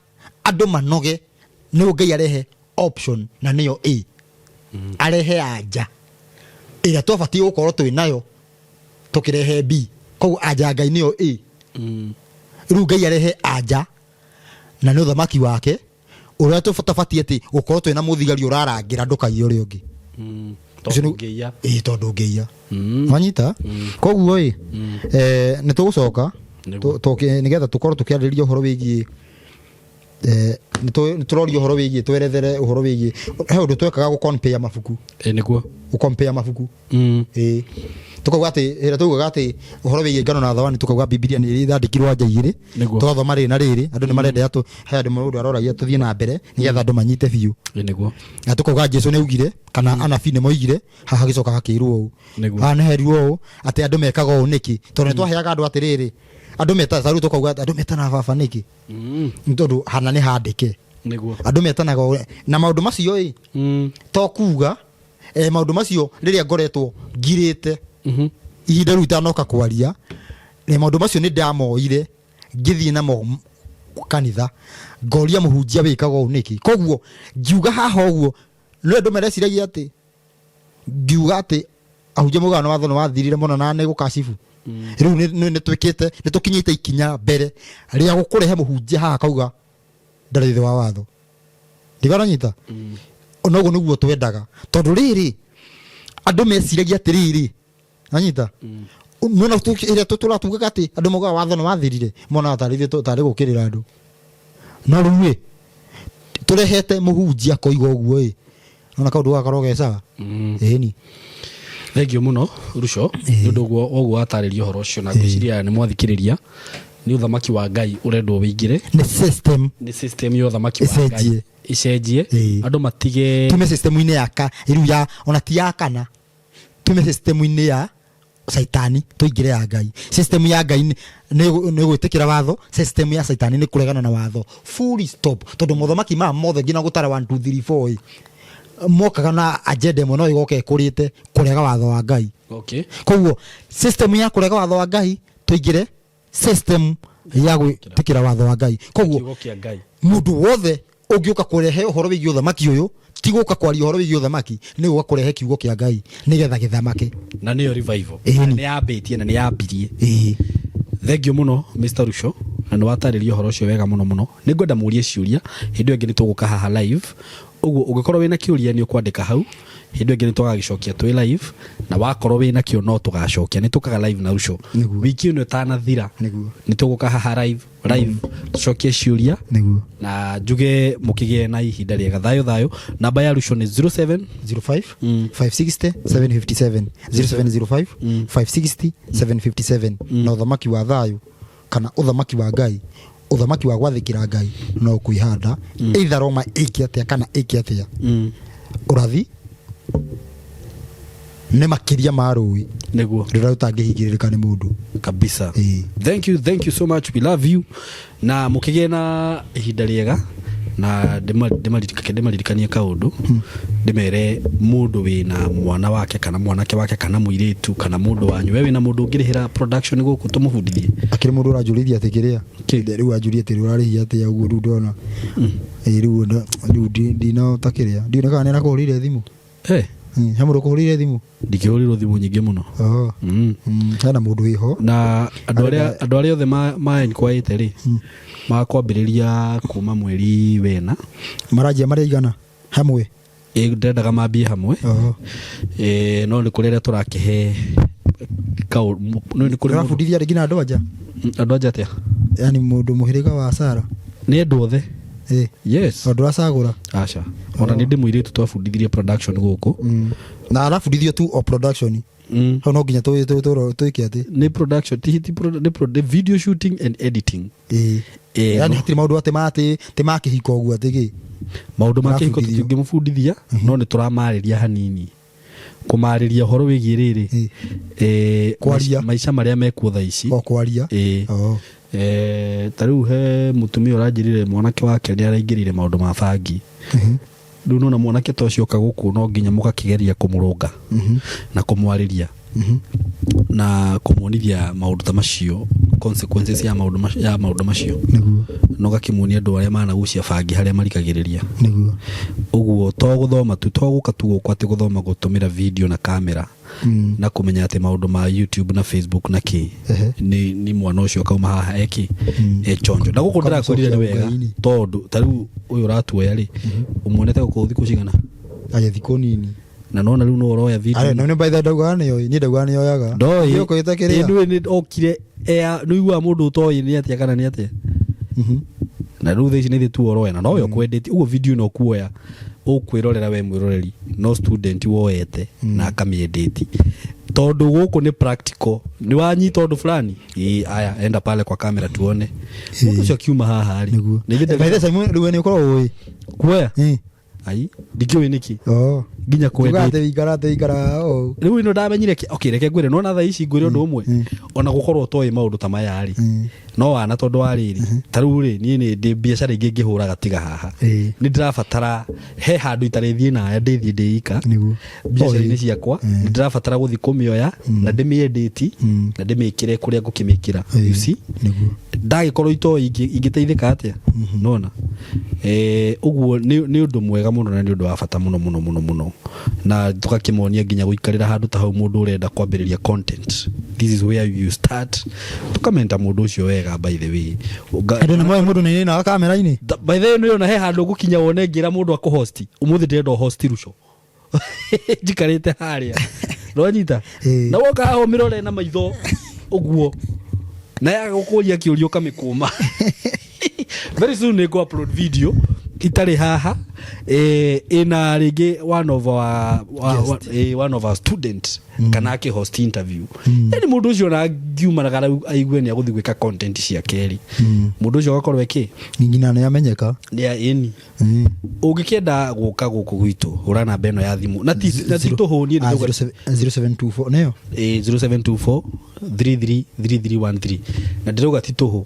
andũ manoge, nĩguo Ngai arehe option na nĩyo A, arehe anja ĩrĩa twabatiĩ gũkorwo twĩ nayo tũkĩrehe B. Koguo anja ya Ngai nĩyo A. Rĩu Ngai arehe anja na nĩ ũthamaki wake ũrĩa tũtabatiĩ atĩ gũkorwo twĩna mũthigari ũrarangĩra ndũkaiye ũrĩa ũngĩ. Ũcio Tondũ ũngĩiya. Ĩĩ, tondũ ũngĩiya. Wanyita? Koguo ĩ nĩ tũgũcoka nĩgetha tũkorwo tũkĩarĩrĩria ũhoro wĩgiĩ nĩ tũroria ũhoro wĩgiĩ, twerethere ũhoro wĩgiĩ he ũndũ twekaga gũ compare mabuku. Ĩĩ, nĩguo. Gũ compare mabuku. Ĩĩ, tukauga atĩ ĩrĩa tugaga atĩ ũhoro wĩgiĩ ngano na thawani, tukauga Bibilia nĩ ĩrandĩkirwo anja igĩrĩ. Tũgathoma rĩrĩ na rĩrĩ. Andũ nĩ marendea tũ he andũ mũndũ aroragia tũthiĩ na mbere nĩgetha andũ manyite biũ. Ĩĩ, nĩguo. Na tukauga Jesu nĩ augire kana anabii nĩ moigire, haha gĩcoka hakĩrwo ũũ. Haha nĩ herirwo ũũ atĩ andũ mekaga ũũ nĩkĩ, tondũ nĩ twaheaga andũ atĩrĩrĩ, andũ metaga ta rĩu tukauga andũ metanaga baba nĩkĩ? Nĩ tondũ hana nĩ handĩke. Andũ metanaga ũũ na maũndũ macio ĩ to kuga maũndũ macio rĩrĩa ngoretwo ngirĩte ihinda rĩu itanoka kwaria, maũndũ macio nĩ ndamoire. Ngĩthiĩ namo kanitha, ngoria mũhunjia wĩkaga ũũ nĩkĩ. Koguo ngiuga haha ũguo, no andũ mareciragia atĩ ngiuga atĩ ahunjia maugaga nĩ watho nĩ wathirire mũno na nĩ gũkacibu. Rĩu nĩ twĩkĩte, nĩ tũkinyĩte ikinya mbere rĩa gũkũrehe mũhunjia haha akauga ndarĩ thĩ wa watho. Ndigaranyita onoguo nĩguo twendaga, tondũ rĩrĩ andũ meciragia atĩrĩrĩ, anyita nona ĩrĩa tũratugaga atĩ andũ maugaga watho nĩ wathirire, monaga tarĩ ithuĩ tarĩ gũkĩrĩra andũ. No rĩu ĩ tũrehete mũhunjia koiga ũguo ĩ, nona kaũndũ gaka gecaga ĩni. Thank you mũno, Ruco, nĩ ũndũ ũguo ũguo watarĩria ũhoro ũcio, na ngwĩciria nĩ mwathikĩrĩria. Nĩ ũthamaki wa Ngai ũrendwo wĩingĩre. Nĩ system. Nĩ system ya ũthamaki wa Ngai. Ĩcenjie. Ĩcenjie. Andũ matige tume system-inĩ ya ka rĩu ya ona ti ya kana, tume system-inĩ ya caitani tũingĩre ya Ngai. System ya Ngai nĩ gwĩtĩkĩra watho, system ya caitani nĩ kũregana na watho, full stop. Tondũ mothamaki maya mothe nginya gũtara 1 2 3 4 ĩ, mokaga na agenda ĩmwe, no ĩgoka ĩkũrĩte kũrega watho wa Ngai. Koguo system ya kũrega watho wa Ngai, tũingĩre system ya gwĩtĩkĩra watho wa Ngai. Koguo kiugo kĩa Ngai. Mũndũ wothe ũngĩũka kũrehe ũhoro wĩgiĩ ũthamaki ũyũ, ti gũka kwaria ũhoro wĩgiĩ ũthamaki, nĩ gũka kũrehe kiugo kĩa Ngai nĩgetha gĩthamake. Na nĩyo revival. Ĩni. Nĩ yambĩtie na nĩ yambirie. Ĩĩ. Thank you mũno, Mr Ruco, na nĩ watarĩria ũhoro ũcio wega mũno mũno. Nĩ ngwenda mũrie ciũria hĩndĩ ĩyo ĩngĩ, nĩ tũgũka haha live. Ũguo ũngĩkorwo wĩna kĩũria nĩ ũkwandĩka hau, hĩndĩ ĩyo ĩngĩ nĩ tũgagĩcokia twĩ live, na wakorwo wĩna kĩo no tũgacokia. Nĩ tũkaga live na Ruco wiki ĩno ĩtanathira. Nĩ tũgũka haha live live tũcokie ciũria. Na njuge mũkĩgĩe na ihinda rĩega. Thayũ thayũ. Namba ya Ruco nĩ 07 05 560 757, 0705 560 757. Na ũthamaki wa thayũ kana ũthamaki wa Ngai, ũthamaki wa gwathĩkĩra Ngai, no kwĩhanda either Roma ĩke atĩa kana ĩke atĩa. Ũrathi nĩ makĩria ma rũĩ rũrĩa rũtangĩhingĩrĩrĩka nĩ mũndũ. Kabisa. Ĩĩ. Thank you, thank you so much, we love you, na mũkĩgĩe na ihinda rĩega. Na ndĩmaririkanie kaũndũ, ndĩmere mũndũ wĩna mwana wake kana mwanake wake kana mũirĩtu kana mũndũ wanyu, we wĩna mũndũ ũngĩrĩhĩra production gũkũ tũmũbundithie. Akĩrĩ mũndũ ũranjũrĩria atĩ kĩrĩa rĩu anjũria atĩ ũrarĩhia atĩa ũguo. Rĩu ndona ĩĩ, rĩu rĩu ndinahota kĩrĩa, ndiũĩ kana nĩ arakũhũrĩire thimũ. Eh. He mũndũ ũkũhũrĩire thimũ? Ndikĩhũrĩrwo thimũ nyingĩ mũno. Oh. Hena mũndũ wĩho. Na andũ arĩa othe ma enquiry rĩ, makwambĩrĩria kuma mweri wena. Maranjia marĩa igana hamwe? Ĩ, ndendaga mambie hamwe. Oho. Ĩ, no nĩ kũrĩ arĩa tũrakĩhe no nĩ kũrĩ mũndũ- Ũrabundithia rĩngĩ na andũ anja? Andũ anja atĩa? Yani mũndũ mũhĩrĩga wa Sara. Nĩ andũ othe. Ĩ. Yes. Tondũ ndũracagũra. Aca, ona nĩ ndĩ mũirĩtu twabundithirie production gũkũ. Na arabundithio tu o production? Hau no nginya twĩke atĩ Nĩ production, ti nĩ video shooting and editing. Ĩ. Ĩ, Yani no. Hatirĩ maũndũ atĩ ma atĩ ti ma kĩhiko ũguo atĩ gĩ Maũndũ ma kĩhiko Mũrabundithio. Tũtingĩmũbundithia, no nĩ tũramarĩria hanini, kũmarĩria ũhoro wĩgiĩ rĩrĩ Kwaria. maica marĩa mekuo thaa ici. O kwaria. Ĩ. Oh. Ta rĩu he mũtumia ũranjĩrire mwanake wake nĩ araingĩrire maũndũ ma bangi. Rĩu nona mwanake ta ũcio oka gũkũ, no nginya mũgakĩgeria kũmũrũnga na kũmwarĩria na kũmuonithia maũndũ ta macio, consequences ya maũndũ macio, na ũgakĩmuonia andũ arĩa managucia bangi harĩa marikagĩrĩria. Ũguo to gũthoma tu, to gũka tu gũkũ atĩ gũthoma gũtũmĩra video na kamera na kũmenya atĩ maũndũ ma YouTube na Facebook na kĩ. Nĩ mwana ũcio akauma haha eki e chonjo. Na gũkũ ndĩrakwĩrire nĩ wega, Ũkamũcokia. tondũ ta rĩu ũyũ ũratuoya rĩ, ũmuonete gũkũ thikũ cigana? Aje thikũ nini. Na nona rĩu no ũroya video. Are no nĩ by the ndaugaga nĩoĩ, niĩ ndaugaga nĩoyaga. Ndoĩ. Ũkũĩte kĩrĩa. Ĩ, nĩũĩ nĩ okire nĩ ũiguaga mũndũ ũtoĩ nĩ atĩa kana nĩ atĩa. Na rĩu thaa ici nĩ ithuĩ tu ũroya na nowe ũkwendete ũguo. Video ĩno ũkuoya ũkwĩrorera we mwĩroreri, no student woete na akamĩendeti, tondũ gũkũ nĩ practical. Nĩ wanyita ũndũ fulani? Ĩ, aya enda pale kwa kamera tuone mũndũ ũcio akiuma haha rĩ. Nĩ ithuĩ By the Simon, rĩu we nĩ ũkoragwo ũĩ kuoya. Ĩ. Ai, ndikĩũĩ nĩkĩ. Oh. Nginya Tuga kwendete. atĩ wĩikara atĩ wĩikara ũũ. Rĩu ĩno ndamenyire okay, reke ngwĩre, nona thaa ici ngwĩre ũndũ ũmwe, ona gũkorwo ũtoĩ maũndũ ta maya rĩ, No wana tondũ wa rĩrĩ, ta rĩu rĩ, niĩ nĩ ndĩ biacara ingĩ ngĩhũraga tiga haha. Nĩ ndĩrabatara he handũ itarĩthiĩ naya, ndĩthiĩ ndĩ ika. Biacara-inĩ ciakwa nĩ ndĩrabatara gũthiĩ kũmĩoya na ndĩmĩendĩti na ndĩmĩkĩre kũrĩa ngũkĩmĩkĩra, you see? Ndagĩkorwo itoĩ ingĩteithĩka atĩa, nona ũguo nĩ ũndũ mwega mũno na nĩ ũndũ wa bata mũno mũno mũno mũno, na tũgakĩmonia nginya gũikarĩra handũ ta hau. Mũndũ ũrenda kwambĩrĩria content, this is where you start. Tũkamenta mũndũ ũcio wega, by the way. Andũ nĩ moĩ mũndũ nĩ ninaga kamera-inĩ. By the way, nĩ ona he handũ ngũkinya wone ngĩra mũndũ akũhosti. Ũmũthĩ ndĩrenda ũhosti Ruco, njikarĩte harĩa, nonyita. Na woka haha ũmĩrore na maitho ũguo, na yaga gũkũria kĩũria ũkamĩkũma. Very soon nĩ ngũ upload video itarĩ haha, ĩna rĩngĩ one of our, wa, wa, one of our student kana akĩ host interview. Yani mũndũ ũcio ona ngiumanaga rĩu aigue nĩ agũthiĩ gwĩka content ciake rĩ, mũndũ ũcio agakorwo ĩkĩ Nginya nĩ amenyeka. Nĩ ĩni. Ũngĩkĩenda gũka gũkũ gwitũ, hũra namba ĩno ya thimũ na ti tũhũ niĩ. Ah, 0724 nĩyo. 0724 333313, na ndĩrauga ti tũhũ,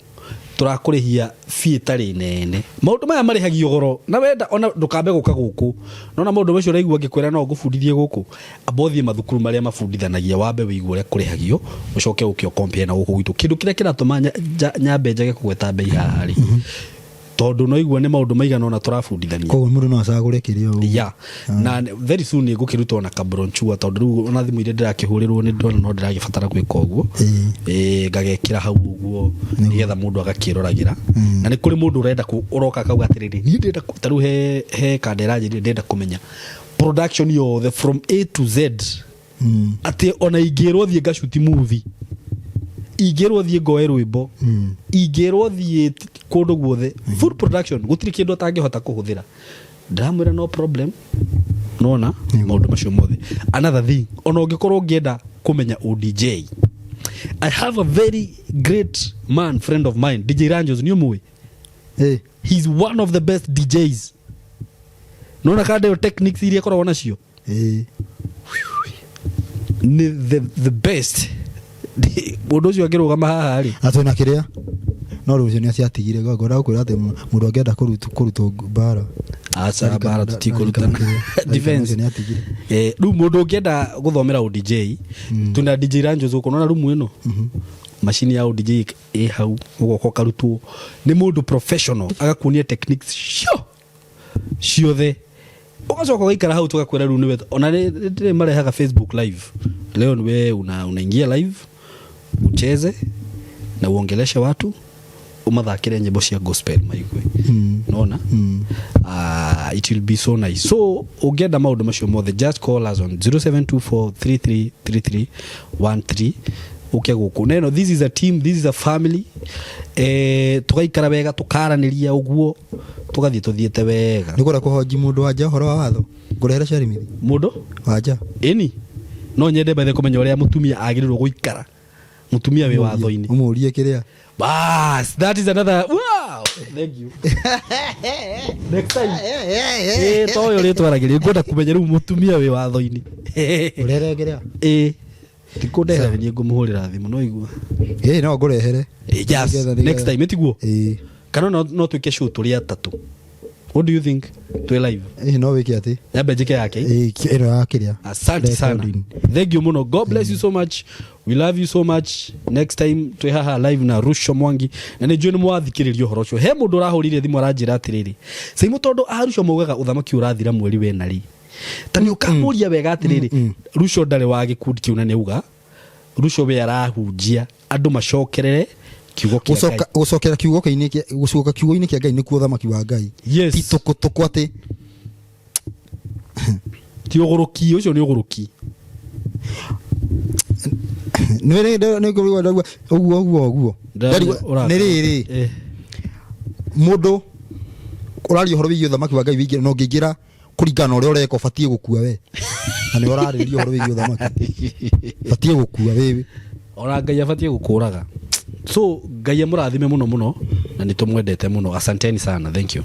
tũrakũrĩhia fee ĩtarĩ nene. Maũndũ maya marĩhagio goro, na wenda ona ndũkambe gũka gũkũ, nona maũndũ macio ũraigua ngĩkwĩra no ngũbundithie gũkũ, amba ũthiĩ mathukuru marĩa mabundithanagia, wambe wĩigue ũrĩa kũrĩhagio, ũcoke ũke ũkompare na gũkũ gwitũ. Kĩndũ kĩrĩa kĩratũma nyambe njage kũgweta mbei haha rĩ, tondũ no igua nĩ maũndũ maigana ũna tũrabundithania. Koguo mũndũ no acagũre kĩrĩa ũguo. Ya, na very soon nĩ ngũkĩruta ona kabrochure, tondũ rĩu ona thimũ iria ndĩrakĩhũrĩrwo nĩ ndĩrona no ndĩragĩbatara gwĩka ũguo. Ngagekĩra hau ũguo nĩgetha mũndũ agakĩroragĩra. Na nĩ kũrĩ mũndũ ũrenda ũroka akauga atĩrĩrĩ, niĩ ndĩrenda ta rĩu he kanda ĩranjĩrire, ndĩrenda kũmenya production yothe from A to Z, atĩ ona ingĩrwo thiĩ ngacuti movie, ingĩrwo thiĩ ngoe rwĩmbo, ingĩrwo thiĩ kũndũ guothe, full production, gũtirĩ kĩndũ atangĩhota kũhũthĩra. Ndĩramwĩra no problem, nona maũndũ macio mothe. Another thing, ona ũngĩkorwo ũngĩenda kũmenya ODJ, I have a very great man, friend of mine, DJ Ranjos, nĩ ũmũĩ? He's one of the best DJs. Nona kanda ĩyo, techniques iria akoragwo nacio nĩ the best. Mũndũ ũcio angĩrũgama haha rĩ. Na twĩna kĩrĩa, no rũcio nĩ aciatigire. Ngwenda gũkwĩra atĩ mũndũ angĩenda kũrutwo mbara. Aca, mbara tũtikũrutana. Defense. Nĩ atigire. Rĩu mũndũ ũngĩenda gũthomera ODJ, twĩna DJ Ranjos gũkũ. Nona rumu ĩno, macini ya ODJ ĩ hau, ũgoka ũkarutwo nĩ mũndũ professional, agakuonia techniques cio ciothe, ũgacoka ũgaikara hau, tũgakwĩra rĩu nĩwe. Ona nĩ ndĩrĩ marehaga Facebook live leo, niwe unaingia live, ucheze na uongeleshe watu, umathakĩre nyĩmbo cia gospel maigue. Nona it will be so nice. So ũngĩenda maũndũ macio mothe, just call us on 0724333313, ũke gũkũ neno. This is a team, this is a family. Tũgaikara wega, tũkaranĩria ũguo, tũgathiĩ tũthiĩte wega. Nĩ kwenda kũhonji mũndũ wanja ũhoro wa watho, ngũrehere Sherimithi. Mũndũ wanja. Ĩni no nyende bethe kũmenya ũrĩa mũtumia agĩrĩirwo gũikara, mũtumia wĩ watho-inĩ. Ũmũrie kĩrĩa. Bas, that is another. Wow, thank you. Next time to ũyũ rĩtwaragĩria, ngwenda kũmenya rĩu mũtumia wĩ watho-inĩ. Ũrehere kĩrĩa. Tikũndehera, niĩ ngũmũhũrĩra thimũ, no igua. No ngũrehere. Just next time ĩtiguo. Kana no twĩke show tũrĩ atatũ. What do you think? Twĩ live. No wĩke atĩ. Nyambe njĩke yake. Ĩno ya kĩrĩa. Asante sana. Recording. Thank you muno. God bless you so much. We love you so much. Next time twĩ haha live na Rusho Mwangi, na nĩ njũĩ nĩ mwathikĩrĩria ũhoro ũcio. He mũndũ ũrahũrire thimũ aranjĩra atĩrĩrĩ, Saimu, tondũ a Rusho maugaga ũthamaki ũrathira mweri wena rĩ, ta nĩ ũkamũria wega atĩrĩrĩ, Rusho ndarĩ wa gĩkundi kĩu, na nĩ auga Rusho we arahunjia andũ macokerere kiugo kĩa Ngai. Gũcokera kiugo kĩinĩ gũcoka kiugo-inĩ kĩa Ngai nĩkuo ũthamaki wa Ngai. Ti tũkũ atĩ. Ti ũgũrũki, ũcio nĩ ũgũrũki. Nĩ ũguo ũguo ũguo. Nĩ rĩrĩ, mũndũ ũraria ũhoro wĩgiĩ ũthamaki wa Ngai wĩingĩre, na ũngĩingĩra kũringana na ũrĩa ũreka, ũbatiĩ gũkua we, na nĩ ũrarĩrĩria ũhoro wĩgiĩ ũthamaki, batiĩ gũkua wewe. Ona Ngai abatiĩ gũkũraga. So Ngai amũrathime mũno mũno, na nĩ tũmwendete mũno. Asanteni sana, thank you.